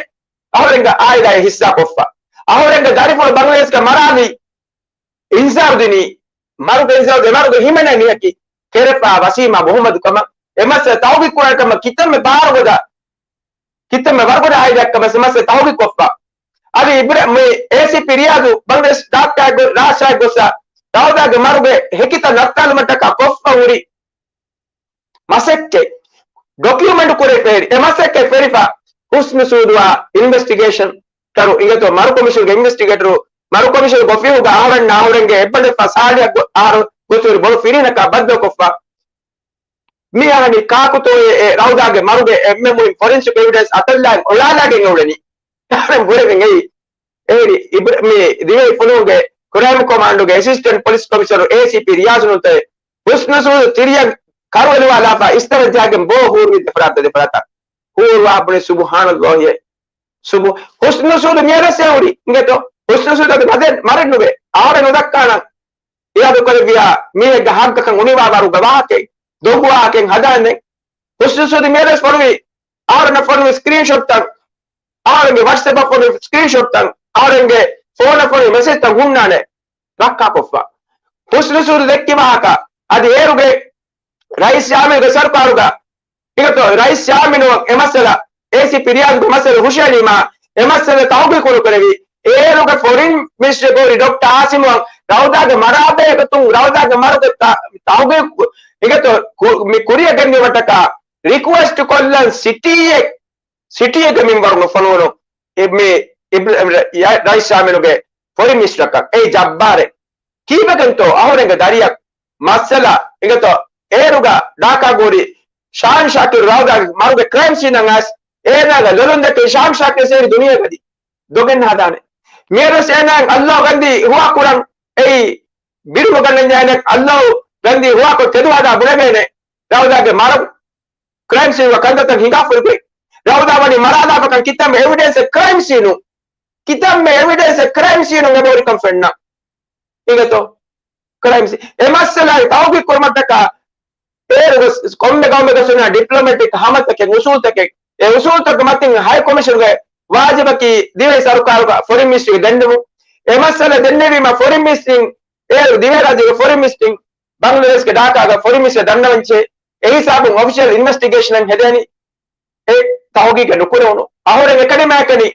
އަހަރެންގެ އާއިލާއެއް ހިއްސާ ކޮށްފަ. އަހަރެންގެ ދަރިފުޅު ބަނގްލަދޭޝްގަ މަރާލި. އިންޒާރު ދިނީ. މަރުގެ އިންޒާރު ދެ މަރުގެ ހިމެނޭ މީހަކީ ކެރެފާ ވަސީމާ މުހައްމަދު ކަމަށް އެ މައްސަލަ ތަހުގީގު ކުރާނެ ކަމަށް ކިތަންމެ ބާރުގަދަ، ކިތަންމެ ވަރުގަދަ އާއިލާއެއް ކަމަށް އެ މައްސަލަ ތަހުގީގު ކޮށްފަ. އަދި އިބްރ-، މި އޭސީޕީ ރިޔާޒު ބަނގްލަދޭޝް ޑާކްޓަރ ގޮ-، ރާޝާ ގޮސް ރައުދާގެ މަރުގެ ހެކިތައް ނައްތާލުމަށްޓަކާ ކޮށްފަ ހުރި މަސައްކަތް، ޑޮކިއުމެންޓް ކުރެވިފަ ހުރި، އެ މަސައްކަތް ފެރިފަ ހުސްނު ސޫދުއާ އިންވެސްޓިގޭޝަން ކަރު އިނގޭތޯ މަރު ކޮމިޝަނުގެ އިންވެސްޓިގޭޓަރު، މަރު ކޮމިޝަނުގެ އޮފީހުގަ އަހަރެންނާ އަހަރެންގެ އެއްބަނޑެއްފަ ސާޅީސް އަހަރު ގޮތުގެ ބޮޑު ފިރިހެނަކާ ބައްދަލުކޮށްފަ. މި އަހަނީ ކާކުތޯއޭ އެ ރައުދާގެ މަރުގެ އެންމެ މުހިންމު ފޮރެންސިކް އެވިޑެންސް އަތަށްލާން އޮޅާލާގެން އުޅެނީ. އަހަރެން ބުނެވެން އެއީ. އެހެނީ އިބްރ-، މި ދިވެހި ފުލުހުންގެ ކްރައިމް ކޮމާންޑުގެ އެސިސްޓެންޓް ޕޮލިސް ކޮމިޝަނަރު އޭސީޕީ ރިޔާޒު ނުންތައޭ ހުސްނު ސޫދު ތިރިއަށް ކަރު އެލުވާލާފަ އިސްތަށަށް ޖަހައިގެން ބޯ ހޫރުވި ދެފަރާތަށް ދެފަރާތަށް. ހޫރުވާ ބުނި ސުބުހާނައްލާހި. ސުބު-، ހުސްނު ސޫދު މިޔަރަސް އެ ހުރި އިނގޭތޯ. ހުސްނު ސޫދު އަދި މަދެއް މަރެއް ނުވޭ. އަހަރެން ނުދައްކާނަން. އިރާދަ ކުރެއްވިޔާ މީހެއްގެ ހައްގަކަށް އުނިވާ ވަރުގެ ވާހަކައެއް، ދޮގު ވާހަކައެއް ހަދާނެ. ހުސްނު ސޫދު މިޔަރަސް ފޮނުވި، އަހަރެންނަށް ފޮނުވި ސްކްރީންޝޮޓްތައް، އަހަރެންގެ ވަޓްސްއެޕަށް ފޮނުވި ސްކްރީންޝޮޓްތައް، އަހަރެންގެ ފޯނަށް ފޮނުވި މެސެޖްތައް ހުންނާނެ. ރައްކާކޮށްފަ. ހުސްނު ސޫދު ދެއްކި ވާހަކަ، އަދި އޭރުގެ ރައީސް ޔާމީނުގެ ސަރުކާރުގަ އިނގޭތޯ ރައީސް ޔާމީނު އެ މައްސަލަ އޭސީޕީ ރިޔާޒުގެ މައްސަލަ ހުށައެޅީމާ، އެ މައްސަލަ ތަހުގީގު ކުރު ކުރެވި. އޭރުގެ ފޮރިން މިނިސްޓަރ ގޯރި ޑޮކްޓަރ އާސިމުއަށް ރައުދާގެ މަރާބެހޭގޮތުން ރައުދާގެ މަރުގެ ތަ-، ތަހުގީގު އިނގޭތޯ ކު-، މި ކުރިއަށް ގެންދިއުމަށްޓަކާ ރިކުއެސްޓް ކޮށްލަން ސިޓީއެއް، ސިޓީއެއްގެ މިންވަރު ނުފޮނުވުނު. އެ މި އިބް-، އިބް-، ޔާ-، ރައީސް ޔާމީނުގެ ފޮރިން މިނިސްޓަރަކަށް އެ ޖައްބާރެއް. ކީއްވެގެންތޯ އަހަރެންގެ ދަރިއަށް މައްސަލަ އިނގޭތޯ އޭރުގަ ޑާކާ ގޯރި ޝާން ޝާކިރު ރައުދާގެ މަރުގެ ކްރައިމް ސީނަށް އައިސް އޭނާގެ ލޮލުން ދެކެ ޝާން ޝާކިރު ސޭރި ދުނިޔެ ގަދި ދޮގެއް ހަދާނެ. މިޔަރަސް އޭނާއަށް އައްލާހު ގަންދީ ހުވާ ކުރަން އެއީ ބިރު ނުގަންނަންޏާ އޭނަ އައްލާހު ގަންދީ ހުވާކޮށް ތެދު ހަދާ ބުނެވޭނެ. ރައުދާގެ މަރު ކްރައިމް ސީނުގަ ކަންތައްތައް ހިނގާފައި ގޮތް. ރައުދާ ވަނީ މަރާލާފަކަން ކިތަންމެ އެވިޑެންސެއް ކްރައިމް ސީނު. ކިތަންމެ އެވިޑެންސެއް ކްރައިމް ސީނު އެބަހުރިކަން ފެންނަ. އިނގޭތޯ؟ ކްރައިމް ސީ-، އެ މައްސަލައި ތަހުގީގު ކުރުމަށްޓަކާ އޭރު ވެސް ކޮންމެ ގައުމެއްގަ ފެންނަ ޑިޕްލޮމެޓިކް ހަމަތަކެއް، އުސޫލްތަކެއް، އެ އުސޫލުތަކުގެ މަތިން ހައި ކޮމިޝަނުގެ ވާޖިބަކީ ދިވެހި ސަރުކާރުގަ ފޮރިން މިނިސްޓްރީގެ ދެންނެވުން. އެ މައްސަލަ ދެންނެވީމަ ފޮރިން މިނިސްޓްރީން އޭރު ދިވެހިރާއްޖޭގެ ފޮރިން މިނިސްޓްރީން ބަނގްލަދޭޝްގެ ޑާކާގަ ފޮރިން މިނިސްޓްރީ ދަންނަވަންޗޭ އެ ހިސާބުން އޮފިޝަލް އިންވެސްޓިގޭޝަނެއް ހެދޭނީ އެ ތަހުގީގެއް ނުކުރެވުނު. އަހުރެން އެކަނިމާއެކަނި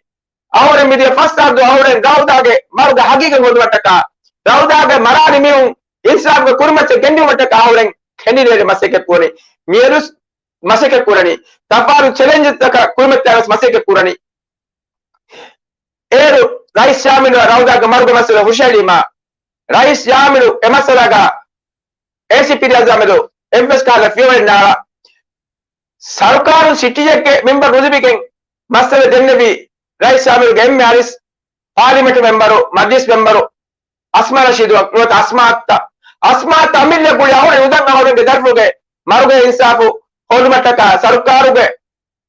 އަހުރެން މިދިޔަ ފަސް ސާދު އަހުރެން ރައުދާގެ މަރުގެ ހަގީގަތް ހޯދުމަށްޓަކާ، ރައުދާގެ މަރާނި މީހުން އިންސާފުގެ ކުރިމައްޗަށް ގެންދިއުމަށްޓަކާ އަހުރެން ކެނޑިޑޭޓް މަސައްކަތް ކުރަނީ. މިއަދުސް މަސައްކަތް ކުރަނީ. ތަފާތު ޗެލެންޖްތަކަށް ކުރިމައްޗަށް ވެސް މަސައްކަތް ކުރަނީ. އޭރު ރައީސް ޝާމިލު ރައުދާގެ މަރުގެ މައްސަލަ ހުށައެޅީމާ، ރައީސް ޝާމިލު އެ މައްސަލާގަ އޭސީޕީ ރިޔާޒާ މެދު އެއްވެސް ކަހަލަ ފިޔަވަޅެއް ނާޅާ. ސަރުކާރުން ސިޓީއެއްގެ މެމްބަރު ނުލިބިގެން މައްސަލަ ދެންނެވީ ރައީސް ޝާމިލުގެ އެމްއޭ އަރިސް، ޕާލިމެންޓް މެމްބަރު، މަޖިލިސް މެމްބަރު އަސްމާ ރަޝީދު ނުވަތަ އަސްމާ އައްތަ، އަސްމާ އައްތަ އަމިއްލަ ގުޅި އަހުރެން ނުދަން އަހުރެންގެ ދަރިފުޅުގެ މަރުގެ އިންސާފު ހޯދުމަށްޓަކާ ސަރުކާރުގެ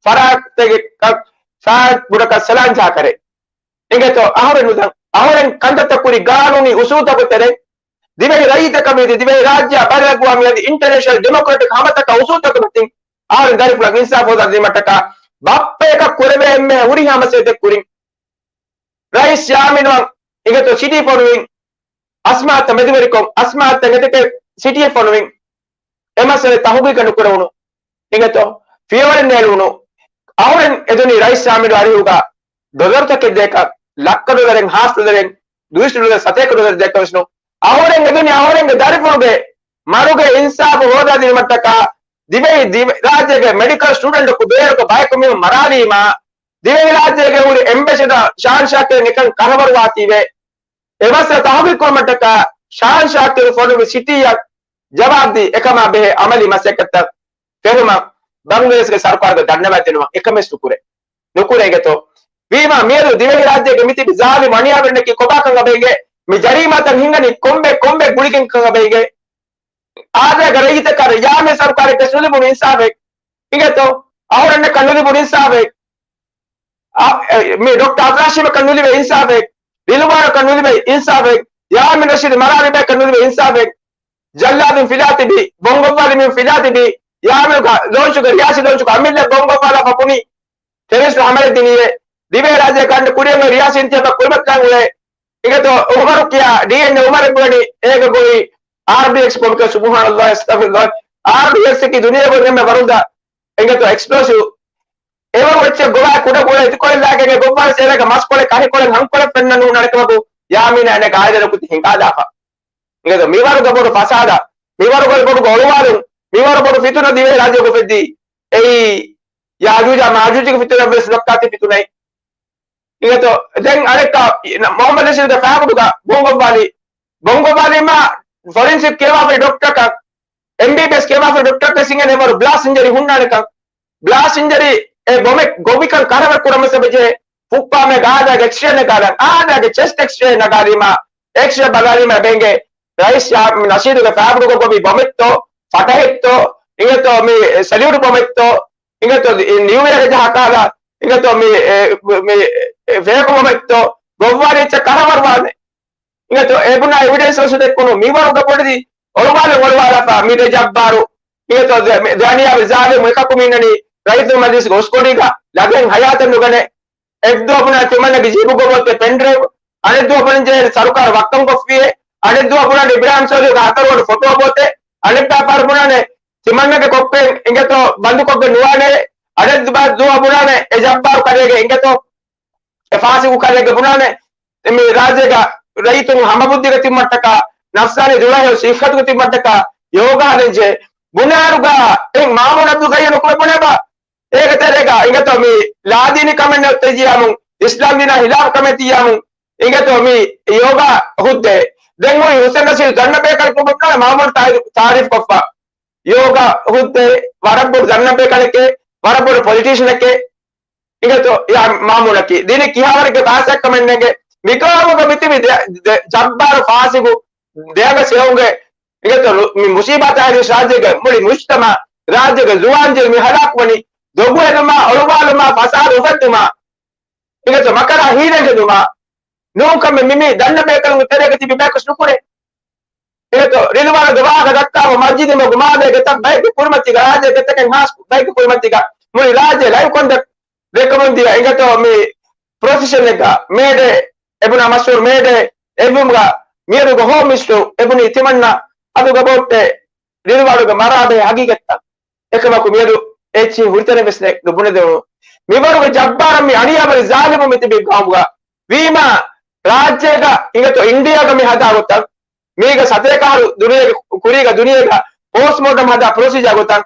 ފަރާތްތެރިކަން، ފަރާތް ބުޑަކަށް ސަލާން ޖަހާކަށެއް. އިނގޭތޯ، އަހުރެން ނުދަން. އަހުރެން ކަންތައްތައް ކުރި ގާނޫނީ އުސޫލުތަކުގެ ތެރެއިން ދިވެހި ރައްޔިތަކަށް މިއަދު ދިވެހި ރާއްޖެއާ ބަލަގުވާ މިއަދު އިންޓަރނޭޝަނަލް ޑިމޮކްރެޓިކް ހަމަތަކާ އުސޫލުތަކުގެ މަތިން އަހުރެން ދަރިފުޅަށް އިންސާފު ހޯދާދިނުމަށްޓަކާ ބައްޕަޔަކަށް ކުރެވޭ އެންމެ ހުރިހާ މަސައްކަތެއް ކުރިން ރައީސް ޝާމިލުއަށް އިނގޭތޯ ސިޓީ ފޮނުވިން، އަސްމާ އައްތަ މެދުވެރިކޮށް، އަސްމާ އައްތަ އެތެކެ ސިޓީއެއް ފޮނުވިން، އެ މައްސަލަ ތަހުގީގަ ނުކުރެވުނު، އިނގޭތޯ ފިޔަވަޅެއް ނޭޅުނު، އަހުރެން އެދުނީ ރައީސް ޝާމިލު އަރިހުގަ ޑޮލަރުތަކެއް ދޭކަށް، ލައްކަ ޑޮލަރެއް، ހާސް ޑޮލަރެއް، ދުއިސައްތަ ޑޮލަރ، ސަތޭކަ ޑޮލަރެއް ދޭކަށް ވެސް ނޫން. އަހުރެން އެދުނީ އަހުރެންގެ ދަރިފުޅުގެ މަރުގެ އިންސާފު ހޯދާދިނުމަށްޓަކާ ދިވެހި، ދިވެ-، ރާއްޖޭގެ މެޑިކަލް ސްޓޫޑެންޓަކު ބޭރަކު ބަޔަކު މީހުން މަރާލީމާ، ދިވެހިރާއްޖޭގެ ހުރި އެމްބެސެޑާ ޝާން ޝާކިރު ނިކަން ކަރަވަރުވާތީވެ، އެ މައްސަލަ ތަހުގީގު ކުރުމަށްޓަކާ ޝާން ޝާކިރު ފޮނުވި ސިޓީއަށް ޖަވާބުދީ އެކަމާ ބެހޭ އަމަލީ މަސައްކަތްތައް ފެށުމަށް ބަނގްލަދޭޝްގެ ސަރުކާރުގެ ދަންނަވާދިނުމަށް އެކަމެއް ނުކުރޭ. ނުކުރޭ އިނގޭތޯ. ވީމާ މިއަދު ދިވެހިރާއްޖޭގެ މިތިބި ޒާލިމް އަނިޔާވެރިންނަކީ ކޮބާކަން އަބައިގެ؟ މި ޖަރީމާތައް ހިނގަނީ ކޮންމެ ކޮންމެ ގުޅިގެން ކަން އަބައިގެ؟ އާދައިގެ ރައްޔިތަކަށް ޔާމީން ސަރުކާރަކަށް ނުލިބުނު އިންސާފެއް އިނގޭތޯ؟ އަހުރެންނަކަށް ނުލިބުނު އިންސާފެއް. އަ، އެ، މި ޑޮކްޓަރ އަބްދުއްރަހީމަކަށް ނުލިބޭ އިންސާފެއް، ރިލްވާނަކަށް ނުލިބޭ އިންސާފެއް، ޔާމީން ރަޝީދު މަރާލިބައިކަށް ނުލިބޭ އިންސާފެއް، ޖައްލާދުން ފިލާތިބި، ބޮންގޮއްވާލި މީހުން ފިލާތިބި، ޔާމީނުގެ ލޯންޗުގެ ރިޔާސީ ލޯންޗުގަ އަމިއްލަ ބޮންގޮއްވާލާ ފަފުނި، ޓެރަރިސްޓު ހަމަލަ ދިނީއޭ، ދިވެހިރާއްޖެ ކަނޑު ކުރިއަށް ރިޔާސީ އިންތިހާބަށް ކުރިމަތިލާން އުޅޭ، އިނގޭތޯ އުމަރު ކިޔާ، ޑީއެންއޭ އުމަރެއް ބުނަނީ، އޭގެ ގޮތް އާރްޑީއެކްސް ކޮމިޓީ، ސުބްހާނައްލާހް، އަސްތަޣްފިރުއްލާހް، އާރްޑީއެކްސް އަކީ ދުނިޔޭގަ އެންމެ ވަރުގަދަ، އިނގޭތޯ އެކްސްޕްލޯސިވް، އެވަރު އެއްޗެއް ގޮވާ ކުޑަ ކުޑަ އެތިކޮޅެއް ލާގެން އެ ގޮއްވާލި އޭނަގެ މަސްކޮޅެއް ކަށިކޮޅެއް ހަންކޮޅެއް ފެންނަ ނޫން އަނެކަމަކު ޔާމީނާ އޭނަގެ އާއިލާ ކުދި ހިނގާލާފަ. އިނގޭތޯ މިވަރުގެ ބޮޑު ފަސާދަ، މިވަރުގެ ބޮޑު އޮޅުވާލުން، މިވަރު ބޮޑު ފިތުނަ ދިވެހިރާއްޖޭގަ އުފެއްދީ އެއީ ޔާޖޫޖާ މާޖޫޖުގެ ފިތުނަށް ވެސް ދޮއްކާތި ފިތުނައެއް. އިނގޭތޯ ދެން އަނެއްކާ މުޙައްމަދު ނަޝީދުގެ ފާފަޑުގަ ބޮންގޮއްވާލި، ބޮންގޮއްވާލީމާ ފޮރެންސިކް ކިޔަވާފައި ޑޮކްޓަރަކަށް، އެމްބީބީއެސް ކިޔަވާފައި ޑޮކްޓަރަކަށް އިނގޭނެ އެވަރު ބްލާސްޓް އިންޖަރީ ހުންނާނެކަން، ބްލާސްޓް އިންޖަރީ އެ ބޮމެއް ގޮވިކަން ކަރަވަރު ކުރަމުން ސަބަބު ޖެހޭ ފުއްޕާމެ ގާދާގެ އެކްސްރޭ ނަގާލަން، އާދާގެ ޗެސްޓް އެކްސްރޭ ނަގާލީމާ، އެކްސްރޭ ބަލާލީމާ ބެނގޭ ރައީސް ޝާ-، ނަޝީދުގެ ފާފަޑުގަ ގޮވި ބޮމެއްތޯ، ފަޓަހެއްތޯ، އިނގޭތޯ މި ސެލިއުޓް ބޮމެއްތޯ، އިނގޭތޯ ނިއު އިޔަރ ޖަހާ ކަހަލަ، އިނގޭތޯ މި، އެ، މި، އެ، ފޭކު ބޮމެއްތޯ، ގޮއްވާލި އެއްޗެއް ކަރަވަރުވާނެ. އިނގޭތޯ އެ ބުނާ އެވިޑެންސް ވެސް ދެއްކުނު މިވަރުގެ ބޮޑެތި އޮޅުވާލުން އޮޅުވާލާފަ މި ރެ ޖައްބާރު، އިނގޭތޯ ދެ-، މި ދެ އަނިޔާވެރި ޒާލިމް އެކަކު މި އިންނަނީ ރައްޔިތުންގެ މަޖިލިސްގެ އުސްކުނޑީގަ ލަގެން ހަޔާތެއް ނުގަނެ. އެއްދުވަހަކު ބުނާނެ ތިމަންނަގެ ޖީބުގަ އޮތޭ ޕެންޑްރައިވް، އަނެއްދުވަހަކު ބުނާނެ ޖޭ ސަރުކާރު ވައްކަން ކޮށްފިއޭ، އަނެއްދުވަހަކު ބުނާނެ އިބްރާހިމް ސޯލިހުގެ ހަތަރު ވަނަ ފޮޓޯ އޮތޭ، އަނެއް ބައި ފަހަރު ބުނާނެ ތިމަންނަގެ ކޮއްޕެއް އިނގޭތޯ ބަންދުކޮށްގެން ނުވާނެ، އަނެއް ބައި ދުވަހަކު ބުނާނެ އެ ޖައްބާރު ކަލޭގެ އިނގޭތޯ އެ ފާސިގު ކަލޭގެ ބުނާނެ މި ރާއްޖޭގަ ރައްޔިތުން ހަމަބުއްދީގަ ތިބުމަށްޓަކާ، ނަފްސާނީ ދުޅަހެޔޮ ސިއްހަތުގަ ތިބުމަށްޓަކާ، ޔޯގާ ހަދަންޖެހޭ. ބުނާއިރުގަ އެ މާމޫން އަބްދުލް ގައްޔާ ނުކުމެ ބުނެބަ. އޭގެ ތެރޭގަ އިނގޭތޯ މި ލާދީނީ ކަމެއް ނެތް ތިއްޔާމުން، އިސްލާމް ދީނާ ހިލާފު ކަމެއް ތިއްޔާމުން، އިނގޭތޯ މި ޔޯގާ ހުއްދައެއް. ދެން ހުރި ހުސެން ނަސީރު ދަންނަ ބޭކަލަކު ބުނާނެ މާމޫން ތާ-، ތާރީފް ކޮށްފަ. ޔޯގާ ހުއްދައެއް ވަރަށް ބޮޑު ދަންނަ ބޭކަލެކޭ، ވަރަށް ބޮޑު ޕޮލިޓީޝަނެކޭ. އިނގޭތޯ ޔާ މާމޫނަކީ ދީނީ ކިހާވަރެއްގެ ބާސްއެއްކަމެއް ނެގެ، މިގާމުގަ މިތިބި ދެ-، ދެ-، ޖައްބާރު ފާސިގު ދެއަގަސް ހެޔޮނގެ، އިނގޭތޯ މި މުސީބާތާ ހެދި ރާއްޖޭގެ މުޅި މުޖްތަމަޢު، ރާއްޖޭގެ ޒުވާން ޖީލު މި ހަލާކުވަނީ، ދޮގު ހެދުމާ، އޮޅުވާލުމާ، ފަސާދަ އުފެއްދުމާ، އިނގޭތޯ މަކަރާ ހީލަން ހެދުމާ، ނޫންކަމެއް މި، މި ދަންނަ ބޭކަލުންގެ ތެރޭގަ ތިބި ބަޔަކުސް ނުކުރޭ. އެހެންތޯ، ރިލުވާނުގެ ވާހަކަ ދައްކާފަ މަސްޖިދެއް މަގު މާލޭގެ ތައް ބައެއްގެ ކުރިމަތީގަ، ރާއްޖޭގެ ތަކެއް ހާސް ބައެއްގެ ކުރިމަތީގަ، މުޅި ރާއްޖެ ލައިވް ކޮންދަ ދެކަމުން ދިޔަ އިނގޭތޯ މި ޕްރޮސެޝަންއެއްގަ މޭޑޭ އެބުނާ މަޝްހޫރު މޭޑޭ އެބުމުގަ މިއަދުގަ ހޯމް މިނިސްޓަރު އެބުނީ ތިމަންނަ އަދުގަ ބޯއްޓެ ރިލްވާޑުގެ މަރާބެހޭ ހަގީގަތްތައް. އެކަމަކު މިއަދު އެއްޗިހި ހުރިތަނެއް ވެސް ނެ ނުބުނެދެވުނު. މިވަރުގެ ޖައްބާރަށް މި އަނިޔާވެރި ޒާލިމު މި ތިބި ގައުމުގަ ވީމާ ރާއްޖޭގަ އިނގޭތޯ އިންޑިޔާގަ މި ހަދާ ގޮތަށް މީގަ ސަތޭކަ އަހަރު ދުނިޔޭގެ ކުރީގަ ދުނިޔޭގަ ޕޯސްޓްމޯޓަމް ހަދާ ޕްރޮސީޖާ ގޮތަށް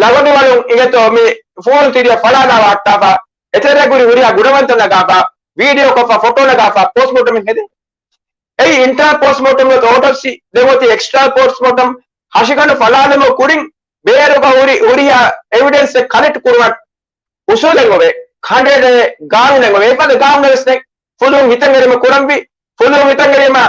ލަގޮނޑިވަޅުން އިނގޭތޯ މި ފޫނު ތިރިއަށް ފަޅާލާ ވައްޓާފަ، އެތެރެގުރި ހުރިހާ ގުނަވަންތައް ނަގާފަ، ވީޑިއޯ ކޮށްފަ، ފޮޓޯ ނަގާފަ، ޕޯސްޓްމޯޓަމެއް ހެދެން. އެއީ އިންޓަރނަލް ޕޯސްޓްމޯޓަމް ނުވަތަ އޯޓޮޕްސީ ދެން އޮތީ އެކްސްޓަރނަލް ޕޯސްޓްމޯޓަމް ހަށިގަނޑު ފަޅާލުމަށް ކުރިން ބޭރުގަ ހުރި ހުރިހާ އެވިޑެންސްއެއް ކަލެކްޓް ކުރުމަށް އުސޫލެއް އޮވޭ. ކަނޑެއް ނެތް، ގާނޫނެއް އޮވޭ. އެފަދަ ގާނޫނެއް ވެސް ނެތް. ފުލުހުން ހިތަށް އެރީމަ ކުރަންވީ. ފުލުހުން ހިތަށް އެރީމަ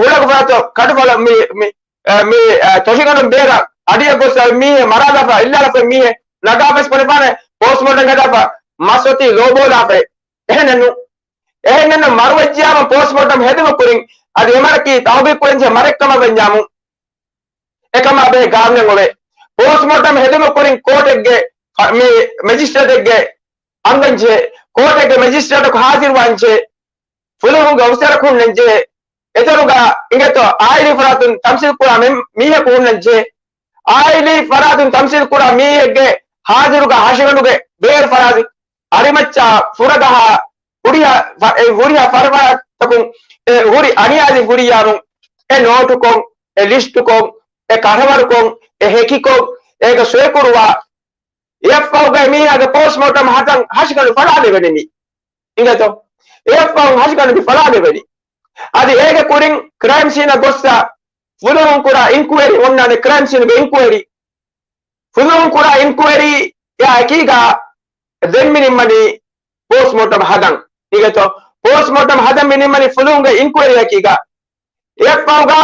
ހުޅަގު ފަރާތު ކަޑުފަޅަށް މި، މި، އަ، މި، އަ، ތޮށިގަނޑުން ބޭރަށް އަޑިއަށް ގޮސް މީހެއް މަރާލާފަ، އިއްލާލާފަ މީހެއް ނަގާފަސް ބުނެފާނެ ޕޯސްޓްމޯޓަމް ހަދާފަ މަސް އޮތީ ލޯބޯލާފަ. އެހެނެއްނު. އެހެނެއްނު މަރުވެއްޖިޔާމު ޕޯސްޓްމޯޓަމް ހެދުމަށް ކުރިން އަދި އެމަރަކީ ތަހުގީގު ކުރަންޖެހޭ މަރެއްކަމަށް ވެންޏާމު އެކަމާ ބެހޭ ގާނޫނެއް އޮވޭ. ޕޯސްޓްމޯޓަމް ހެދުމަށް ކުރިން ކޯޓެއްގެ ފަ-، މި މެޖިސްޓްރޭޓެއްގެ އަންގަންޖެހޭ، ކޯޓެއްގެ މެޖިސްޓްރޭޓަކު ހާޒިރުވާންޖެހޭ. ފުލުހުންގެ އޮފިސަރަކު ހުންނަންޖެހޭ. އެތަނުގަ އިނގޭތޯ އާއިލީ ފަރާތުން ތަމްސީލް ކުރާ މެ-، މީހަކު ހުންނަންޖެހޭ. އާއިލީ ފަރާތުން ތަމްސީލް ކުރާ މީހެއްގެ ހާޒިރުގަ ހަށިގަނޑުގެ ބޭރު ފަރާތު އަރިމައްޗާ ފުރަގަހާ ހުރިހާ ފަ-، އެ ހުރިހާ ފަރުފަރާތްތަކުން އެ ހުރި އަނިޔާދިން ހުރިއްޔާމު އެ ނޯޓުކޮށް، އެ ލިސްޓުކޮށް، އެ ކަށަވަރުކޮށް، އެ ހެކިކޮށް، އޭގަ ސޮއިކުރުވާ، އެއަށްފަހުގައި މީހާގެ ޕޯސްޓްމޯޓަމް ހަދަން ހަށިގަނޑު ފަޅާލެވެނީ މީ. އިނގޭތޯ؟ އެއަށްފަހު ހަށިގަނޑު މި ފަޅާލެވެނީ. އަދި އޭގެ ކުރިން ކްރައިމް ސީނަށް ގޮއްސަ ފުލުހުން ކުރާ އިންކުއެރީ އޮންނާނެ، ކްރައިމް ސީނުގެ އިންކުއެރީ. ފުލުހުން ކުރާ އިންކުއެރީއާ އެކީގަ ދެން މި ނިންމަނީ ޕޯސްޓްމޯޓަމް ހަދަން. އިނގޭތޯ؟ ޕޯސްޓްމޯޓަމް ހަދަން މި ނިންމަނީ ފުލުހުންގެ އިންކުއެރީއަކީގަ. އެއަށްފަހުގަ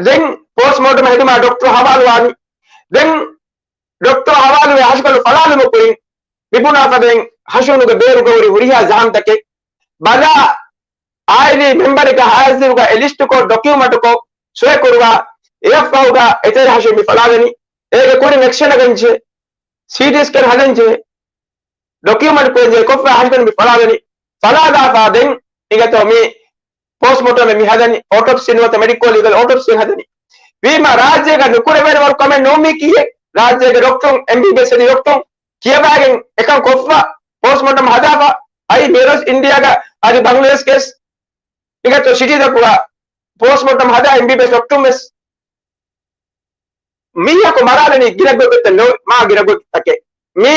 ދެން ޕޯސްޓްމޯޓަމް ހެދުމާ ޑޮކްޓަރު ހަވާލުވާނީ. ދެން ޑޮކްޓަރު ހަވާލުވެ ހަށިގަނޑު ފަޅާލުމަށް ކުރިން މި ބުނާފަދައިން ހަށިގަނޑުގެ ބޭރުގަ ހުރި ހުރިހާ ޒަހަމްތަކެއް ބަލާ، އާއިލީ މެމްބަރެއްގެ ހާޒިރުގަ އެ ލިސްޓުކޮށް، ޑޮކިއުމަންޓުކޮށް، ސޮއިކުރުވާ، އެއަށްފަހުގަ އެތެރެ ހަށި މި ފަޅާލަނީ. އޭގެ ކުރިން އެކްސްރޭ ނަގަންޖެ، ސީޓީ ސްކޭން ހަދަންޖެ، ޑޮކިއުމަންޓް ކުރަންޖެ، ކޮށްފަ ހަށިގަނޑު މި ފަޅާލަނީ. ފަޅާލާފަ ދެން އިނގޭތޯ މި ޕޯސްޓްމޯޓަމެއް މި ހަދަނީ، އޯޓޮޕްސީ ނުވަތަ މެޑިކޯ ލީގަލް އޯޓޮޕްސީ ހަދަނީ. ވީމާ ރާއްޖޭގަ ނުކުރެވޭނެ ވަރު ކަމެއް ނޫން މީ ކީއެއް. ރާއްޖޭގެ ޑޮކްޓަރުން، އެމްބީބީއެސް އަދި ޑޮކްޓަރުން ކިޔަވާގެން އެކަން ކޮށްފަ، ޕޯސްޓްމޯޓަމް ހަދާފަ، އައި މިރޮސް އިންޑިޔާގަ އަދި ބަންގްލަދޭޝް ކޭސް އިނގޭތޯ ސިޓީތަކުގަ ޕޯސްޓްމޯޓަމް ހަދާ އެމްބީބީއެސް ޑޮކްޓަރުން ވެސް މީހަކު މަރާލަނީ ގިނަ ގޮތްތައް ނޯ، މާ ގިނަ ގޮތްތަކެއް. މީ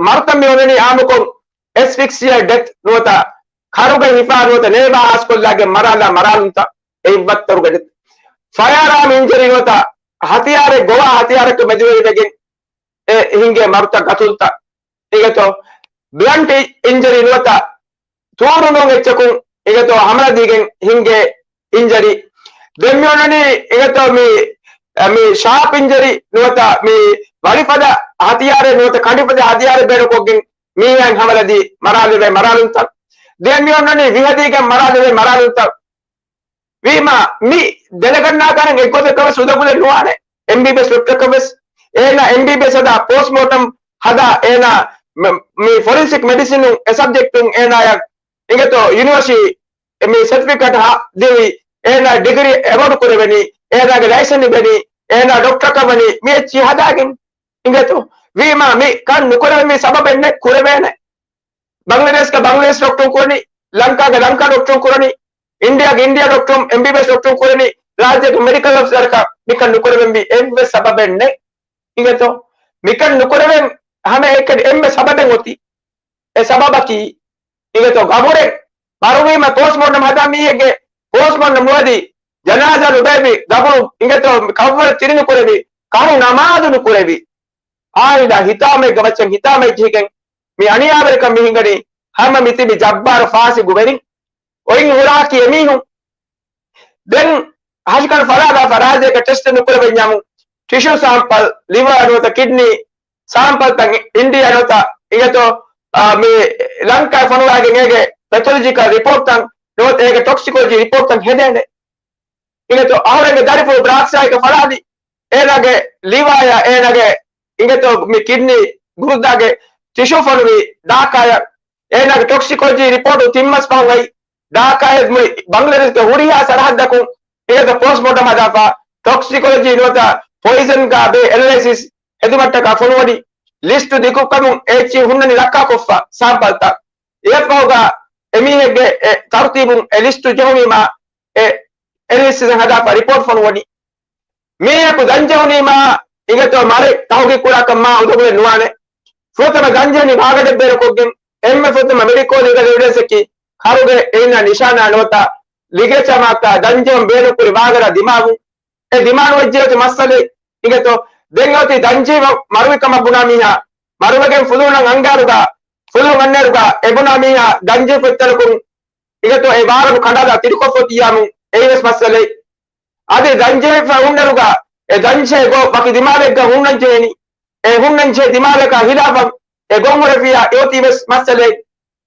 މަރުތައް މި އޮންނަނީ އާއްމުކޮށް އެސްފިކްސިއާ ޑެތް ނުވަތަ ކަރުގަ ހިފާ ނުވަތަ ނޭވާ ހާސްކޮށްލާގެން މަރާލާ މަރާލުންތައް އެއްވައްތަރުގެ ޑެތް. ފަޔާރާމް އިންޖަރީ ނުވަތަ ހަތިޔާރެއް ގޮވާ ހަތިޔާރަކު މެދުވެރިވެގެން އެ ހިނގޭ މަރުތައް ގަތުލުތައް. އިނގޭތޯ ބްލަންޓް އިންޖަރީ ނުވަތަ ތޫރު ނޫން އެއްޗަކުން އިނގޭތޯ ހަމަލަ ދީގެން ހިނގޭ އިންޖަރީ. ދެން މި އޮންނަނީ އިނގޭތޯ މި، މި ޝާޕް އިންޖަރީ ނުވަތަ މި ވަޅިފަދަ ހަތިޔާރެއް ނުވަތަ ކަނޑިފަދަ ހަތިޔާރެއް ބޭނުންކޮށްގެން މީހާއިން ހަމަލަ ދީ މަރާލެވޭ މަރާލުންތައް. ދެން މި އޮންނަނީ ވިހަދީގެން މަރާލެވޭ މަރާލުންތައް. ވީމާ މި ދެނެގަންނާކަން އެއްގޮތަކަށް ވެސް އުދަގުލެއް ނުވާނެ. އެމްބީބީއެސް ޑޮކްޓަރަކަށް ވެސް އޭނާ އެމްބީބީއެސް ހަދާ ޕޯސްޓްމޯޓަމް ހަދާ އޭނާ މ-، މި ފޮރެންސިކް މެޑިސިނުން އެ ސަބްޖެކްޓުން އޭނާޔަށް އިނގޭތޯ ޔުނިވަރސިޓީ މި ސެޓްފިކެޓް ހަ-، ދެވި އޭނާ ޑިގްރީ އެވޯޑް ކުރެވެނީ، އޭނާގެ ލައިސަން ލިބެނީ، އޭނާ ޑޮކްޓަރަކަށް ވަނީ މި އެއްޗިހި ހަދާގެން. އިނގޭތޯ ވީމާ މި ކަން ނުކުރެވެން މި ސަބަބެއް ނެތް ކުރެވޭނެ. ބަނގްލަދޭޝްގަ ބަނގްލަދޭޝް ޑޮކްޓަރުން ކުރަނީ، ލަންކާގަ ލަންކާ ޑޮކްޓަރުން ކުރަނީ، އިންޑިޔާގަ އިންޑިޔާ ޑޮކްޓަރުން، އެމްބީބީއެސް ޑޮކްޓަރުން ކުރަނީ، ރާއްޖޭގެ މެޑިކަލް އޮފިސަރަކަށް މިކަން ނުކުރެވެންވީ އެއްވެސް ސަބަބެއް ނެތް. އިނގޭތޯ މިކަން ނުކުރެވެން ހަމަ އެކަނި އެންމެ ސަބަބެއް އޮތީ. އެ ސަބަބަކީ އިނގޭތޯ ގަބުރެއް މަރުވީމަ ޕޯސްޓްމޯޓަމް ހަދާ މީހެއްގެ ޕޯސްޓްމޯޓަމް ނުވަދި، ޖަނާޒާ ނުބޭއްވި، ގަބުރު އިނގޭތޯ ކައުވަރަށް ތިރި ނުކުރެވި، ކަހު ނަމާދު ނުކުރެވި. އާއިލާ ހިތާމައެއްގެ މައްޗަށް ހިތާމައެއް ޖެހިގެން މި އަނިޔާވެރިކަން މި ހިނގަނީ. ހަމަ މި ތިބި ޖައްބާރު ފާސިގު ވެރިން އޮތް ހުރާކީ އެމީހުން. ދެން ހަށިގަނޑު ފަޅާލާފަ ރާއްޖޭގަ ޓެސްޓް ނުކުރެވެންޏާމު ޓިޝޫ ސާމްޕަލް، ލިވާ ނުވަތަ ކިޑްނީ ސާމްޕަލްތައް އިންޑިޔާ ނުވަތަ އިނގޭތޯ، އާ، މި ލަންކާ ފޮނުވާގެން އޭގެ ޕެތޮލޮޖިކަލް ރިޕޯޓްތައް ނުވަތަ އޭގެ ޓޮކްސިކޮލޮޖީ ރިޕޯޓްތައް ހެދޭނެ. އިނގޭތޯ އަހުރެންގެ ދަރިފުޅު ބްރާކްސާއިގަ ފަޅާލި އޭނާގެ ލިވާޔާ އޭނާގެ އިނގޭތޯ މި ކިޑްނީ ގުރުދާގެ ޓިޝޫ ފޮނުވި ޑާކާއަށް. އޭނާގެ ޓޮކްސިކޮލޮޖީ ރިޕޯޓު ތިން މަސް ފަހުން އައި، ޑާކާއަށް މުޅި ބަނގްލަދޭޝްގެ ހުރިހާ ސަރަހައްދަކުން އިނގޭތޯ ޕޯސްޓްމޯޓަމް ހަދާފަ، ޓޮކްސިކޮލޮޖީ ނުވަތަ ޕޮއިޒަންގަ ބޭ އެނަލައިސިސް ހެދުމަށްޓަކާ ފޮނުވަނީ. ލިސްޓު ދިގުކަމުން އެއްޗިހި ހުންނަނީ ލައްކާކޮށްފަ ސާމްޕަލްތައް. އެއަށްފަހުގަ އެމީހެއްގެ އެ ތަރުތީބުން އެ ލިސްޓު ޖެހުނީމާ އެ އެނަލައިސިސް ހަދާފަ ރިޕޯޓް ފޮނުވަނީ. މީހަކު ދަންޖެހުނީމާ އިނގޭތޯ މަރެއް ތަހުގީގު ކުރާކަށް މާ އުނދަގުލެއް ނުވާނެ. ފުރަތަމަ ދަންޖެހުނީ ވާގަޑެއް ބޭނުންކޮށްގެން. އެންމެ ފުރަތަމަ މެޑިކޯ ލީގަލް އެވިޑެންސްއަކީ ކަރުގެ އެއިންނާ ނިޝާނާ ނުވަތަ ލިގޭޗާ މާކާ ދަންޖެހުން ބޭނުންކުރި ވާގަޑަށް ދިމާވުން. އެ ދިމާނުވެއްޖެއްޔާ މައްސަލައެއް. އިނގޭތޯ ދެން އޮތީ ދަންޖެހި މަ-، މަރުވި ކަމަށް ބުނާ މީހާ، މަރުވެގެން ފުލުހުންނަށް އަންގާރުގަ، ފުލުހުން އަންނައިރުގަ އެ ބުނާ މީހާ ދަންޖެހިފައިތަނަކުން އިނގޭތޯ އެ ވާރަންޓު ކަނޑާލާ ތިރިކޮށްފަ ތިއްޔާމުން އެއީވެސް މައްސަލައެއް. އަދި ދަންޖެހިފަ ހުންނައިރުގަ އެ ދަންޖެހޭ ގޮތް ވަކި ދިމާލެއްގަ ހުންނަން ޖެހެނީ. އެ ހުންނަން ޖެހޭ ދިމާލަކާ ހިލާފަށް އެ ގޮތް ހުރެފިއްޔާ އެއޮތީވެސް މައްސަލައެއް.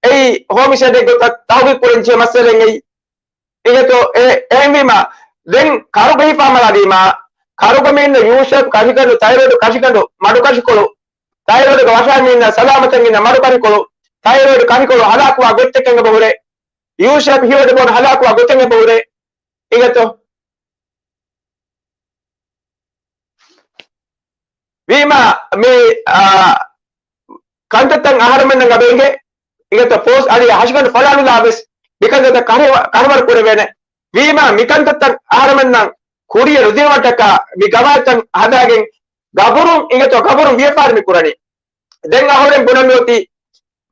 އެއީ ހޯމިސައިޑެއްގެ ގޮތަށް ތަހުގީގު ކުރަން ޖެހޭ މައްސަލައެއް އެއީ. އިނގޭތޯ އެ، އެހެންވީމާ ދެން ކަރުގަ ހިފާމަރާލީމާ، ކަރުގަ މި އިންނަ ޔޫ ޝޭޕް ކަށިގަނޑު، ތައިރޮއިޑް ކަށިގަނޑު، މަޑު ކަށިކޮޅު، ތައިރޮއިޑްގެ ވަށާ މި އިންނަ ސަލާމަތަށް އިންނަ މަޑު ކަށިކޮޅު، ތައިރޮއިޑް ކަށިކޮޅު ހަލާކުވާ ގޮތްތަކެއް އެބަ ހުރޭ. ޔޫ ޝޭޕް ހިވަޑި ބޯން ހަލާކުވާ ގޮތެއް އެބަ ހުރޭ. އިނގޭތޯ ވީމާ މި، އާ، ކަންތައްތައް އަހަރުމެންނަށް އެބަ އިނގޭ. އިނގޭތޯ ޕޯސްޓް އަދި ހަށިގަނޑު ފަޅާލުލާ ވެސް މިކަންތައްތައް ކަރު-، ކަރުވަރު ކުރެވޭނެ. ވީމާ މިކަންތައްތައް އަހަރުމެންނަށް ކުރިއަށް ނުދިނުމަށްޓަކާ މި ގަވާއިދުތައް ހަދާގެން ގަބުރުން އިނގޭތޯ ގަބުރުން ވިޔަފާރި މި ކުރަނީ. ދެން އަހުރެން ބުނަން އޮތީ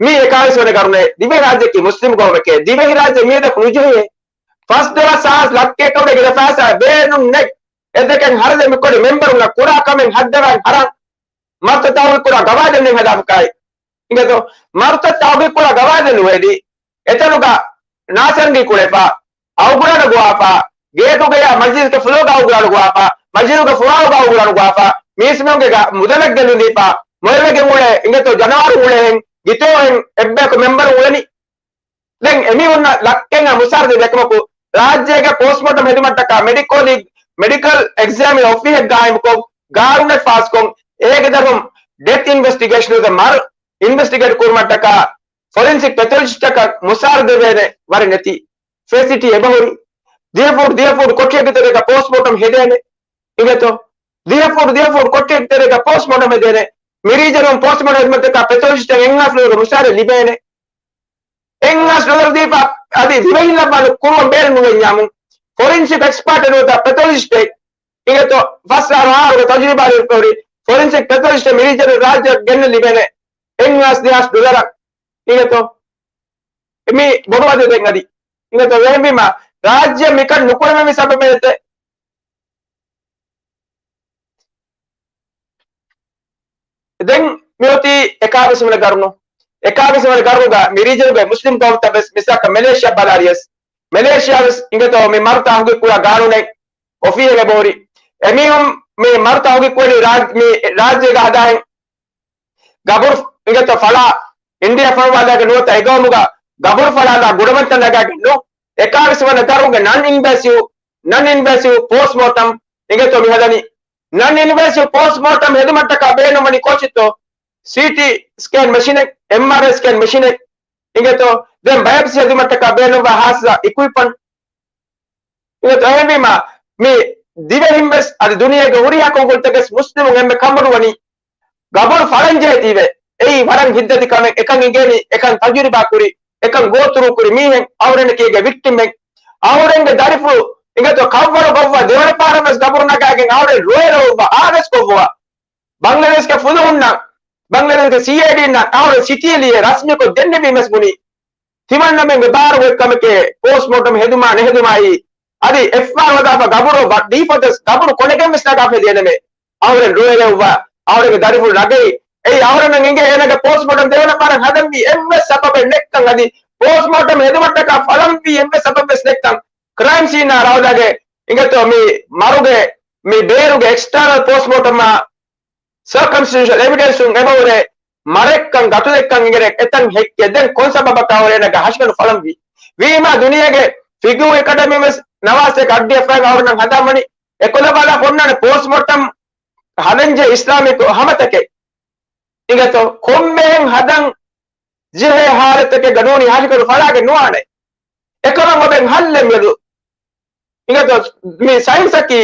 މީ އެކާވީސް ވަނަ ގަރުނޭ، ދިވެހިރާއްޖެއަކީ މުސްލިމް ގައުމެކޭ، ދިވެހިރާއްޖެ މީހަކު ނުޖެހޭ. ފަސްދޮޅަސް ހާސް ލައްކައެއް ކަމުގެ ގިނަ ފައިސާ ބޭނުން ނެތް. އެއް ދެކެން ހަރަދެ މި ކޮނި މެމްބަރުންނަށް ކުރާ ކަމެއް ހައްދަވާން ހަރާން. މަރުތައް ތަހުގީގު ކުރާ ގަވާއިދެއް ނެތް ހަދާފަކާއި. އިނގޭތޯ މަރުތައް ތަހުގީގު ކުރާ ގަވާއިދެއް ނުހެދި. އެތަނުގަ ނާސަންގީ ކުޅެފަ، އައުގުރާނަ ގޮވާފަ، ގޭޓުގަޔާ މަޖިލިސްގެ ފުލޯގަ އައުގުރާނަ ގޮވާފަ، މަޖިލިސްގެ ފުރާގަ އައުގުރާނަ ގޮވާފަ، މީސްމީހުންގެ ގަ-، މުދަލެއް ގެއްލުން ދީފަ، މޮޔަވެގެން އުޅޭ، އިނގޭތޯ ޖަނަވާރު އުޅޭހެން، ގިތޯހެން، އެއްބަޔަކު މެމްބަރު އުޅެނީ. ދެން އެމީހުންނަށް ލައްކައެއް މުސާރަ ދެއްވި އެކަމަކު، ރާއްޖޭގެ ޕޯސްޓްމޯޓަމް ހެދުމަށްޓަކާ މެޑިކޯލް، މެޑިކަލް އެގްޒާމިނަރ އޮފީހެއް ގާއިމުކޮށް، ގާނޫނެއް ފާސްކޮށް، އޭގެ ދަށުން ޑެތް އިންވެސްޓިގޭޝަން ނުވަތަ މަރު އިންވެސްޓިގޭޓް ކުރުމަށްޓަކާ ފޮރެންސިކް ޕެތޮލޮޖިސްޓަކަށް މުސާރަ ދެވޭނެ ވަރެއް ނެތި ފެސިލިޓީ އެބަހުރި. ދިހަ ފޫޓް ދިހަ ފޫޓް ކޮޓަރިއެއްގެ ތެރޭގަ ޕޯސްޓްމޯޓަމް ހެދޭނެ. އިނގޭތޯ ދިހަ ފޫޓް ދިހަ ފޫޓް ކޮޓަރިއެއްގެ ތެރޭގަ ޕޯސްޓްމޯޓަމް ހެދޭނެ. މިރީޒަރުން ޕޯސްޓްމޯޓަމް ހެދުމަށްޓަކާ ޕެތޮލޮޖިސްޓަށް އެއްހާސް ޑޮލަރު މުސާރަ ލިބޭނެ. އެއްހާސް ޑޮލަރު ދީފަ އަދި ދިވެހިންނަށް ވާނު ކުރުވަން ބޭނުން ނުވެންޏާމު، ފޮރެންސިކް އެކްސްޕާޓެއް ނުވަތަ ޕެތޮލޮޖިސްޓެއް އިނގޭތޯ ފަސް އަހަރު އަހަރުގެ ތަޖުރިބާ ލިބިފަހުރި ފޮރެންސިކް ޕެތޮލޮޖިސްޓެއް މިރީޒަރު ރާއްޖެއަށް ގެންނަ ލިބޭނެ އެއްހާސް ދެހާސް ޑޮލަރަށް. އިނގޭތޯ މި ބޮޑު އަދަދެއް އަދި. އިނގޭތޯ އެހެންވީމަ ރާއްޖެ މިކަން ނުކުރެވެން ސަބަބެއް ނެތޭ. ދެން މިއޮތީ އެކާވީސް ވަނަ ގަރުނު. އެކާވީސް ވަނަ ގަރުނުގަ މި ރީޖަނުގެ މުސްލިމް ގައުމުތައް ވެސް މިސާލަކަށް މެލޭޝިއާ ބަލާލިޔަސް، މެލޭޝިއާ ވެސް އިނގޭތޯ މި މަރު ތަހުގީގު ކުރާ ގާނޫނެއް އޮފީހެއް އެބަހުރި. އެމީހުން މި މަރު ތަހުގީގު ކުރަނީ ރާއް-، މި ރާއްޖޭގަ ހަދާހެން ގަބުރު އިނގޭތޯ ފަޅާ އިންޑިއާ ފޮނުވާލާގެން ނުވަތަ އެގައުމުގަ ގަބުރު ފަޅާލާ ގުނަވަންތައް ނަގާގެން ނޫން. އެކާވީސް ވަނަ ގަރުގެ ނަން އިންވޭސިވް، ނަން އިންވޭސިވް ޕޯސްޓްމޯޓަމް އިނގޭތޯ މި ހަދަނީ. ނަން އިންވޭސިވް ޕޯސްޓްމޯޓަމް ހެދުމަށްޓަކާ ބޭނުންވަނީ ކޯޗެއްތޯ؟ ސީޓީ ސްކޭން މެޝިނެއް، އެމްއާރައި ސްކޭން މެޝިނެއް އިނގޭތޯ. ދެން ބަޔޮޕްސީ ހެދުމަށްޓަކާ ބޭނުންވާ ހާއްސަ އިކުއިޕްމަންޓް. އިނގޭތޯ އެހެންވީމާ، މި ދިވެހިން ވެސް އަދި ދުނިޔޭގެ ހުރިހާ ކޮންކޮންތަކެސް މުސްލިމުން އެންމެ ކަންބޮޑުވަނީ ގަބުރު ފަޅަން ޖެހޭތީވެ. އެއީ ވަރަށް ހިތްދަތި ކަމެއް. އެކަން އިނގޭނީ، އެކަން ތަޖުރިބާ ކުރި، އެކަން ގޯތުރު ކުރި މީހެއް އަހުރެންނަކީގެ ވިކްޓިމެއް. އަހުރެންގެ ދަރިފުޅު އިނގޭތޯ ކައްވަރު ގޮއްވަ ދެވަނަ ފަހަރަށް ވެސް ގަބުރު ނަގާގެން އަހުރެން ރޮއެލަ އޮއްވަ އާވެސް ކޮށްވަ. ބަނގްލަދޭޝްގެ ފުލުހުންނަށް، ބަނގްލަދޭޝްގެ ސީއައިޑީންނަށް އަހުރެން ސިޓީލިޔެ ރަސްމީކޮށް ދެންނެވީމެސް ބުނީ. ތިމަންނަމެންގެ ބާރު އޮތް ކަމެކޭ، ޕޯސްޓްމޯޓަމް ހެދުމާ ނެހެދުމާއި، އަދި އެފްއާރް ހަދާފަ ގަބުރު ބަ-، ދީފަތަސް ގަބުރު ކޮނެގެން ވެސް ނަގާފަ ދޭނެމޭ. އަހުރެން ރޮއެލެއްވާ، އަހުރެންގެ ދަރިފުޅު ނަގައި، އެއީ އަހުރެމެން އިނގޭ އޭނަގެ ޕޯސްޓްމޯޓަމް ދެވަނަ ފަހަރަށް ހަދަންވީ އެއްވެސް ސަބަބެއް ނެއްކަން، އަދި ޕޯސްޓްމޯޓަމް ހެދުމަށްޓަކާ ފަޅަންވީ އެއްވެސް ސަބަބެއް ވެސް ނެއްކަން. ކްރައިމް ސީނާ ރައުދާގެ އިނގޭތޯ މި މަރުގެ މި ބޭރުގެ އެކްސްޓާނަލް ޕޯސްޓްމޯޓަމާ ސަރކަމްސްޓެންޝަލް އެވިޑެންސުން އެބަހުރޭ މަރެއްކަން ގަތުލެއްކަން އިނގެރެ އެތަން ހެއްކެ ދެން ކޮން ސަބަބަކާ ހުރޭ އޭނަގެ ހަށިގަނޑު ފަޅަންވީ. ވީމާ ދުނިޔޭގެ ފިގު އެކަޑަމީ ވެސް ނަވާސް އެކަ އައްޑިއަށް ފައިގަ އަހުރެން ހަދާ ވަނީ އެކޮލަ ބަލާ ފޮންނާނެ ޕޯސްޓްމޯޓަމް ހަދަންޖެ އިސްލާމިކް ހަމަތަކެއް. އިނގޭތޯ؟ ކޮންމެހެން ހަދަން ޖެހޭ ހާލަތަކެއްގަ ނޫނީ ހަށިގަނޑު ފަޅާގެން ނުވާނެ. އެކަމަށް އޮބެން ހައްލެއް މިއަދު. އިނގޭތޯ؟ މި ސައިންސަކީ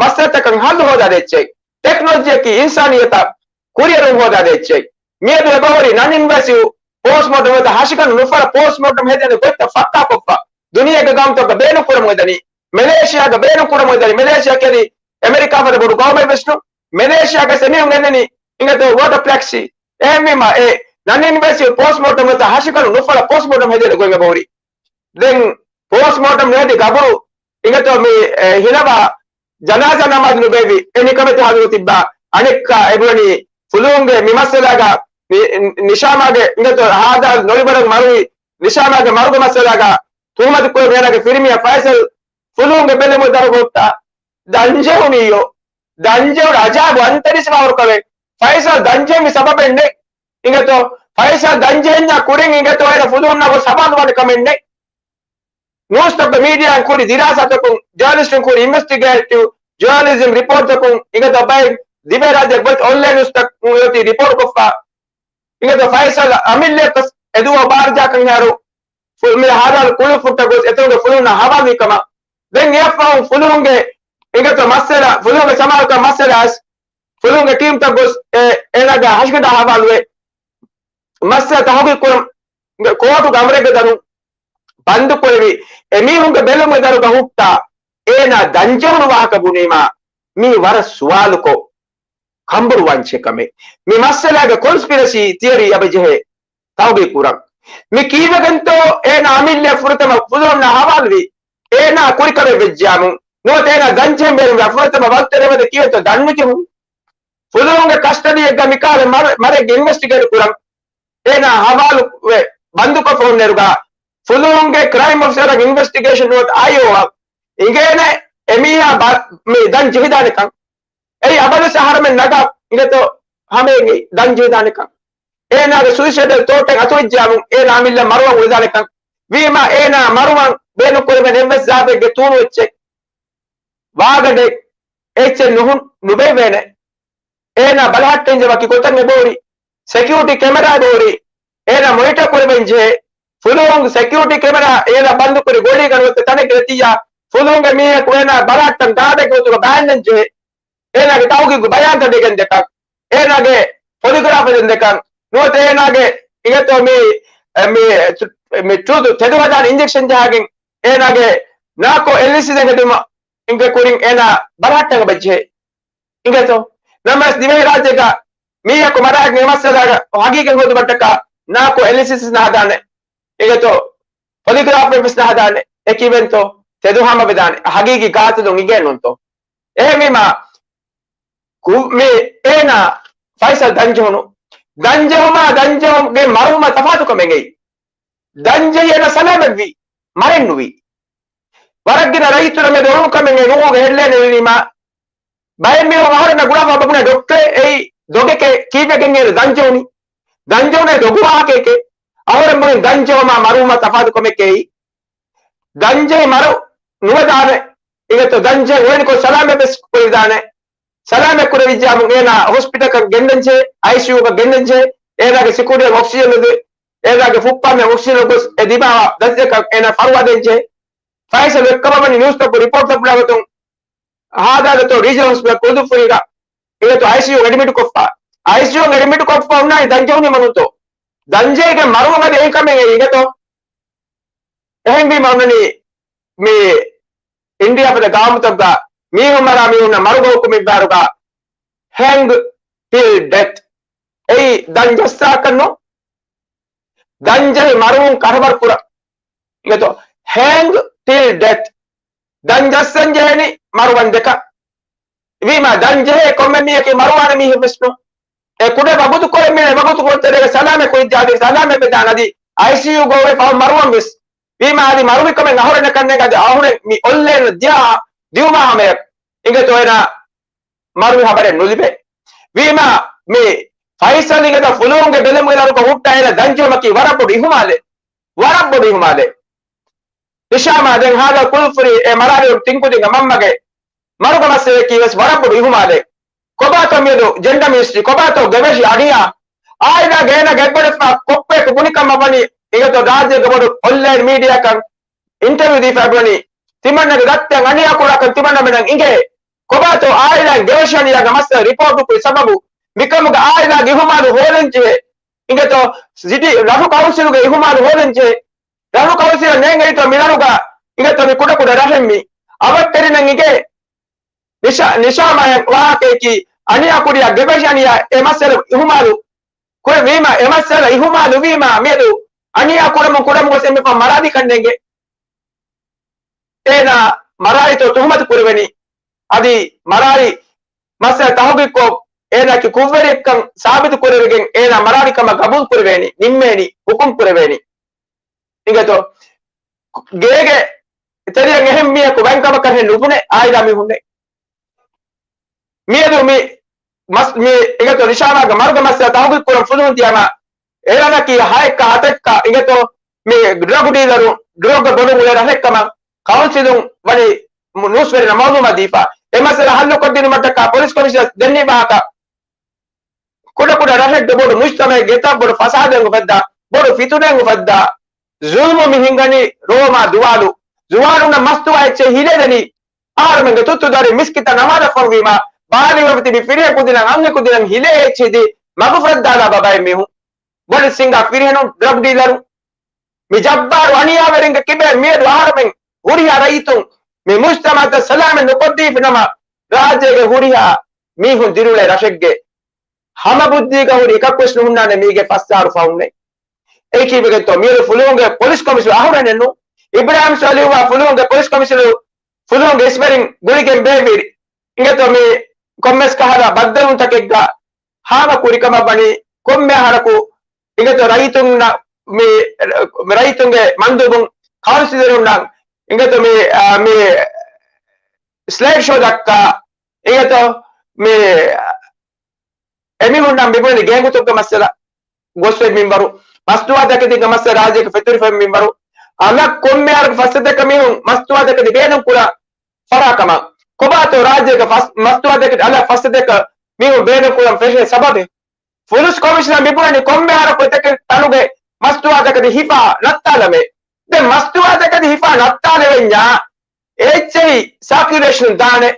މައްސަލަތަކަށް ހައްލު ހޯދާ ދޭ އެއްޗެއް. ޓެކްނޮލޮޖީއަކީ އިންސާނިއްޔަތަށް ކުރިއެރުން ހޯދާ ދޭ އެއްޗެއް. މިއަދު އެބަހުރި ނަން އިންވޭސިވް ޕޯސްޓްމޯޓަމް ނުވަތަ ހަށިގަނޑު ނުފަޅާ ޕޯސްޓްމޯޓަމް ހެދޭނެ ގޮތްތައް ފައްކާކޮށްފަ ދުނިޔޭގެ ގައުމުތަކަށް ބޭނުން ކުރަމުން އެދަނީ. މެލޭޝިޔާގަ ބޭނުން ކުރަމުން އެދަނީ. މެލޭޝިޔާ ކީ އަދި އެމެރިކާ ފަދަ ބޮޑު ގައުމެއް ވެސް ނޫން. މެލޭޝިޔާގަ އެމީހުން އެދެނީ އިނގޭތޯ ވޯޓަރ ޕްލެކްސީ. އެހެންވީމަ އެ ނަން އިންވޭސިވް ޕޯސްޓްމޯޓަމް ނުވަތަ ހަށިގަނޑު ނުފަޅާ ޕޯސްޓްމޯޓަމް ހެދޭނެ ގޮތް އެބަހުރި. ދެން ޕޯސްޓްމޯޓަމް ނުހެދި ގަބުރު އިނގޭތޯ މި، އެ، ހިލަވާ ޖަނާޒާ ނަމާދު ނުބޭއްވި އެ ނިކަމެތި ހާލުގަ ތިއްބާ. އަނެއްކާ އެބުނަނީ ފުލުހުންގެ މި މައްސަލާގަ ނި-، ނިޝާމާގެ އިނގޭތޯ ހާދާ ނޮޅިބަރަށް މަރުވި ނިޝާމާގެ މަރުގެ މައްސަލާގަ ތުހުމަތު ކުރެވި މީހާގެ ފިރިމީހާ ފައިސަލް ފުލުހުންގެ ބެލުމުގެ ދަރުގަ ހުއްޓާ. ދަންޖެހުނީޔޯ؟ ދަންޖެހުނު އަޖާބު އަންތަރީސް ފަހަރު ކަމެއް. ފައިސަލް ދަންޖެހުނީ ސަބަބެއް ނެތް. އިނގޭތޯ؟ ފައިސަލް ދަންޖެހެންޏާ ކުރިން އިނގޭތޯ އޭނަ ފުލުހުންނާ ގޮސް ހަވާލުވާނެ ކަމެއް ނެތް. ނޫސްތަކުގެ މީޑިއާއިން ކުރި ދިރާސާތަކުން، ޖާނަލިސްޓުން ކުރި އިންވެސްޓިގޭޓިވް ޖާނަލިޒަމް ރިޕޯޓްތަކުން އިނގޭތޯ ބައެއް ދިވެހިރާއްޖެ ގޮތް އޮންލައިން ނޫސްތަކުން އޮތީ ރިޕޯޓް ކޮށްފަ. އިނގޭތޯ ފައިސަލް އަމިއްލައަށް އެދުވަހު ބާރަ ޖަހާކަން އަހަރު ފު-، މި ހާދާލު ކުޅިފުއްޓަށް ގޮސް އެތަނުގެ ފުލުހުންނާ ހަވާލުވި ކަމަށް. ދެން އެއަށްފަހު ފުލުހުންގެ އިނގޭތޯ މައްސަލަ، ފުލުހުންގެ ސަމާލުކަން މައްސަލަ އަސް ފުލުހުންގެ ޓީމްތައް ގޮސް އެ، އޭނާގެ ހަށިގަނޑާ ހަވާލުވެ މައްސަލަ ތަހުގީގު ކުރަން ކޯޓުގެ އަމުރެއްގެ ދަރުން ބަންދުކުރެވި އެމީހުންގެ ބެލުމުގެ ދަރުގަ ހުއްޓާ އޭނާ ދަންޖެހުނު ވާހަކަ ބުނީމާ މީ ވަރަށް ސުވާލުކޮށް ކަނބުރު ވާންޖެހޭ ކަމެއް. މި މައްސަލާގެ ކޮންސްޕިރަސީ ތިއަރީ އެބަޖެހޭ ތަހުގީގު ކުރަން. މި ކީއްވެގެންތޯ އޭނާ އަމިއްލަ ފުރަތަމަ ފުލުހުންނާ ހަވާލުވީ؟ އޭނާ ކުރިކަމެއް ވެއްޖެއްޔާމު ނުވަތަ އޭނާ ދަންޖެހުން ބޭނުންވާ ފުރަތަމަ ވަގުތެއް ނުވަތަ ކީއްވެގެންތޯ ދަންނުޖެހުނު؟ ފުލުހުންގެ ކަސްޓަޑީއެއްގަ މިކަހަލަ މަރު-، މަރެއްގެ އިންވެސްޓިގޭޓް ކުރަން އޭނާ ހަވާލުވެ ބަންދުކޮށްފަ ހުންނައިރުގަ ފުލުހުންގެ ކްރައިމް އޮފިސަރ އިންވެސްޓިގޭޝަން ނުވަތަ އައިއޯއަށް އިނގޭނެ އެމީހާ ބަ-، މި ދަން ޖެހިދާނެކަން. އެއީ އަބަދުވެސް އަހަރެމެން ނަގާ އިނގޭތޯ ހަމައެއް ދަން ޖެހިދާނެކަން. އޭނާގެ ސުއިސައިޑަލް ތޯޓެއް އަތުވެއްޖެއްޔާމު އޭނާ އަމިއްލަ މަރުވަން އުޅެދާނެކަން. ވީމާ އޭނާ މަރުވަން ބޭނުންކުރެވޭނެ އެއްވެސް ޒާތެއްގެ ތޫނު އެއްޗެއް ވާގަނޑެއް އެއްޗެއް ނުހުން ނުބޭއްވޭނެ. އޭނާ ބަލަހައްޓަންޖެހޭ ވަކި ގޮތަށް އެބަހުރި. ސެކިއުރިޓީ ކެމެރާ އެބަހުރި. އޭނާ މޮނިޓަރ ކުރެވެން ޖެހޭ. ފުލުހުން ސެކިއުރިޓީ ކެމެރާ އޭނާ ބަންދުކުރި ގޮޅީގަ ނުވަތަ ތަނެއްގަ ނެތިއްޔާ ފުލުހުންގެ މީހަކު އޭނާ ބަލަހައްޓަން ގާޑެއްގެ ގޮތުގަ ބައިންނަން ޖެހޭ. އޭނާގެ ތަހުގީގު ބަޔާންތައް ދެގެން ދެކަން، އޭނާގެ ޕޮލިގްރާފް ދެން ދެކަން، ނުވަތަ އޭނާގެ އިނގޭތޯ މި، މި، މި ޓްރޫތު ތެދު ހަދާނެ އިންޖެކްޝަން ޖަހާގެން އޭނާގެ ނާކޯ އެނަލިސިސް ހެދުމަށް އިނގޭ ކުރިން އޭނާ ބަލަހައްޓަން އެބަޖެހޭ. އިނގޭތޯ؟ ނަމަވެސް ދިވެހިރާއްޖޭގަ މީހަކު މަރާގެން އެ މައްސަލާގަ ހަގީގަތް ހޯދުމަށްޓަކާ ނާކޯ އެނަލިސިސް ނަހަދާނެ. އިނގޭތޯ؟ ޕޮލިގްރާފް ވެސް ނަހަދާނެ. އެކި އިވެންތޯ؟ ތެދު ހަމަވެދާނެ. ހަގީގީ ގާތުލުން އިނގޭ ނޫންތޯ؟ އެހެންވީމާ، ކު-، މި އޭނާ ފައިސަލް ދަންޖެހުނު. ދަންޖެހުމާ ދަންޖެހުމުގެ މަރުވުމާ ތަފާތު ކަމެއް އެއީ. ދަންޖެހި އޭނާ ސަލާމަތްވީ. މަރެއްނުވީ. ވަރަށް ގިނަ ރައްޔިތުންނަށް މެދު އޮޅުނު ކަމެއް އެ ނޫހުގެ ހެޑްލައިން އެޅުނީމާ، ބައެއް މީހުން އަހަރެންނަށް ގުޅާފަ ބަބުނެ ޑޮކްޓަރެއް އެއީ ދޮގެކޭ ކީއްވެގެން އޭނަ ދަންޖެހުނީ؟ ދަންޖެހުނޭ ދޮގު ވާހަކައެކޭ. އަހަރެން ބުނިން ދަންޖެހުމާ މަރުވުމާ ތަފާތު ކަމެކޭ އެއީ. ދަންޖެހި މަރު ނުވެދާނެ. އިނގޭތޯ ދަންޖެހި އޮވެނިކޮށް ސަލާމަތް ވެސް ކުރެވިދާނެ. ސަލާމަތް ކުރެވިއްޖާމު އޭނާ ހޮސްޕިޓަލަކަށް ގެންނަންޖެހޭ، އައިސީޔޫގަ ގެންނަންޖެހޭ، އޭނާގެ ސިކުނޑިއަށް އޮކްސިޖަން އެދެ، އޭނާގެ ފުއްޕާމެ އޮކްސިޖަން ގޮސް އެ ދިމާވާ ދަތިތަކަށް އޭނާ ފަރުވާ ދޭންޖެހޭ. ފައިސަލް އެއްކަމަށް ވަނީ ނޫސްތަކު ރިޕޯޓްތައް ބުނާ ގޮތުން ހާދާގެތޯ ރީޖަނަލް ހޮސްޕިޓަލް ކުދުފުރީގަ އިނގޭތޯ އައިސީޔޫ އެޑްމިޓް ކޮށްފަ. އައިސީޔޫ އެޑްމިޓް ކޮށްފަ އޮންނާނީ ދަންޖެހުނީމަ ނޫންތޯ؟ ދަންޖެހިގެން މަރުވުމަށް އެހެން ކަމެއް އެއީ އިނގޭތޯ؟ އެހެންވީމަ އޮންނަނީ މި އިންޑިއާ ފަދަ ގައުމުތަކުގަ މީހުން މަރާ މީހުންނަށް މަރުގަ ހުކުމް އިއްވާއިރުގަ ހޭންގް ޓިލް ޑެތް. އެއީ ދަން ޖައްސާކަށް ނޫން. ދަންޖެހި މަރުވުން ކަރަވަރު ކުރަން. އިނގޭތޯ ހޭންގް ޓިލް ޑެތް. ދަން ޖައްސަން ޖެހޭނީ މަރުވަން ދެކަށް. ވީމާ ދަން ޖެހޭ ކޮންމެ މީހަކީ މަރުވާނެ މީހެއް ވެސް ނޫން. އެ ކުޑަ ވަގުތު ކޮޅެއް މީ ވަގުތު ކޮޅު ތެރޭގަ ސަލާމަތް ކުރިއްޖާ އަދި ސަލާމަތް ވެދާނެ އަދި އައިސީޔޫ ގަ އޮވޭ ފަހުން މަރުވަން ވެސް. ވީމާ އަދި މަރުވި ކަމެއް އަހުރެންނަށް ކަންނޭނގެ އަދި އަހުރެން މި އޮންލައިން ދިޔާ ދިއުމާ ހަމަޔަށް އިނގޭތޯ އޭނާ މަރުވި ހަބަރެއް ނުލިބޭ. ވީމާ މި ފައިސަލް އިނގޭތޯ ފުލުހުންގެ ބެލުމުގެ ދަރުގަ ހުއްޓާ އޭނާ ދަންޖެހުމަކީ ވަރަށް ބޮޑު އިހުމާލެއް. ވަރަށް ބޮޑު އިހުމާލެއް. ނިޝާމާ ދެން ހާދަ ކުލުފުރި އެ މަރާލިއުން ތިންކުދިންގެ މަންމަގެ މަރުގެ މައްސަލަޔަކީ ވެސް ވަރަށް ބޮޑު އިހުމާލެއް. ކޮބާތޯ މިއަދު ޖެންޑަ މިނިސްޓްރީ ކޮބާތޯ ގެވެށި އަނިޔާ އާއިލާގެ އޭނާގެ އެއްބަޑެއްފަ ކޮއްކޮއެކު ބުނިކަމަށް ވަނީ އިނގޭތޯ ރާއްޖޭގެ ބޮޑު އޮންލައިން މީޑިއާއަކަށް އިންޓަވިއު ދީފަ ބުނަނީ ތިމަންނަގެ ދައްތައަށް އަނިޔާ ކުރާކަން ތިމަންނަމެންނަށް އިނގޭ. ކޮބާތޯ އާއިލާއިން ގެވެށި އަނިޔާގެ މައްސަލަ ރިޕޯޓު ކުރި ސަބަބު؟ މިކަމުގަ އާއިލާގެ އިހުމާލު ހޯލަން ޖެހޭ. އިނގޭތޯ ސިޓީ ރަށު ކައުންސިލުގެ އިހުމާލު ހޯލަން ޖެހޭ. ރަށު ކައުންސިލަށް ނޭނގެވިތޯ މި ރަށުގަ އިނގޭތޯ މި ކުޑަކުޑަ ރަށެއް މީ. އަވަށްޓެރިނަން އިނގޭ. ނިޝާ، ނިޝާމާޔަށް ވާހަކައަކީ އަނިޔާ ކުރިޔާ ގެވެށި އަނިޔާ އެ މައްސަލަ އިހުމާލު ކުރެވީމަ، އެ މައްސަލަ އިހުމާލު ވީމަ، މިއަދު އަނިޔާ ކުރަމުން ކުރަމުން ގޮސް އެންމެ ފަހު މަރާލިކަން ނޭނގެ. އޭނާ މަރާލިތޯ ތުހުމަތު ކުރެވެނީ. އަދި މަރާލި މައްސަލަ ތަހުގީގުކޮށް، އޭނާގެ ކުށްވެރިއެއްކަން ސާބިތު ކުރެވިގެން، އޭނާ މަރާލި ކަމަށް ގަބޫލު ކުރެވޭނީ، ނިންމޭނީ، ހުކުމް ކުރެވޭނީ. އިނގޭތޯ ގޭގެ ތެރެއަށް އެހެން މީހަކު ވަންކަމަކަށް ހެން ނުބުނޭ އާއިލާ މީހުންނެއް. މިއަދު މި މަސް-، މި އިނގޭތޯ ނިޝާމާގެ މަރުގެ މައްސަލަ ތަހުގީގު ކުރަން ފުލުހުން ތިޔަމާ، އޭނާއަކީ ހައެއްކަ ހަތެއްކަ އިނގޭތޯ މި ޑްރަގް ޑީލަރު، ޑްރަގްގެ ބޮޑު އުޅޭ ރަށެއްކަމަށް ކައުންސިލުން ވަނީ ނޫސްވެރިންނަށް މައުލޫމާތު ދީފަ. އެ މައްސަލަ ހައްލުކޮށްދިނުމަށްޓަކާ ޕޮލިސް ކޮމިޝަނަރ ދެންނެވި ވާހަކަ، ކުޑަކުޑަ ރަށެއްގެ ބޮޑު މުޖްތަމަޢެއްގެ އެތާ ބޮޑު ފަސާދައެއް އުފައްދާ، ބޮޑު ފިތުނައެއް އުފައްދާ، ޒުލްމު މި ހިނގަނީ ރޯމާ ދުވާލު. ޒުވާނުންނަށް މަސްތުވާ އެއްޗެއް ހިލޭ ދެނީ. އަހަރުމެންގެ ތުއްތު ދަރި މިސްކިތަށް ނަމާދަށް ފޮނުވީމާ، ބާލިވެފަ ތިބި ފިރިހެން ކުދިންނަށް އަންހެން ކުދިންނަށް ހިލޭ އެއްޗެއް ހެދި މަގުފުރައްދާލާ ބަބައެއް މީހުން. ބޮޑެތި ސިނގާ ފިރިހެނުން ޑްރަގް ޑީލަރު. މި ޖައްބާރު އަނިޔާވެރިންގެ ކިބައިން މިއަދު އަހަރުމެން ހުރިހާ ރައްޔިތުން މި މުޖްތަމަޢަށް ސަލާމަތް ނުކޮށްދީފި ނަމަ، ރާއްޖޭގެ ހުރިހާ މީހުން ދިރިއުޅޭ ރަށެއްގެ ހަމަ ބުއްދީގަ ހުރި އެކަކުވެސް ނުހުންނާނެ މީގެ ފަސް އަހަރު ފަހުންނެއް. އެއީ ކީއްވެގެންތޯ؟ މިއަދު ފުލުހުންގެ ޕޮލިސް ކޮމިޝަނަރު އަހުރެނެއްނު. އިބްރާހިމް ސޯލިހުއާ ފުލުހުންގެ ޕޮލިސް ކޮމިޝަނަރު ފުލުހުންގެ އިސްވެރިން ގުޅިގެން ބޭއްވި. އިނގޭތޯ މި ކޮންމެސް ކަހަލަ ބައްދަލުވުންތަކެއްގަ ހާމަ ކުރިކަމަށް ވަނީ ކޮންމެ އަހަރަކު އިނގޭތޯ ރައްޔިތުންނަށް މި، މި ރައްޔިތުންގެ މަންދޫބުން ކައުންސިލަރުންނަށް އިނގޭތޯ މި، އާ، މި ސްލައިޑް ޝޯ ދައްކާ އިނގޭތޯ މި އެމީހުންނަށް މިބުނެލި ގޭންގުތުގެ މައްސަލަ ގޮސްފައި މިންވަރު، މަސްތުވާތަކެތީގެ މައްސަލަ ރާއްޖޭގެ ފެތުރިފައި މިންވަރު، އަލަށް ކޮންމެ އަހަރަކު ފައްސަތޭކަ މީހުން މަސްތުވާތަކެތި ބޭނުން ކުރާ ފަރާތްކަމަށް. ކޮބާތޯ ރާއްޖޭގެ ފަސް-، މަސްތުވާތަކެތި އަލަށް ފައްސަތޭކަ މީހުން ބޭނުން ކުރަން ފެށޭ ސަބަބެއް؟ ފުލުސް ކޮމިޝަނަރ މިބުނަނީ ކޮންމެ އަހަރަކު އެތަކެއް ތަނުގެ މަސްތުވާތަކެތި ހިފާ ނައްތާލަމޭ. ދެން މަސްތުވާތަކެތި ހިފާ ނައްތާލެވެންޏާ އެއްޗެހި ސާކިއުލޭޝަނުން ދާނެ.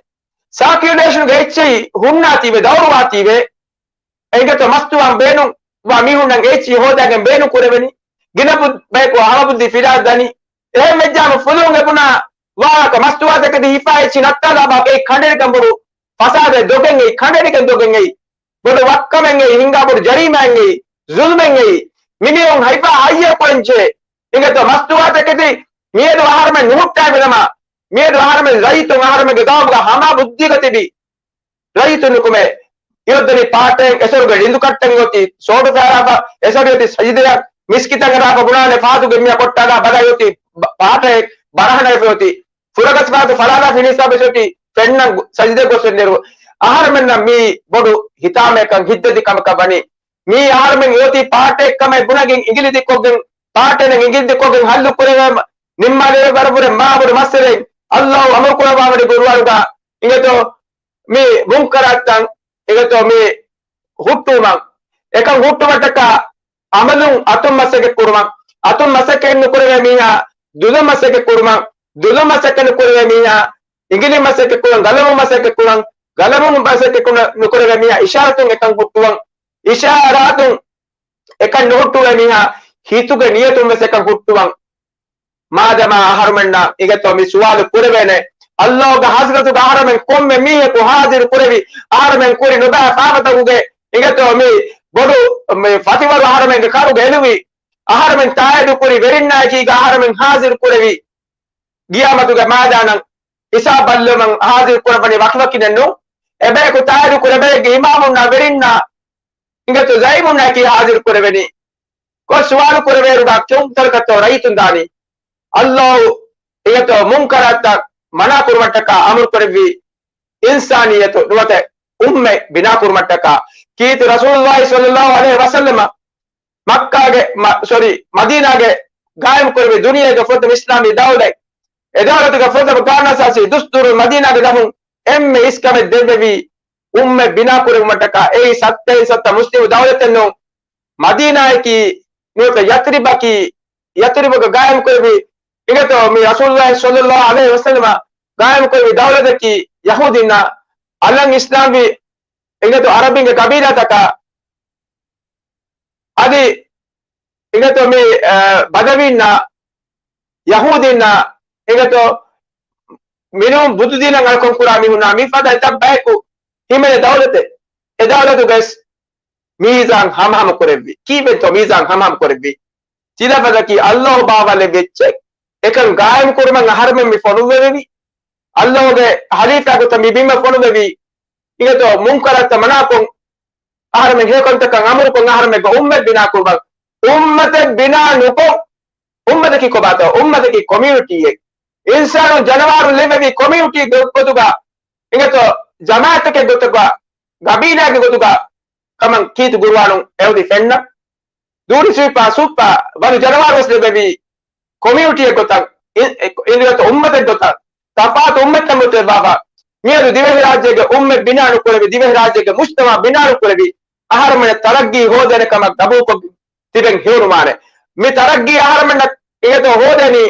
ސާކިއުލޭޝަނުގެ އެއްޗެހި ހުންނާތީވެ، ދައުރުވާތީވެ. އެނގޭތޯ މަސްތުވާން ބޭނުން ވާ މީހުންނަށް އެއްޗެހި ހޯދާގެން ބޭނުން ކުރެވެނީ. ގިނަ ބަޔަކު ހަމަ ބުއްދި ފިލާ ދަނީ. އެހެން ވެއްޖާމަ ފުލުހުން އެބުނާ ވާހަކަ މަސްތުވާތަކެތި ހިފާ އެއްޗެހި ނައްތާލާ ބާކައި ކަނޑެރިކަން ބޮޑު ފަސާދައެއް ދޮގެއް އެއީ، ކަނޑެރިކަން ދޮގެއް އެއީ، ބޮޑު ވައްކަމެއް އެއީ، ހިނގާ ބޮޑު ޖަރީމާއެއް އެއީ، ޒުލްމެއް އެއީ، މި މީހުން ހައިފާ ހައްޔަރު ކުރަންޖެހޭ. އިނގޭތޯ މަސްތުވާތަކެތި މިއަދު އަހަރުމެން ނުހުއްޓާފިނަމަ، މިއަދު އަހަރުމެން ރައްޔިތުން އަހަރުމެންގެ ގައުމުގަ ހަމަ ބުއްދީގަ ތިބި ރައްޔިތުން ނުކުމެ، އިއޮއްދަނީ ޕާޓެއް އެސޮރުގެ ޅިނދު ކައްޓަން އޮތީ ސޯޑު ފައިރާފަ، އެސޮރު އޮތީ ސަޖިދަޔަށް މިސްކިތަށް އަރާފަ ބުނާނެ ފަހަތުގެ މިޔަ ކޮއްޓާލާ ބަލައި އޮތީ ބަ-، ޕާޓެއް ބަރަހަނަ އެފެ އޮތީ. ފުރަގަސް ފަހަތު ފަޅާލާފި ހިސާބެއް އޮތީ ފެންނަން ސަޖިދަ ގޮސް ނެރު. އަހަރުމެންނަށް މީ ބޮޑު ހިތާމައެއްކަން ހިތްދަތި ކަމަކަށް ވަނީ. މީ އަހަރުމެން އޮތީ ޕާޓެއް ކަމަށް ބުނަގެން އިނގިލި ދިއްކޮށްގެން، ޕާޓެއް އިނގިލި ދިއްކޮށްގެން ހައްލު ކުރެވޭ ނިންމާލެވޭ ވަރަށް ވުރެ މާ ބޮޑު މައްސަލައެއް. އައްލާހު އަމުރު ކުރައްވާވަނީ ގުރުއާނުގަ އިނގޭތޯ މި މުންކަރާތްތައް އިނގޭތޯ މި ހުއްޓުވުމަށް. އެކަން ހުއްޓުމަށްޓަކާ އަމަލުން އަތުން މަސައްކަތް ކުރުމަށް. އަތުން މަސައްކަތް ނުކުރެވޭ މީހާ ދުލުން މަސައްކަތް ކުރުމަށް. ދުލުން މަސައްކަތް ނުކުރެވޭ މީހާ އިނގިލިން މަސައްކަތް ކުރުން، ގަލަމުން މަސައްކަތް ކުރުން، ގަލަމުން މަސައްކަތް ކުރުން ނުކުރެވޭ މީހާ އިޝާރަތުން އެކަން ހުއްޓުވަން. އިޝާރާތުން އެކަން ނުހުއްޓުވޭ މީހާ ހިތުގެ ނިޔަތުން ވެސް އެކަން ހުއްޓުވަން. މާދަމާ އަހަރުމެންނަށް އިނގޭތޯ މި ސުވާލު ކުރެވޭނެ، އައްލާހުގެ ހަޟްރަތުގަ އަހަރުމެން ކޮންމެ މީހަކު ހާޒިރު ކުރެވި، އަހަރުމެން ކުރި ނުބައި ފާފަތަކުގެ އިނގޭތޯ މި ބޮޑު މި ފަތިވަރު އަހަރުމެންގެ ކަރުގަ އެލުވި، އަހަރުމެން ތާއީދު ކުރި ވެރިންނާއެކީގަ އަހަރުމެން ހާޒިރު ކުރެވި، ގިޔާމަތުގެ މައިދާނަށް ހިސާބު ބައްލަވަން ހާޒިރު ކުރައްވަނީ ވަކިވަކިނެއްނު. އެބަޔަކު ތާއީދު ކުރި އެބައެއްގެ އިމާމުންނާ ވެރިންނާ އިނގޭތޯ ޒައީމުންނާއެކީ ހާޒިރު ކުރެވެނީ. ކޮށް ސުވާލު ކުރެވޭއިރުގަ ކެއުންތަރަކަށްތޯ ރައްޔިތުން ދާނީ؟ އައްލާހު އިނގޭތޯ މުންކަރާތްތައް މަނާ ކުރުމަށްޓަކާ އަމުރު ކުރެއްވީ އިންސާނިއްޔަތު ނުވަތަ އުއްމަތް ބިނާ ކުރުމަށްޓަކާ. ކީރިތި ރަސޫލުﷲ ޞައްލަﷲ ޢަލައިހި ވަސައްލަމަ މައްކާގެ، މަ-، ސޮރީ، މަދީނާގެ ގާއިމް ކުރެއްވި ދުނިޔޭގެ ފުރަތަމަ އިސްލާމީ ދައުލަތް، އެ ދައުލަތުގެ ފުރަތަމަ ގާނަސާސީ ދުސްތޫރު މަދީނާގެ ދަށުން އެންމެ އިސްކަމެއް ދެއްވެވީ އުއްމަތް ބިނާ ކުރެވުމަށްޓަކާ. އެއީ ސައްތައިން ސައްތަ މުސްލިމު ދައުލަތެއްނޫން. މަދީނާއަކީ ނުވަތަ ޔަސްރިބަކީ، ޔަސްރިބުގަ ގާއިމް ކުރެއްވި، އިނގޭތޯ މި ރަސޫލުﷲ ޞައްލަﷲ ޢަލައިހި ވަސައްލަމަ ގާއިމް ކުރެއްވި ދައުލަތަކީ ޔަހޫދީންނާ އަލަށް އިސްލާމްވި، އިނގޭތޯ ޢަރަބިންގެ ގަބީލާތަކާ އަދި އިނގޭތޯ މި، އަ، ބަދަވީންނާ ޔަހޫދީންނާ އިނގޭތޯ މިނޫން ބުދުދީނަށް އަޅުކަން ކުރާ މީހުންނާ މިފަދަ އެތައް ބަޔަކު ހިމެނޭ ދައުލަތެއް. އެ ދައުލަތުގައި މީޒާން ހަމަހަމަ ކުރެއްވި. ކީއްވެތޯ މީޒާން ހަމަހަމަ ކުރެއްވި؟ ތިލަފަތަކީ ﷲ ބާވާލެއްވި އެއްޗެއް. އެކަން ގާއިމް ކުރުމަށް އަހަރުމެން މި ފޮނުއްވެވެވި. ﷲގެ ހަލީފާ ގޮތަށް މި ބިމަށް ފޮނުއްވެވި. އިނގޭތޯ މުންކަރަށްތައް މަނާކޮށް، އަހަރުމެން ހެޔޮކަންތަކަށް އަމުރުކޮށް، އަހަރުމެންގެ އުއްމަތް ބިނާކުރުމަށް. އުއްމަތެއް ބިނާ ނުކޮށް، އުއްމަތަކީ ކޮބާތޯ؟ އުއްމަތަކީ ކޮމިއުނިޓީއެއް. އިންސާނުން ޖަނަވާރު ލެއްވެވި ކޮމިއުނިޓީ ގޮ-، ގޮތުގަ، އިނގޭތޯ ޖަމާއަތެއްގެ ގޮތުގަ، ގަބީލާގެ ގޮތުގަ ކަމަށް ކީރިތި ގުރުއާނުން އެއޮތީ ފެންނަ. ދޫނި ސުވިޕާ ސުއްޕާ ވަރު ޖަނަވާރު ވެސް ލެއްވެވީ ކޮމިއުނިޓީއެއް ގޮތަށް، އި-، އި-، އިނގޭތޯ އުއްމަތެއް ގޮތަށް، ތަފާތު އުއްމަތްތައް ގޮތަށް ވާފަ. މިއަދު ދިވެހިރާއްޖޭގެ އުއްމަތް ބިނާނުކުރެވި، ދިވެހިރާއްޖޭގެ މުޖްތަމަޢު ބިނާނުކުރެވި، އަހަރުމެންނަށް ތަރައްގީ ހޯދޭނެ ކަމަށް ގަބޫލުކޮށް ތިބެން ހެޔޮނުވާނެ. މި ތަރައްގީ އަހަރުމެންނަށް އިނގޭތޯ ހޯދޭނީ،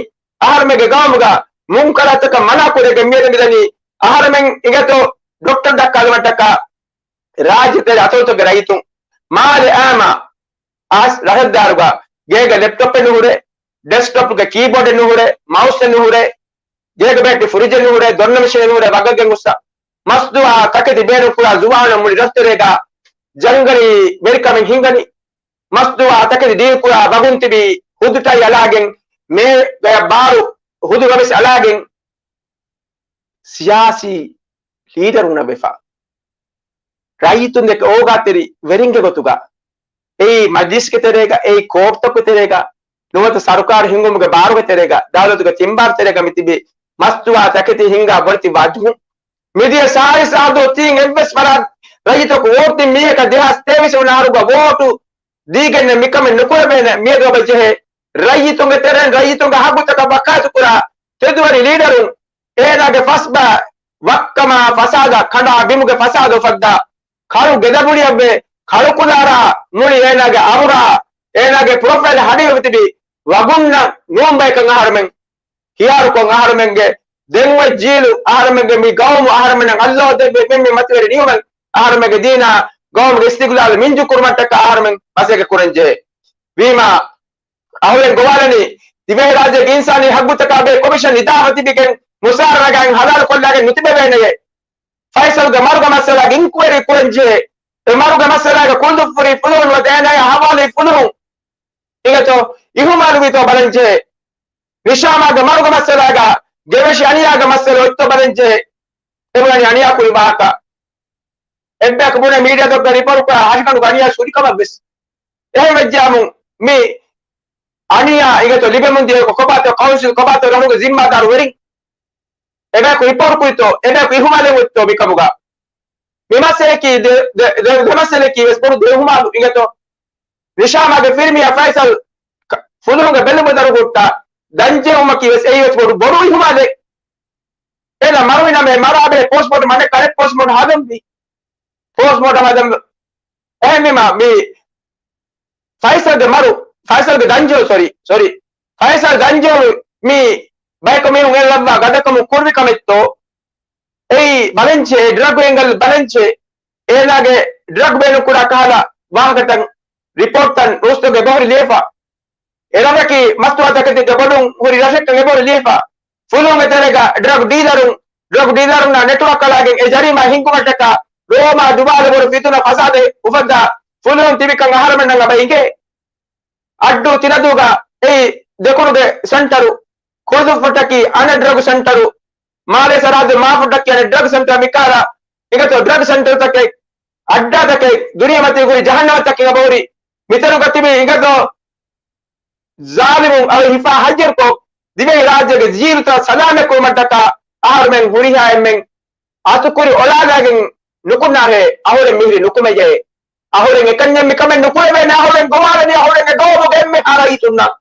އަހަރުމެންގެ ގައުމުގަ މުންކަރާތަކަށް މަނާކުރެވިގެން މިއަދު މިދަނީ އަހަރުމެން އިނގޭތޯ ޑޮކްޓަރު ދައްކާލުމަށްޓަކާ ރާއްޖެތެރެ އަތޮޅުތަކުގެ ރައްޔިތުން މާލެ އާމާ އައިސް ރަށަށްދާއިރުގަ ގޭގެ ލެޕްޓޮޕެއް ނުހުރޭ، ޑެސްކްޓޮޕްގެ ކީބޯޑެއް ނުހުރޭ، މައުސްއެއް ނުހުރޭ، ގޭގެ ބެހެއްޓި ފްރިޖެއް ނުހުރޭ، ދޮންނަ މެޝިނެއް ނުހުރޭ، ވަގަށްގެން އުއްސަ. މަސްދުވާ ތަކެތި ބޭނުންކުރާ ޒުވާނުން މުޅި ރަށްތެރޭގަ ޖަންގަލީ ވެރިކަމެއް ހިންގަނީ. މަސްދުވާ ތަކެތި ދީންކުރާ ވަގުން ތިބީ ހުދު ޓައި އަޅާގެން، މޭ ގަޔަށް ބާރު ހުދު ގަމިސް އަޅާގެން، ސިޔާސީ ލީޑަރުންނަށް ވެފަ، ރައްޔިތުންދެކެ އޯގާތެރި ވެރިންގެ ގޮތުގަ، އެއީ މަޖިލީސްގެ ތެރޭގަ، އެއީ ކޯޓްތަކުގެ ތެރޭގަ، ނުވަތަ ސަރުކާރު ހިންގުމުގެ ބާރުގެ ތެރޭގަ، ދައުލަތުގެ ތިން ބާރު ތެރޭގަ މި ތިބި މަސްދުވާ ތަކެތި ހިންގާ ބޮޑެތި ވަޖުހުން. މިދިޔަ ސާޅީސް އަހަރު ދުވަސް ތީން އެއްވެސް ވަރަށް ރައްޔިތަކު ވޯޓް ދިން މީހަކަށް ދެހާސް ތޭވީސް ވަނަ އަހަރުގަ ވޯޓު ދީގެން މިކަމެއް ނުކުރެވޭނެ. މިއަދު އެބަ ޖެހޭ ރައްޔިތުންގެ ތެރެއިން ރައްޔިތުންގެ ހައްގުތަކަށް ވަކާތުކުރާ ތެދުވެރި ލީޑަރުން އޭނާގެ ފަސްބަ ވައްކަމާ ފަސާދަ ކަނޑާ ބިމުގެ ފަސާދަ އުފައްދާ ކަޅު ގެދަބުޅިއަށްވެ ކަޅުކުލާރާ މުޅި އޭނާގެ އަވުރާ އޭނާގެ ޕްރޮފައިލް ހަޑިވެ ތިބި ވަގުންނަށް ނޫން ބަޔަކަށް އަހަރުމެން ހިޔާރުކޮށް އަހަރުމެންގެ ދެން އޮތް ޖީލު އަހަރުމެންގެ މި ގައުމު އަހަރުމެންނަށް އައްލާހު ދެއްވި މި މަތިވެރި ނިޢުމަތް އަހަރުމެންގެ ދީނާ ގައުމުގެ އިސްތިގްލާލު މިންޖު ކުރުމަށްޓަކާ އަހަރުމެން މަސައްކަތް ކުރަން ޖެހޭ. ވީމާ އަހުރެން ގޮވާލަނީ ދިވެހިރާއްޖޭގެ އިންސާނީ ހައްގުތަކާ ބެހޭ ކޮމިޝަން ނިދާފަ ތިބިގެން މުސާރަ ނަގައިން ހަލާލު ކޮށްލާގެން ނުތިބެވޭނެޔޭ. ފައިސަލްގެ މަރުގެ މައްސަލާގެ އިންކުއަރީ ކުރަން ޖެހޭ. އެ މަރުގެ މައްސަލާގެ ކުޅުދުއްފުރި ފުލުހުން ނުވަތަ އޭނާއާ ހަވާލުވި ފުލުހުން އިނގޭތޯ އިހުމާލުވީތޯ ބަލަން ޖެހޭ. ނިޝާމާގެ މަރުގެ މައްސަލާގަ ގެވެށި އަނިޔާގެ މައްސަލަ އޮތްތޯ ބަލަން ޖެހޭ. އެބުނަނީ އަނިޔާ ކުރި ވާހަކަ. އެއްބަޔަކު ބުނޭ މީޑިއާތަކުގަ ރިޕޯޓްކުރާ ހަށިގަނޑުގަ އަނިޔާ ހުރި ކަމަށް ވެސް. އެހެން ވެއްޖާމު މި އަނިޔާ އިނގޭތޯ ލިބެމުން ދިޔަ ކޮބާތޯ ކައުންސިލް ކޮބާތޯ ރަށުގެ ޒިންމާދާރު ވެރިން؟ އެބަޔަކު ރިޕޯޓް ކުރިތޯ؟ އެބަޔަކު އިހުމާލެއް އޮތްތޯ މިކަމުގަ؟ މި މައްސަލައަކީ ދެ، ދެ، ދެ، ދެ މައްސަލައަކީ ވެސް ބޮޑު ދެ އިހުމާލު އިނގޭތޯ. ނިޝާމާގެ ފިރިމީހާ ފައިސަލް ކަ، ފުލުހުންގެ ބެލުމުގެ ދަރުގަ ހުއްޓާ ދަންޖެހުމަކީ ވެސް އެއީ ވެސް ބޮޑު، ބޮޑު އިހުމާލެއް. އޭނާ މަރުވި ނަމަ މަރާބެހޭ ޕޯސްޓްމޯޓަމް އަނެއް ކަލެއް ޕޯސްޓްމޯޓަމް ހަދަންވީ. ޕޯސްޓްމޯޓަމް ހަދަން އެހެންވީމާ މި ފައިސަލްގެ މަރު، ފައިސަލްގެ ދަންޖެހުން، ސޮރީ، ސޮރީ. ފައިސަލް ދަންޖެހުން މި ބަޔަކު މީހުން އެއްލައްވާ ގަދަކަމުން ކުރި ކަމެއްތޯ؟ އެއީ ބަލަންޖެހޭ، ޑްރަގް އެންގަލް ބަލަންޖެހޭ، އޭނާގެ ޑްރަގް ބޭނުން ކުރާ ކަހަލަ ވާހަކަތައް ރިޕޯޓްތައް ނޫސްތަކުގަ އެބަހުރި ލިޔެފަ. އެ ރަށަކީ މަސްތުވާ ތަކެތިގެ ބޮޑުން ހުރި ރަށެއްކަން އެބަހުރި ލިޔެފަ. ފުލުހުންގެ ތެރޭގަ ޑްރަގް ޑީލަރުން، ޑްރަގް ޑީލަރުންނާ ނެޓްވޯކް އަޅާގެން އެ ޖަރީމާ ހިންގުމަށްޓަކާ ޑްރޯމާ ދުބާލު ބޮޑު ފިތުނަ ފަސާދަ އުފައްދާ ފުލުހުން ތިބިކަން އަހަރުމެންނަށް އެބަ އިނގޭ. އައްޑޫ ތިނަދޫގަ އެއީ ދެކުނުގެ ސެންޓަރު، ކުޅުދުއްފުށްޓަކީ އަނެއް ޑްރަގް ސެންޓަރު، މާލޭ ސަރަހައްދު މާފުށްޓަކީ އަނެއް ޑްރަގް ސެންޓަރު، މިކަހަލަ އިނގޭތޯ ޑްރަގް ސެންޓަރުތަކެއް، އައްޑާތަކެއް، ދުނިޔެމަތީ ހުރި ޖަހަންނަމަތަކެއް އެބަހުރި. މިތަނުގަ ތިބި އިނގޭތޯ ޒާލިމުން އަޅު ހިފާ ހައްޔަރުކޮށް، ދިވެހިރާއްޖޭގެ ޖީލުތައް ސަލާމަތްކުރުމަށްޓަކާ އަހަރުމެން ހުރިހާ އެންމެން އަތުކުރި އޮޅާލާގެން ނުކުންނާހޭ، އަހުރެން މިހިރީ ނުކުމެޔޭ. އަހުރެން އެކަންޏެއް މިކަމެއް ނުކުރެވޭނެ. އަހުރެން ގޮވާލަނީ އަހުރެންގެ ގައުމުގެ އެންމެހާ ރައްޔިތުންނަށް.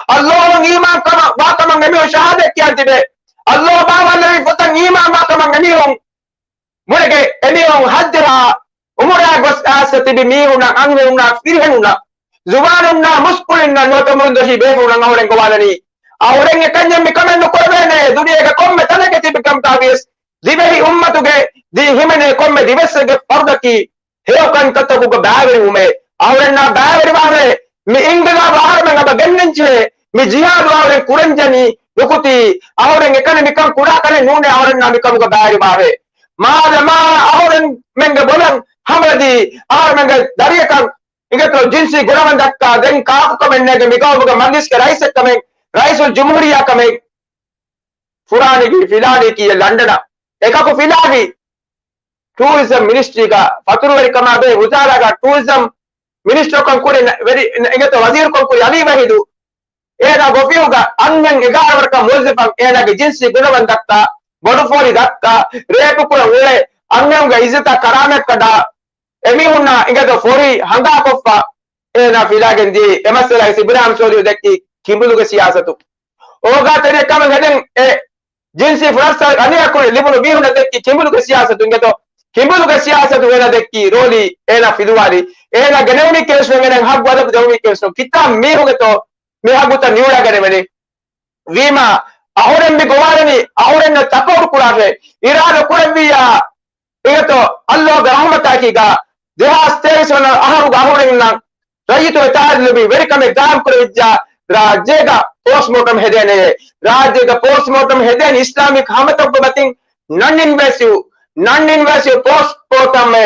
އައްލާހު އީމާން ކަމަށް ވާ ކަމަށް އެމީހުން ޝަހާދަތް ކިޔާ ތިބޭ. އައްލާހު ބާވާލެއްވި ފޮތަށް އީމާން ވާ ކަމަށް އެމީހުން މުޅިގެ އެމީހުން ހައްދިހާ އުމުރާ ގޮސް އާސް ތިބި މީހުންނަށް، އަންހެނުންނާ ފިރިހެނުންނަށް ޒުވާނުންނާ މުސްކުޅިންނަށް ނުވަތަ މުޅުންދޮށީ ބޭފުޅުންނަށް އަހުރެން ގޮވާލަނީ. އަހުރެން އެކަންޏެއް މިކަމެއް ނުކުރެވޭނެ. ދުނިޔޭގެ ކޮންމެ ތަނެކެ ތިބި ކަމަކާ ވިޔަސް ދިވެހި އުއްމަތުގެ ދީ ހިމެނޭ ކޮންމެ ދިވެއްސެއްގެ ފަރުދަކީ ހެޔޮ ކަންތައްތަކުގަ ބައިވެރިވުމޭ. އަހުރެންނާ ބައިވެރިވާނެ. މި އިންގިލާބު އަހަރުމެން އަބަ ގެންނަންޖެހޭ. މި ޖިހާދު އަހުރެން ކުރަންޖެހެނީ ނުކުތީ. އަހުރެން އެކަނި މިކަން ކުރާ ކަނެއް ނޫނޭ އަހުރެންނާ މިކަމުގަ ބައިވެރިވާހޭ. މާދަމާ އަހުރެންމެންގެ ބޮލަށް ހަމަލަދީ އަހަރުމެންގެ ދަރިޔަކަށް އިނގޭތޯ ޖިންސީ ގުނަވަން ދައްކާ ދެން ކާކުކަމެއް ނޭގެ މިގައުމުގެ މަޖްލިސްގެ ރައީސެއްކަމެއް، ރައީސުލް ޖުމްހޫރިއްޔާ ކަމެއް ފުރާނީގީ ފިލާނީކީއެއް ލަންޑަނަށް އެކަކު ފިލާވީ. ޓޫރިޒަމް މިނިސްޓްރީގަ ފަތުރުވެރިކަމާ ބެހޭ ވުޒާރާގަ ޓޫރިޒަމް މިނިސްޓަރުކަން ކުރި ވެރި އިނގޭތޯ ވަޒީރުކަން ކުރި އަލީ ވަހީދު. އޭނާ އޮފީހުގަ އަންހެން އެގާރަ ވަރަކަށް މުވައްޒަފަށް އޭނާގެ ޖިންސީ ގުނަވަން ދައްކާ، ބޮޑުފޯރި ދައްކާ، ރޭޕު ކުރަން އުޅޭ، އަންހެނުންގެ އިއްޒަތާ ކަރާމަތް ކަނޑާ، އެމީހުންނާ އިނގޭތޯ ފޯރި ހަނގާކޮށްފަ، އޭނާ ފިލާގެން ދިޔައީ. އެ މައްސަލައިސް އިބްރާހިމް ސޯލިހު ދެއްކީ ކިނބުލުގެ ސިޔާސަތު. އޯގާތެރިއެއް ކަމަށް ހެދެން އެ ޖިންސީ ފުރައްސާރަ އަނިޔާކުރި ލިބުނު މީހުންނަށް ދެއްކީ ކިނބުލުގެ ސިޔާސަތު އިނގޭތޯ. ކިނބުލުގެ ސިޔާސަތު އޭނާ ދެއްކީ ރޯލީ، އޭނާ ފިލުވާލީ، އޭނާ ގެނެވުނީ ކޭސް ވެނގެނެން ހައްގު އަދަބު ދެވުނީ ކޭސް ކިތާ މީހުގެތޯ މި ހައްގުތައް ނިއުޅާގަނެވެނީ. ވީމާ އަހުރެން މި ގޮވާލަނީ އަހުރެންނަށް ސަޕޯޓް ކުރާށޭ. އިރާދަ ކުރެއްވިއްޔާ އިނގޭތޯ އައްލޯގެ ރަހުމަތާކީގާ ދެހާސް ތޭވީސް ވަނަ އަހަރުގަ އަހުރެންނަށް ރައްޔިތު އެތާއިދު ލިބި ވެރިކަމެއް ގާއިމް ކުރެވިއްޖާ ރާއްޖޭގަ ޕޯސްޓްމޯޓަމް ހެދޭނެޔޭ. ރާއްޖޭގަ ޕޯސްޓްމޯޓަމް ހެދޭނެ އިސްލާމިކް ހަމަތަކުގެ މަތިން ނަން އިންވޭސިވް، ނަން އިންވޭސިވް ޕޯސްޓްމޯޓަމްއޭ.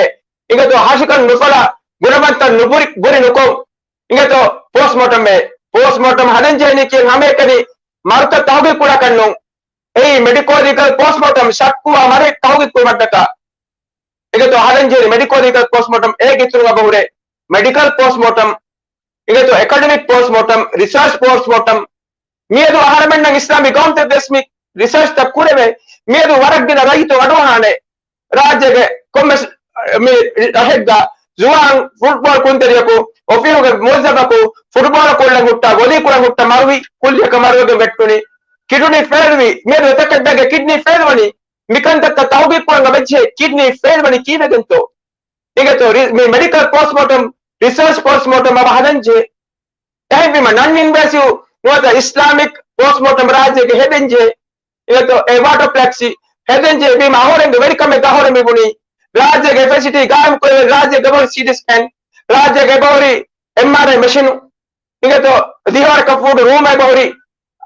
އިނގޭތޯ ހަށިކަން ނުފަޅާ ގުނަވަންތައް ނުބުރި، ބުރި ނުކޮށް އިނގޭތޯ ޕޯސްޓްމޯޓަމްއޭ. ޕޯސްޓްމޯޓަމް ހަދަން ޖެހެނީ ކިޔަން ހަމައެކަނި މަރުތައް ތަހުގީގު ކުރާކަށްނޫން. އެއީ މެޑިކޯލީގަލް ޕޯސްޓްމޯޓަމް ޝައްކުވާ މަރެއް ތަހުގީގު ކުރުމަށްޓަކާ. އިނގޭތޯ ހަދަންޖެހެނީ މެޑިކޯލީގަލް ޕޯސްޓްމޯޓަމް އޭގެ އިތުރުން އަބަހުރޭ މެޑިކަލް ޕޯސްޓްމޯޓަމް. އިނގޭތޯ އެކަޑަމިކް ޕޯސްޓްމޯޓަމް، ރިސާޗް ޕޯސްޓްމޯޓަމް. މިއަދު އަހަރެމެންނަށް އިސްލާމީ ގައުމުތައް ވެސް މި ރިސާޗްތައް ކުރެވޭ. މިއަދު ވަރަށް ގިނަ ރައްޔިތު އަޑުއަހާނެ. ރާއްޖޭގެ ކޮންމެސް މި ރަށެއްގަ ޒުވާން ފުޓްބޯޅަ ކުންތެރިޔަކު، އޮފީހުގެ މުވައްޒަފަކު ފުޓްބޯޅަ ކޮށްލަން ހުއްޓާ، ވޮލީ ކުރަން ހުއްޓާ، މަރުވި، ކުއްލިއަކަށް މަރުވެގެން ވެއްޓުނީ، ކިޑުނީ ފެއިލްވި. މިއަދު އެތަކެއްގެ ކިޑްނީ ފެއިލްވަނީ. މިކަންތައްތައް ތަހުގީގު ކުރަން އަބައްޖެ ކިޑްނީ ފެއިލްވަނީ ކީއްވެގެންތޯ؟ އިނގޭތޯ ރި-، މި މެޑިކަލް ޕޯސްޓްމޯޓަމް، ރިސާޗް ޕޯސްޓްމޯޓަމް އަބަ ހަދަންޖެހޭ. އެހެންވީމަ ނަން އިންވޭސިވް ނުވަތަ އިސްލާމިކް ޕޯސްޓްމޯޓަމް ރާއްޖޭގެ ހެދެންޖެހޭ. އިނގޭތޯ އެ ވާޓަޕްލެކްސީ ހެދެންޖެހޭ. ވީމަ އަހުރެންގެ ވެރިކަމެއް އަހުރެން މިބުނީ. ރާއްޖޭގެ ފެސިލިޓީ ގާއިމް ކުރެވޭ ރާއްޖޭގެ ސީޓީ ސްކޭން، ރާއްޖޭގެ އެބަހުރި އެމްއާރްއައި މެޝިނު. އިނގޭތޯ ދިހަވަރަކަށް ފޫޓު ރޫމް އެބަހުރި،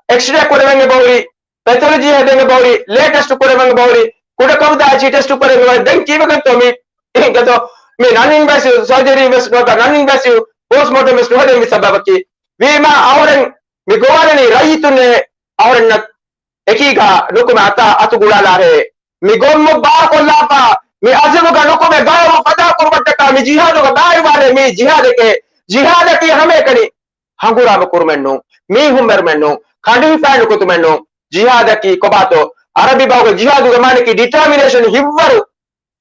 އެކްސްރޭ ކުރެވެން އެބަހުރި، ޕެތޮލޮޖީ ހެދެން އެބަހުރި، ލޭ ޓެސްޓު ކުރެވެން އެބަހުރި، ކުޑަކޮށްދާ އެޗީ ޓެސްޓު ކުރެވެން އެބަހުރި. ދެން ކީއްވެގެންތޯ މި އިނގޭތޯ މި ނަން އިންވޭސިވް ސަރޖަރީ ވެސް ނުވަތަ ނަން އިންވޭސިވް ޕޯސްޓްމޯޓަމް ވެސް ނުހެދެން މި ސަބަބަކީ. ވީމާ އަހުރެން މި ގޮވާލަނީ ރައްޔިތުންނޭ އަހުރެންނަށް އެކީގަ ނުކުމެ އަތާ އަތު ގުޅާލާށޭ. މި ގޮންމު ބާކޮށްލާފަ، މި އަޒުމުގަ ނުކުމެ ގައުމު ފަތާ ކުރުމަށްޓަކާ މި ޖިހާދުގަ ބައިވާނެ. މީ ޖިހާދެކޭ. ޖިހާދަކީ ހަމައެކަނި ހަނގުރާމަ ކުރުމެއްނޫން، މީހުން މެރުމެއްނޫން، ކަނޑި ހިފާ ނުކުތުމެއް ނޫން. ޖިހާދަކީ ކޮބާތޯ؟ އަރަބި ބަހުގެ ޖިހާދުގެ މާނަކީ ޑިޓާމިނޭޝަން، ހިއްވަރު.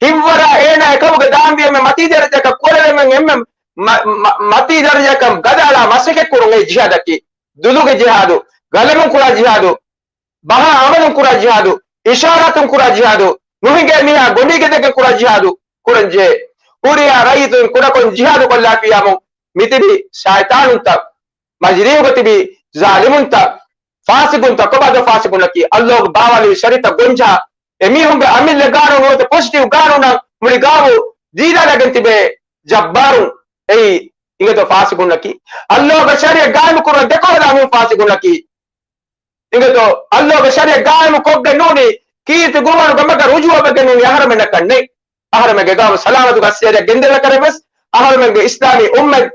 ހިއްވަރާ އޭނާ އެކަމުގެ ދާންވީ އެންމެ މަތީ ދަރަޖައަކަށް ކުރެވެމެން އެންމެ މަ-، މަ-، މަތީ ދަރަޖައަކަށް ގަދައަޅާ މަސައްކަތް ކުރުން އެއީ ޖިހާދަކީ. ދުލުގެ ޖިހާދު، ގަލަމުން ކުރާ ޖިހާދު، ބަހާ އަމަލުން ކުރާ ޖިހާދު، އިޝާރާތުން ކުރާ ޖިހާދު، ނުހިނގޭ މީހާ ގޮނޑީގެ ދެކެ ކުރާ ޖިހާދު ކުރަންޖެހޭ. ހުރިހާ ރައްޔިތުން ކުޑަކޮށް ޖިހާދު ކޮށްލާފިޔާމު މިތިބި ޝައިޠާނުންތައް، މަޖިރީހުގަ ތިބި ޒާލިމުންތައް، ފާސިގުންތައް، ކޮބާތޯ ފާސިގުންނަކީ؟ އައްލޯގެ ބާވާލި ޝަރީޢަތަށް ގޮންޖަހާ އެމީހުންގެ އަމިއްލަ ގާނޫނު ނުވަތަ ޕޮޒިޓިވް ގާނޫނަށް މުޅި ގާއު ދީލާލަގެން ތިބޭ ޖައްބާރުން އެއީ އިނގޭތޯ ފާސިގުންނަކީ؟ އައްލޯގެ ޝަރީޢަތް ގާއިމު ކުރުމަށް ދެކޮޅަށް ދާ މީހުން ފާސިގުންނަކީ. އިނގޭތޯ އައްލޯގެ ޝަރީޢަތް ގާއިމު ކޮށްގެން ނޫނީ ކީރިތި ގުރުއާނުގެ މަގަށް ރުޖޫޢަވެގެން ނޫނީ އަހަރެމެންނަކަށް ނެތް. އަހަރެމެންގެ ގާއު ސަލާމަތުގެ އައްސޭރިއަށް ގެންދެވޭ ކަރެއް ވެސް އަހަރެމެންގެ އިސްލާމީ އުއްމަތް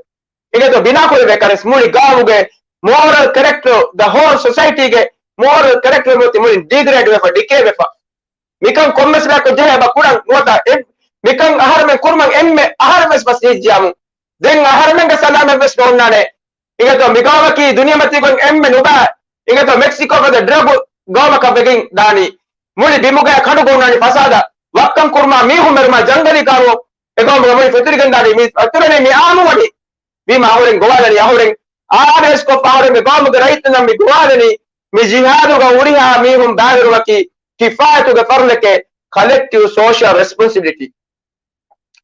އިނގޭތޯ ބިނާކުރެވޭ ކަރެސް މުޅި ގާއުގެ މޯރަލް ކެރެކްޓަރ، ދަ ހޯލް ސޮސައިޓީގެ މޯރަލް ކެރެކްޓަރ މުޅި ޑީގްރޭޑް ވެފަ، ޑިކޭ ވެފަ. މިކަން ކޮންމެސް ރައަކު ޖެހޭ ބަ ކުރަން ނުވަތަ އެ، މިކަން އަހަރެމެން ކުރުމަށް އެންމެ އަހަރެން ވެސް މަސް ޖެހިއްޖިޔާމު. ދެން އަހަރެމެންގެ ސަލާމަތް ވެސް ނޯންނާނެ. އިނގޭތޯ މި ގައުމަކީ ދުނިޔެމަތީގައި އެންމެ ނުބައި، އިނގޭތޯ މެކްސިކޯ ފަދަ ޑްރަގު ގައުމަކަށް ވެގެން ދާނީ. މުޅި ބިމުގައި ކަނޑު ގޮންނާނީ ފަސާދަ. ވައްކަން ކުރުމާ މީހުން މެރުމާ ޖަންގަލީ ކާނޫނު އެ ގައުމުގަ މުޅި ފެތުރިގެން ދާނީ. މި ފެތުރެނީ މި އާންމުވަނީ. ވީމާ އަހުރެން ގޮވާލަނީ އަހުރެން އާވޭސްކޮށްފަ އަހުރެންގެ ގައުމުގެ ރައްޔިތުންނަށް މި ގޮވާލަނީ މި ޖިހާދުގަ ހުރިހާ މީހުން ބައިވެރިވުމަކީ ކިފާޔަތުގެ ފަރުޟެކޭ، ކަލެކްޓިވް ސޯޝަލް ރެސްޕޮންސިބިލިޓީ.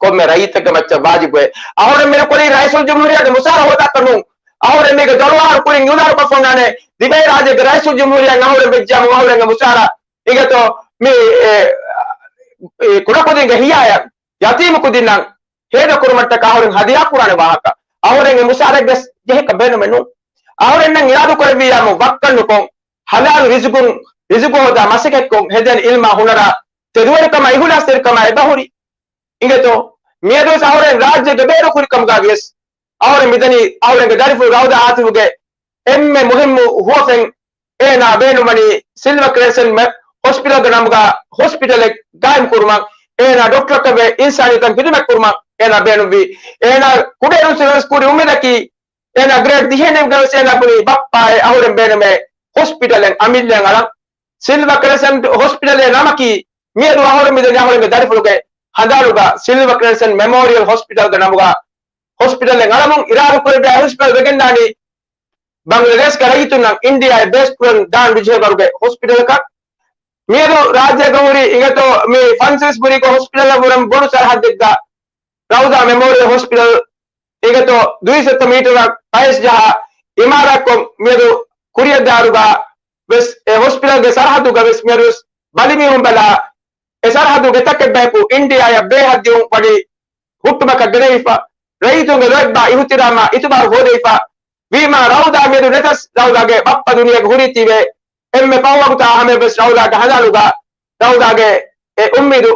ކޮންމެ ރައްޔިތެއްގެ މައްޗަށް ވާޖިބުވޭ. އަހުރެން މިނުކުރީ ރައީސުލްޖުމްހޫރިއްޔާގެ މުސާރަ ހޯދާކަށް ނޫން. އަހުރެން މީގެ ދޮޅުވާހަރު ކުރިން އިއުލާނުކޮށްފަ އޮންނާނެ، ދިވެހިރާއްޖޭގެ ރައީސުލްޖުމްހޫރިއްޔާ އަހުރެން ވެއްޖިއްޔާމު އަހުރެންގެ މުސާރަ އިނގޭތޯ މި، އެ، އެ، ކުޑަކުދިންގެ ހިޔާޔަށް ޔަތީމު ކުދިންނަށް ހޭދަކުރުމަށްޓަކާ އަހުރެން ހަދިޔާ ކުރާނެ ވާހަކަ. އަހުރެން އެ މުސާރައެއްވެސް ޖެހިކަށް ބޭނުމެއް ނޫން. އަހުރެންނަށް އިރާދު ކުރެއްވިއްޔާމު ވައްކަން ނުކޮށް، ޙަލާލު ރިޒުގުން، ރިޒުގު ހޯދާ މަސައްކަތްކޮށް، ހެދޭނެ ޢިލްމާ ހުނަރާ ތެދުވެރިކަމާ އިޚްލާޞްތެރިކަމާ އެބަހުރި. އިނގޭތޯ، މިއަދުވެސް އަހުރެން ރާއްޖޭގެ ބޭރު ކުރިކަމުގަ ވިޔަސް، އަހުރެން މިދަނީ އަހުރެންގެ ދަރިފުޅު ރައުދާ އާތިފުގެ އެންމެ މުހިއްމު ހުވަފެން. އޭނާ ބޭނުންވަނީ ސިލްވަ ކްރެސެންޓް މެ-، ހޮސްޕިޓަލްގެ ނަމުގަ ހޮސްޕިޓަލެއް ޤާއިމް ކުރުމަށް. އޭނާ ޑޮކްޓަރަކަށްވެ އިންސާނިއްޔަތަށް ޚިދުމަތް ކުރުމަށް އޭނާ ބޭނުންވީ. އޭނާ ކުޑައިރުން ސިވެސް ކުރި އުއްމީދަކީ އޭނާ ގްރޭޑް ދިހައެއް ނިމިގަން ވެސް އޭނާ ބުނީ ބައްޕާއޭ އަހުރެން ބޭނުމޭ ހޮސްޕިޓަލެއް އަމިއްލައަށް އަޅަން. ސިލްވަ ކްރެސެންޓް ހޮސްޕިޓަލޭ ނަމަކީ މިއަދު އަހުރެން މިދަނީ އަހުރެންގެ ދަރިފުޅުގެ ހަނދާނުގަ ސިލްވަ ކްރެސެންޓް މެމޯރިއަލް ހޮސްޕިޓަލްގެ ނަމުގަ ހޮސްޕިޓަލެއް އަޅަމުން އިރާދަ ކުރެއްވި ހޮސްޕިޓަލް ވެގެންދާނީ ބަނގްލަދޭޝްގެ ރައްޔިތުންނަށް އިންޑިއާއަށް ބޭސް ކުރަން ދާން ވިޖެހޭވަރުގެ ހޮސްޕިޓަލަކަށް. މިއަދު ރާއްޖޭގަ ހުރި އިނގޭތޯ މި ފަންސަވީސް ބުރީގެ ހޮސްޕިޓަލަށް ވުރެން ބޮޑު ސަރަހައްދެއްގަ ރައުދާ މެމޯރިއަލް ހޮސްޕިޓަލް އިނގޭތޯ ދުއިސައްތަ މީޓަރަށް ފައިސް ޖަހާ އިމާރާތްކޮށް މިއަދު ކުރިއަށްދާއިރުގަ ވެސް އެ ހޮސްޕިޓަލްގެ ސަރަހައްދުގަ ވެސް މިއަދު ވެސް ބަލިމީހުން ބަލާ އެ ސަރަހައްދުގެ ތަކެއް ބަޔަކު އިންޑިއާއަށް ބޭހަށް ދިއުން ވަނީ ހުއްޓުމަކަށް ގެނެވިފަ، ރައްޔިތުންގެ ލޯތްބާ އިހުތިރާމާ އިތުބާރު ހޯދެވިފަ ވީމާ، ރައުދާ މިއަދު ނެތަސް ރައުދާގެ ބައްޕަ ދުނިޔޭގަ ހުރީތީވެ، އެންމެ ފަހު ވަގުތާ ހަމަޔަށްވެސް ރައުދާގެ ހަލާލުގަ ރައުދާގެ އެ އުއްމީދު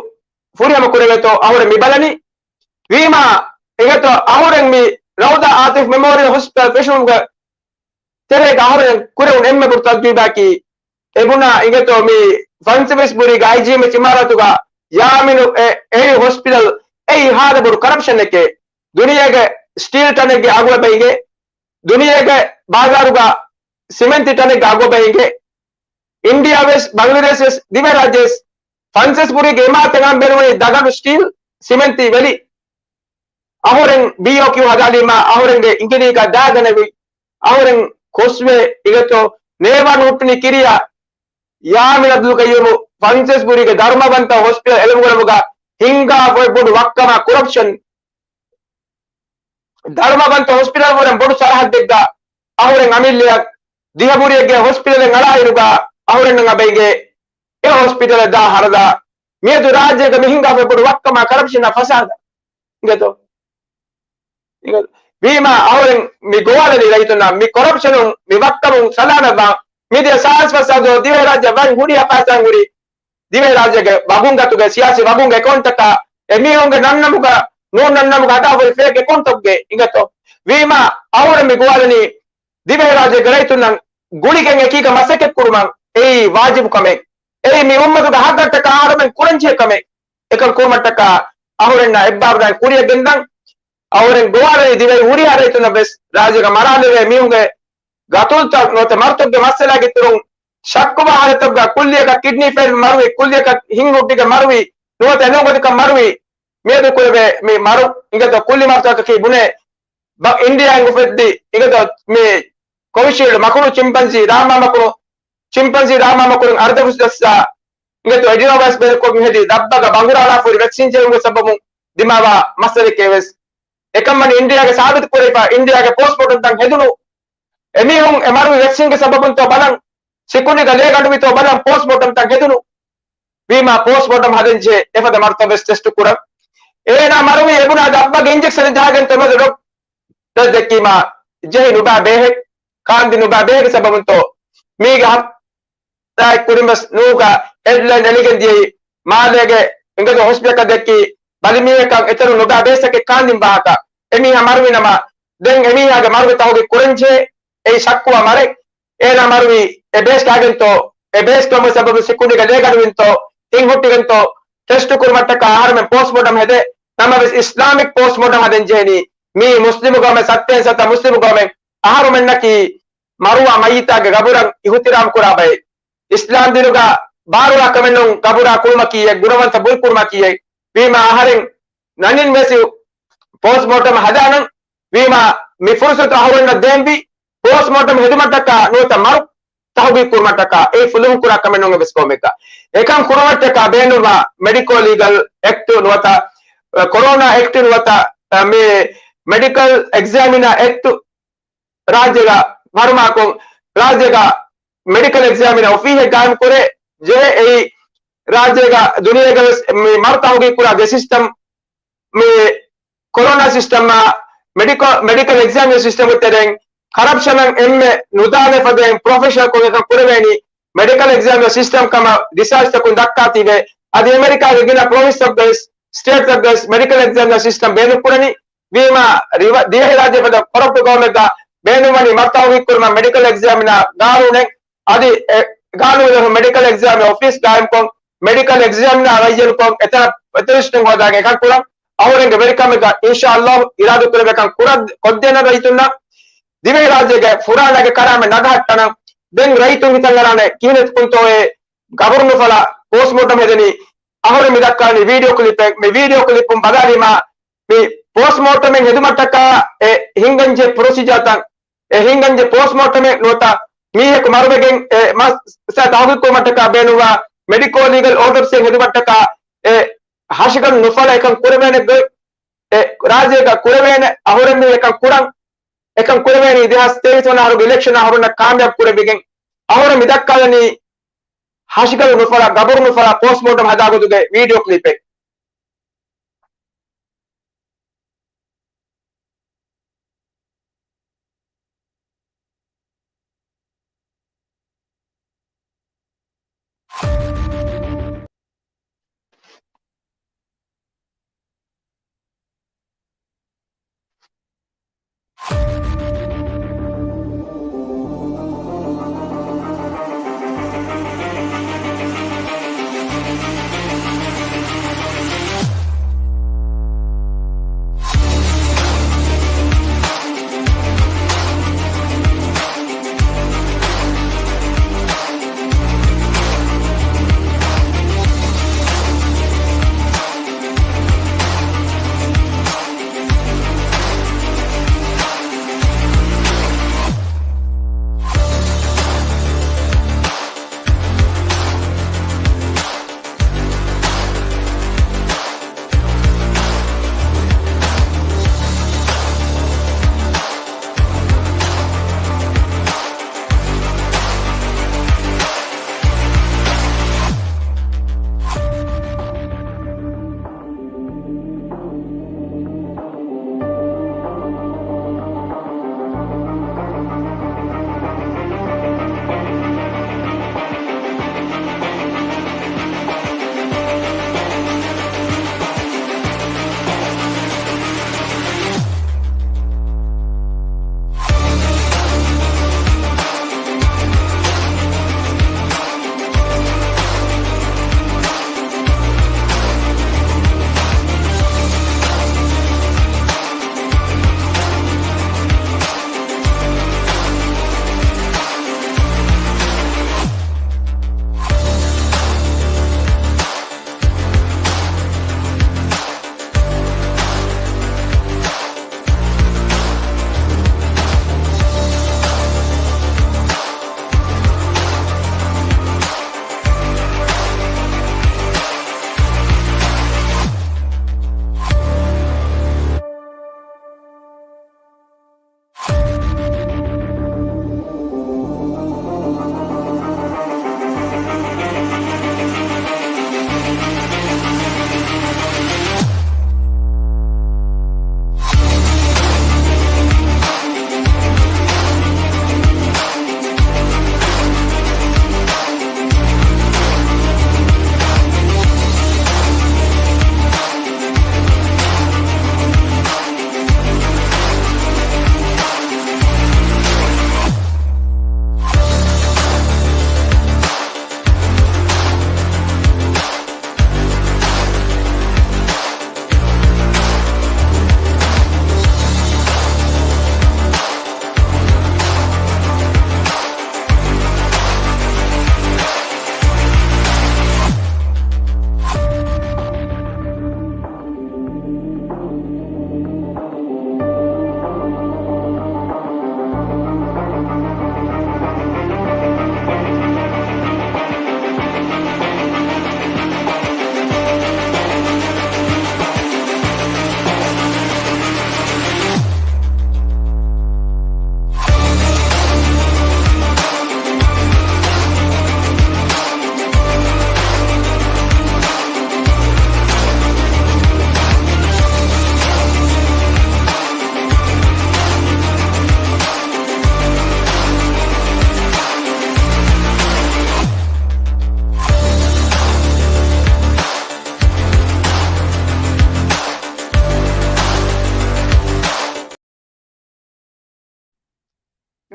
ފުރިހަމަ ކުރެވޭތޯ އަހުރެން މި ބަލަނީ. ވީމާ، އިނގޭތޯ އަހުރެން މި ރައުދާ އާތިފް މެމޯރިއަލް ހޮސްޕިޓަލް ފެށުމުގެ ތެރޭގަ އަހުރެން ކުރެވުނު އެންމެ ބޮޑު ތަޖްރިބާއަކީ، އެބުނާ އިނގޭތޯ މި ފަންސަވީސް ބުރީގެ އައިޖީއެމްއެޗް އިމާރާތުގަ ޔާމިނު އެ، އެއީ ހޮސްޕިޓަލް އެއީ ހާދަ ބޮޑު ކަރަޕްޝަނެކޭ. ދުނިޔޭގެ ސްޓީލް ޓަނެއްގެ އަގު އެބަ އިނގޭ. ދުނިޔޭގެ ބާޒާރުގަ ސިމެންތި ޓަނެއްގެ އަގު އެބަ އިނގޭ. އިންޑިއާ ވެސް ބަނގްލަދޭޝް ވެސް ދިވެހިރާއްޖެ ވެސް ފަންސަވީސް ބުރީގެ އިމާރާތެއް އަން ބޭނުންވަނީ ދަގަނޑު ސްޓީލް ސިމެންތި ވެލި. އަހުރެން ބީއޯކިއު ހަދާލީމާ އަހުރެންގެ އިނގިލީގަ ދާގަނެވި، އަހުރެން ކޮސްވެ އިނގޭތޯ ނޭވާން ހުއްޓުނީ ކިރިޔާ ޔާމިން އަބްދުލް ޤައްޔޫމު ފަންސަވީސް ބުރީގެ ދަރުމަވަންތަ ހޮސްޕިޓަލް އެޅުމުގަ ހިންގާފައި ބޮޑު ވައްކަމާ ކޮރަޕްޝަން. ދަރުމަވަންތަ ހޮސްޕިޓަލް ވުރެން ބޮޑު ސަރަހައްދެއްގަ އަހުރެން އަމިއްލައަށް ދިހަ ބުރިއެއްގެ ހޮސްޕިޓަލެއް އަޅާއިރުގަ އަހުރެންނަށް އަބައިގެ އެ ހޮސްޕިޓަލަށް ދާ ހަރަދާ މިއަދު ރާއްޖޭގަ މި ހިނގާފައި ބޮޑު ވައްކަމާ ކަރަޕްޝަނާ ފަސާދަ. އިނގޭތޯ؟ އިނގޭތޯ؟ ވީމާ އަހުރެން މި ގޮވާލަނީ ރައްޔިތުންނަށް މި ކޮރަޕްޝަނުން މި ވައްކަމުން ސަލާމަތްވާން. މިދިޔަ ސާސް ފަސާދަ ދިވެހިރާއްޖެ ވަން ހުރި ހަފާސާން ހުރި ދިވެހިރާއްޖޭގެ ވަގުންގަތުގެ ސިޔާސީ ވަގުންގެ އެކައުންޓަކާ އެމީހުންގެ ނަންނަމުގަ ނޫން ނަންނަމުގަ ހަދާފައި ފޭކް އެކައުންޓަކުގެ. އިނގޭތޯ؟ ވީމާ އަހުރެން މި ގޮވާލަނީ ދިވެހިރާއްޖޭގެ ރައްޔިތުންނަށް ގުޅިގެން އެކީގަ މަސައްކަތް ކުރުމަށް އެއީ ވާޖިބު ކަމެއް. އެއީ މި އުއްމަތުގެ ހައްގަށްޓަކާ އަހަރުމެން ކުރަންޖެހޭ ކަމެއް. އެކަން ކުރުމަށްޓަކާ އަހުރެންނާ އެއްބާރުލާން ކުރިއަށް ގެންދަން. އަހުރެން ގޮވާލަނީ ދިވެހި ހުރިހާ ރައްޔިތުންނަށް ވެސް ރާއްޖޭގަ މަރާލެވޭ މީހުންގެ ގަތުލުތައް ނުވަތަ މަރުތަކުގެ މައްސަލާގެ އިތުރުން ޝައްކުވާ ހާލަތަކުގަ ކުއްލިއަކަށް ކިޑްނީ ފެއިލް މަރުވި، ކުއްލިއަކަށް ހިން ހުއްޓިގެން މަރުވި، ނުވަތަ އެނޫންގަތުކަން މަރުވި، މިއަދު ކުރެވޭ މި މަރު އިނގޭތޯ ކުއްލި މަރުތަކަކީ ބުނޭ ބަ-، އިންޑިއާއިން އުފެއްދި އިނގޭތޯ މި ކޮވިޝީލްޑް މަކުނު ޗިމްޕަންޒީ ރާމާ މަކުނު، ޗިމްޕަންޒީ ރާމާ މަކުނު އަރުދަފުސް ޖައްސާ އިނގޭތޯ އެޑިނޯވައިރަސް ބޭރުކޮށް ހެދި ދައްބަގަ ބަނގުރާލާފަ ހުރި ވެކްސިން ޖެހުމުގެ ސަބަބުން ދިމާވާ މައްސަލައެކޭ ވެސް. އެކަންވަނީ އިންޑިއާގެ ސާބިތު ކުރެވިފަ، އިންޑިއާގެ ޕޯސްޓްމޯޓަމް ތަން ހެދުނު އެމީހުން އެ މަރުވި ވެކްސިންގެ ސަބަބުންތޯ ބަލަން، ސިކުނޑިގަ ލޭގަނޑުވިތޯ ބަލަން ޕޯސްޓްމޯޓަމް ތަން ހެދުނު. ވީމާ ޕޯސްޓްމޯޓަމް ހަދަންޖެހޭ އެފަދަ މަރުތައް ވެސް ޓެސްޓު ކުރަން. އޭނާ މަރުވީ އެބުނާ ދައްބަގެ އިންޖެކްޝަނެއް ޖަހަގެންތޯ ނުވަތަ ޑޮކްޓަރަށް ދެއްކީމާ ޖެހި ނުބާ ބޭހެއް، ކާންދި ނުބާ ބޭހެއްގެ ސަބަބުންތޯ މީގެ ހަފް ތާއެއް ކުރިން ވެސް ނޫގަ ހެޑްލައިން އެޅިގެން ދިޔައީ މާލޭގެ އިނގޭތޯ ހޮސްޕިޓަލަކަށް ދެއްކި ބަލިމީހަކަށް އެތަނުން ނުބާ ބޭސްތަކެއް ކާންދިން ވާހަކަ. އެމީހާ މަރުވި ނަމަ، ދެން އެމީހާގެ މަރުގެ ތަހުގީގު ކުރަންޖެހޭ. އެއީ ޝައްކުވާ މަރެއް. އޭނާ މަރުވީ އެ ބޭސް ކާގެންތޯ، އެ ބޭސް ކަމުގެ ސަބަބުން ސިކުނޑިގަ ލޭގަނޑުވިންތޯ، ހިން ހުއްޓިގެންތޯ، ޓެސްޓު ކުރުމަށްޓަކާ އަހަރުމެން ޕޯސްޓްމޯޓަމް ހެދޭ. ނަމަވެސް އިސްލާމިކް ޕޯސްޓްމޯޓަމް ހަދަންޖެހެނީ މީ މުސްލިމު ގައުމެއް، ސައްތައިން ސަތާ މުސްލިމު ގައުމެއް. އަހަރުމެންނަކީ މަރުވާ މައްޔިތާގެ ގަބުރަށް އިހުތިރާމް ކުރާ ބައެއް. އިސްލާމް ދީނުގަ ބާރުވާ ކަމެއްނޫން ގަބުރާ ކުޅުމަކީއެއް، ގުނަވަންތަ ބުރި ކުރުމަކީއެއް. ވީމާ އަހަރެން ނަނިން ވެސް ޕޯސްޓްމޯޓަމް ހަދާނަން. ވީމާ މި ފުރުސަތު އަހުރެންނަށް ދޭންވީ ޕޯސްޓްމޯޓަމް ހެދުމަށްޓަކާ ނުވަތަ މަރު ތަހުގީގު ކުރުމަށްޓަކާ އެއީ ފުލުހުން ކުރާ ކަމެއް ނޫން އެއްވެސް ގައުމެއްގަ. އެކަން ކުރުމަށްޓަކާ ބޭނުންވާ މެޑިކޯ ލީގަލް އެކްޓު ނުވަތަ ކޮރޯނާ އެކްޓް ނުވަތަ، އަ، މި މެޑިކަލް އެގްޒާމިނާ އެކްޓް ރާއްޖޭގަ ފަރުމާކޮށް، ރާއްޖޭގަ މެޑިކަލް އެގްޒާމިނާ އޮފީހެއް ގާއިމް ކުރޭ ޖެހޭ. އެއީ ރާއްޖޭގަ ދުނިޔޭގަ ވެސް މި މަރު ތަހުގީގު ކުރާ ގެ ސިސްޓަމް، މި ކޮރޯނާ ސިސްޓަމާ މެޑިކަލް، މެޑިކަލް އެގްޒާމިނޭޝަން ސިސްޓަމްގެ ތެރެއިން ކަރަޕްޝަނަށް އެންމެ ނުދާނެ ފަދައިން ޕްރޮފެޝަނަލްކޮށް އެކަން ކުރެވޭނީ މެޑިކަލް އެގްޒާމިނޭޝަން ސިސްޓަމް ކަމަށް ރިސާޗްތަކުން ދައްކާތީވެ. އަދި އެމެރިކާގެ ގިނަ ޕްރޮވިންސްތަކުގަވެސް، ސްޓޭޓްތަކުގަވެސް މެޑިކަލް އެގްޒާމިނޭޝަން ސިސްޓަމް ބޭނުންކުރަނީ. ވީމާ ރިވަ-، ދިވެހިރާއްޖެ ފަދަ ކޮރަޕްޓް ގަވަރމެންޓާ ބޭނުންވަނީ މަރު ތަހުގީގު ކުރުމަށް މެޑިކަލް އެގްޒާމިނާ ގާނޫނެއް. އަދި އެ ގާނޫނު މެޑިކަލް އެގްޒާމް އޮފީސް ގާއިމްކޮށް، މެޑިކަލް އެގްޒާމްނާ ރައްޔަންކޮށް، އެތަނަށް އެތުރިސްޓުން ހޯދާގެ އެކަން ކުރަން. އަހުރެންގެ ވެރިކަމެއްގަ އިންޝާﷲ އިރާދަކުރެވޭކަން ކުރަ-، ކޮށްދޭނަ ރައްޔިތުންނަށް. ދިވެހިރާއްޖޭގެ ފުރާނާގެ ކަރާމަތް ނަގަހައްޓަނަށް. ދެން ރައްޔިތުން ހިތަށް އަރާނެ ކިހިނެއްކުންތޯއޭ ގަބުރު ނުފަލާ ޕޯސްޓްމޯޓަމް ހެދެނީ. އަހުރެން މި ދައްކާލަނީ ވީޑިއޯ ކްލިޕެއް. މި ވީޑިއޯ ކްލިޕުން ބަލާލީމާ، މި ޕޯސްޓްމޯޓަމެއް ހެދުމަށްޓަކާ އެ ހިންގަންޖެހޭ ޕްރޮސީޖާތައް، އެ ހިންގަންޖެހޭ ޕޯސްޓްމޯޓަމެއް ނުވަތަ މީހަކު މަރުވެގެން އެ މައްސަލަ ތަހުގީގުކުރުމަށްޓަކާ ބޭނުންވާ މެޑިކޯ ލީގަލް އޯޑަރސްއެއް ހެދުމަށްޓަކާ އެ ހަށިގަނޑު ނުފަލާ އެކަން ކުރެވޭނެ ގޮތް، އެ ރާއްޖޭގަ ކުރެވޭނެ އަހުރެން މި އެކަން ކުރަން، އެކަން ކުރެވޭނީ ދެހާސް ތޭވީސް ވަނަ އަހަރުގެ އިލެކްޝަން އަހަރުންނަށް ކާމިޔާބު ކުރެވިގެން. އަހުރެން މި ދައްކާލަނީ ހަށިގަނޑު ނުފަލާ ގަބުރު ނުފަލާ ޕޯސްޓްމޯޓަމް ހަދާ ގޮތުގެ ވީޑިއޯ ކްލިޕެއް.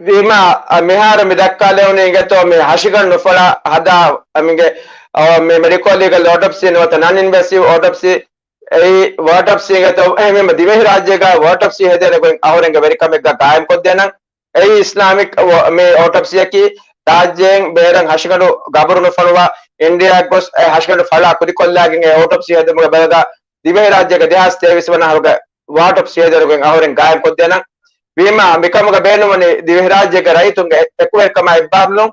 ވީމާ، އަ، މިހާރު މި ދައްކާލެވުނީ އިނގޭތޯ މި ހަށިގަނޑު ނުފަޅާ ހަދާ، އަ، މިގެ، އަ، މި މެޑިކޯ ލީގަލް އޯޓޮޕްސީ ނުވަތަ ނަން އިންވޭސިވް އޯޓޮޕްސީ، އެއީ އޯޓޮޕްސީ އިނގޭތޯ އެހެންވީމަ ދިވެހިރާއްޖޭގަ އޯޓޮޕްސީ ހެދޭނެ ގޮތް އަހުރެންގެ ވެރިކަމެއްގަ ގާއިމްކޮށްދޭނަން. އެއީ އިސްލާމިކް އަ، މި އޯޓޮޕްސީއަކީ ރާއްޖޭން ބޭރަށް ހަށިގަނޑު ގަބުރު ނުފޮނުވާ އިންޑިއާއަށް ގޮސް އެ ހަށިގަނޑު ފަޅާ ކުދިކޮށްލާގެން އެ އޯޓޮޕްސީ ހެދުމުގެ ބަލަގަ ދިވެހިރާއްޖޭގެ ދެހާސް ތޭވީސް ވަނަ އަހަރުގެ އޯޓޮޕްސީ ހެދޭނެ ގޮތް އަހުރެން ގާއިމްކޮށްދޭނަން. ވީމާ، މިކަމުގަ ބޭނުންވަނީ ދިވެހިރާއްޖޭގެ ރައްޔިތުންގެ އެ-، އެކުވެރިކަމާ އެއްބާރުލުން.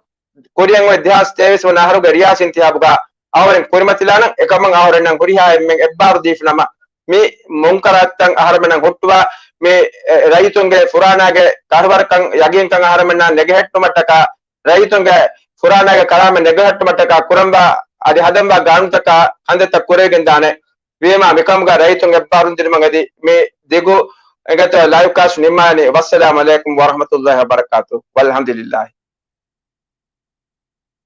ކުރިއަށް އޮތް ދެހާސް ތޭވީސް ވަނަ އަހަރުގެ ރިޔާސީ އިންތިހާބުގަ އަހުރެން ކުރިމަތިލާނަން. އެކަމަށް އަހުރެންނަށް ހުރިހާ އެންމެން އެއްބާރު ދީފިނަމަ، މި މުންކަރާތްތައް އަހަރެމެންނަށް ހުއްޓުވާ، މި، އެ، ރައްޔިތުންގެ ފުރާނާގެ ކަށަވަރުކަން ޔަގީންކަން އަހަރެމެންނާ ނެގެހެއްޓުމަށްޓަކާ، ރައްޔިތުންގެ ފުރާނާގެ ކަރާމަތް ނެގެހެއްޓުމަށްޓަކާ ކުރަންވާ އަދި ހަދަންވާ ގާނޫނުތަކާ ކަންތައްތައް ކުރެވިގެންދާނެ. ވީމާ، މިކަމުގަ ރައްޔިތުން އެއްބާރުލުން ދިނުމަށް އެދި މި ދިގު އެނގޭތޯ ލައިވް ކާސްޓް ނިންމާނީ. ވައްސަލާމް އަލައިކުމް ވަރަޙްމަތުﷲ ވަބަރަކާތު. ވަލްޙަމްދުލިﷲ.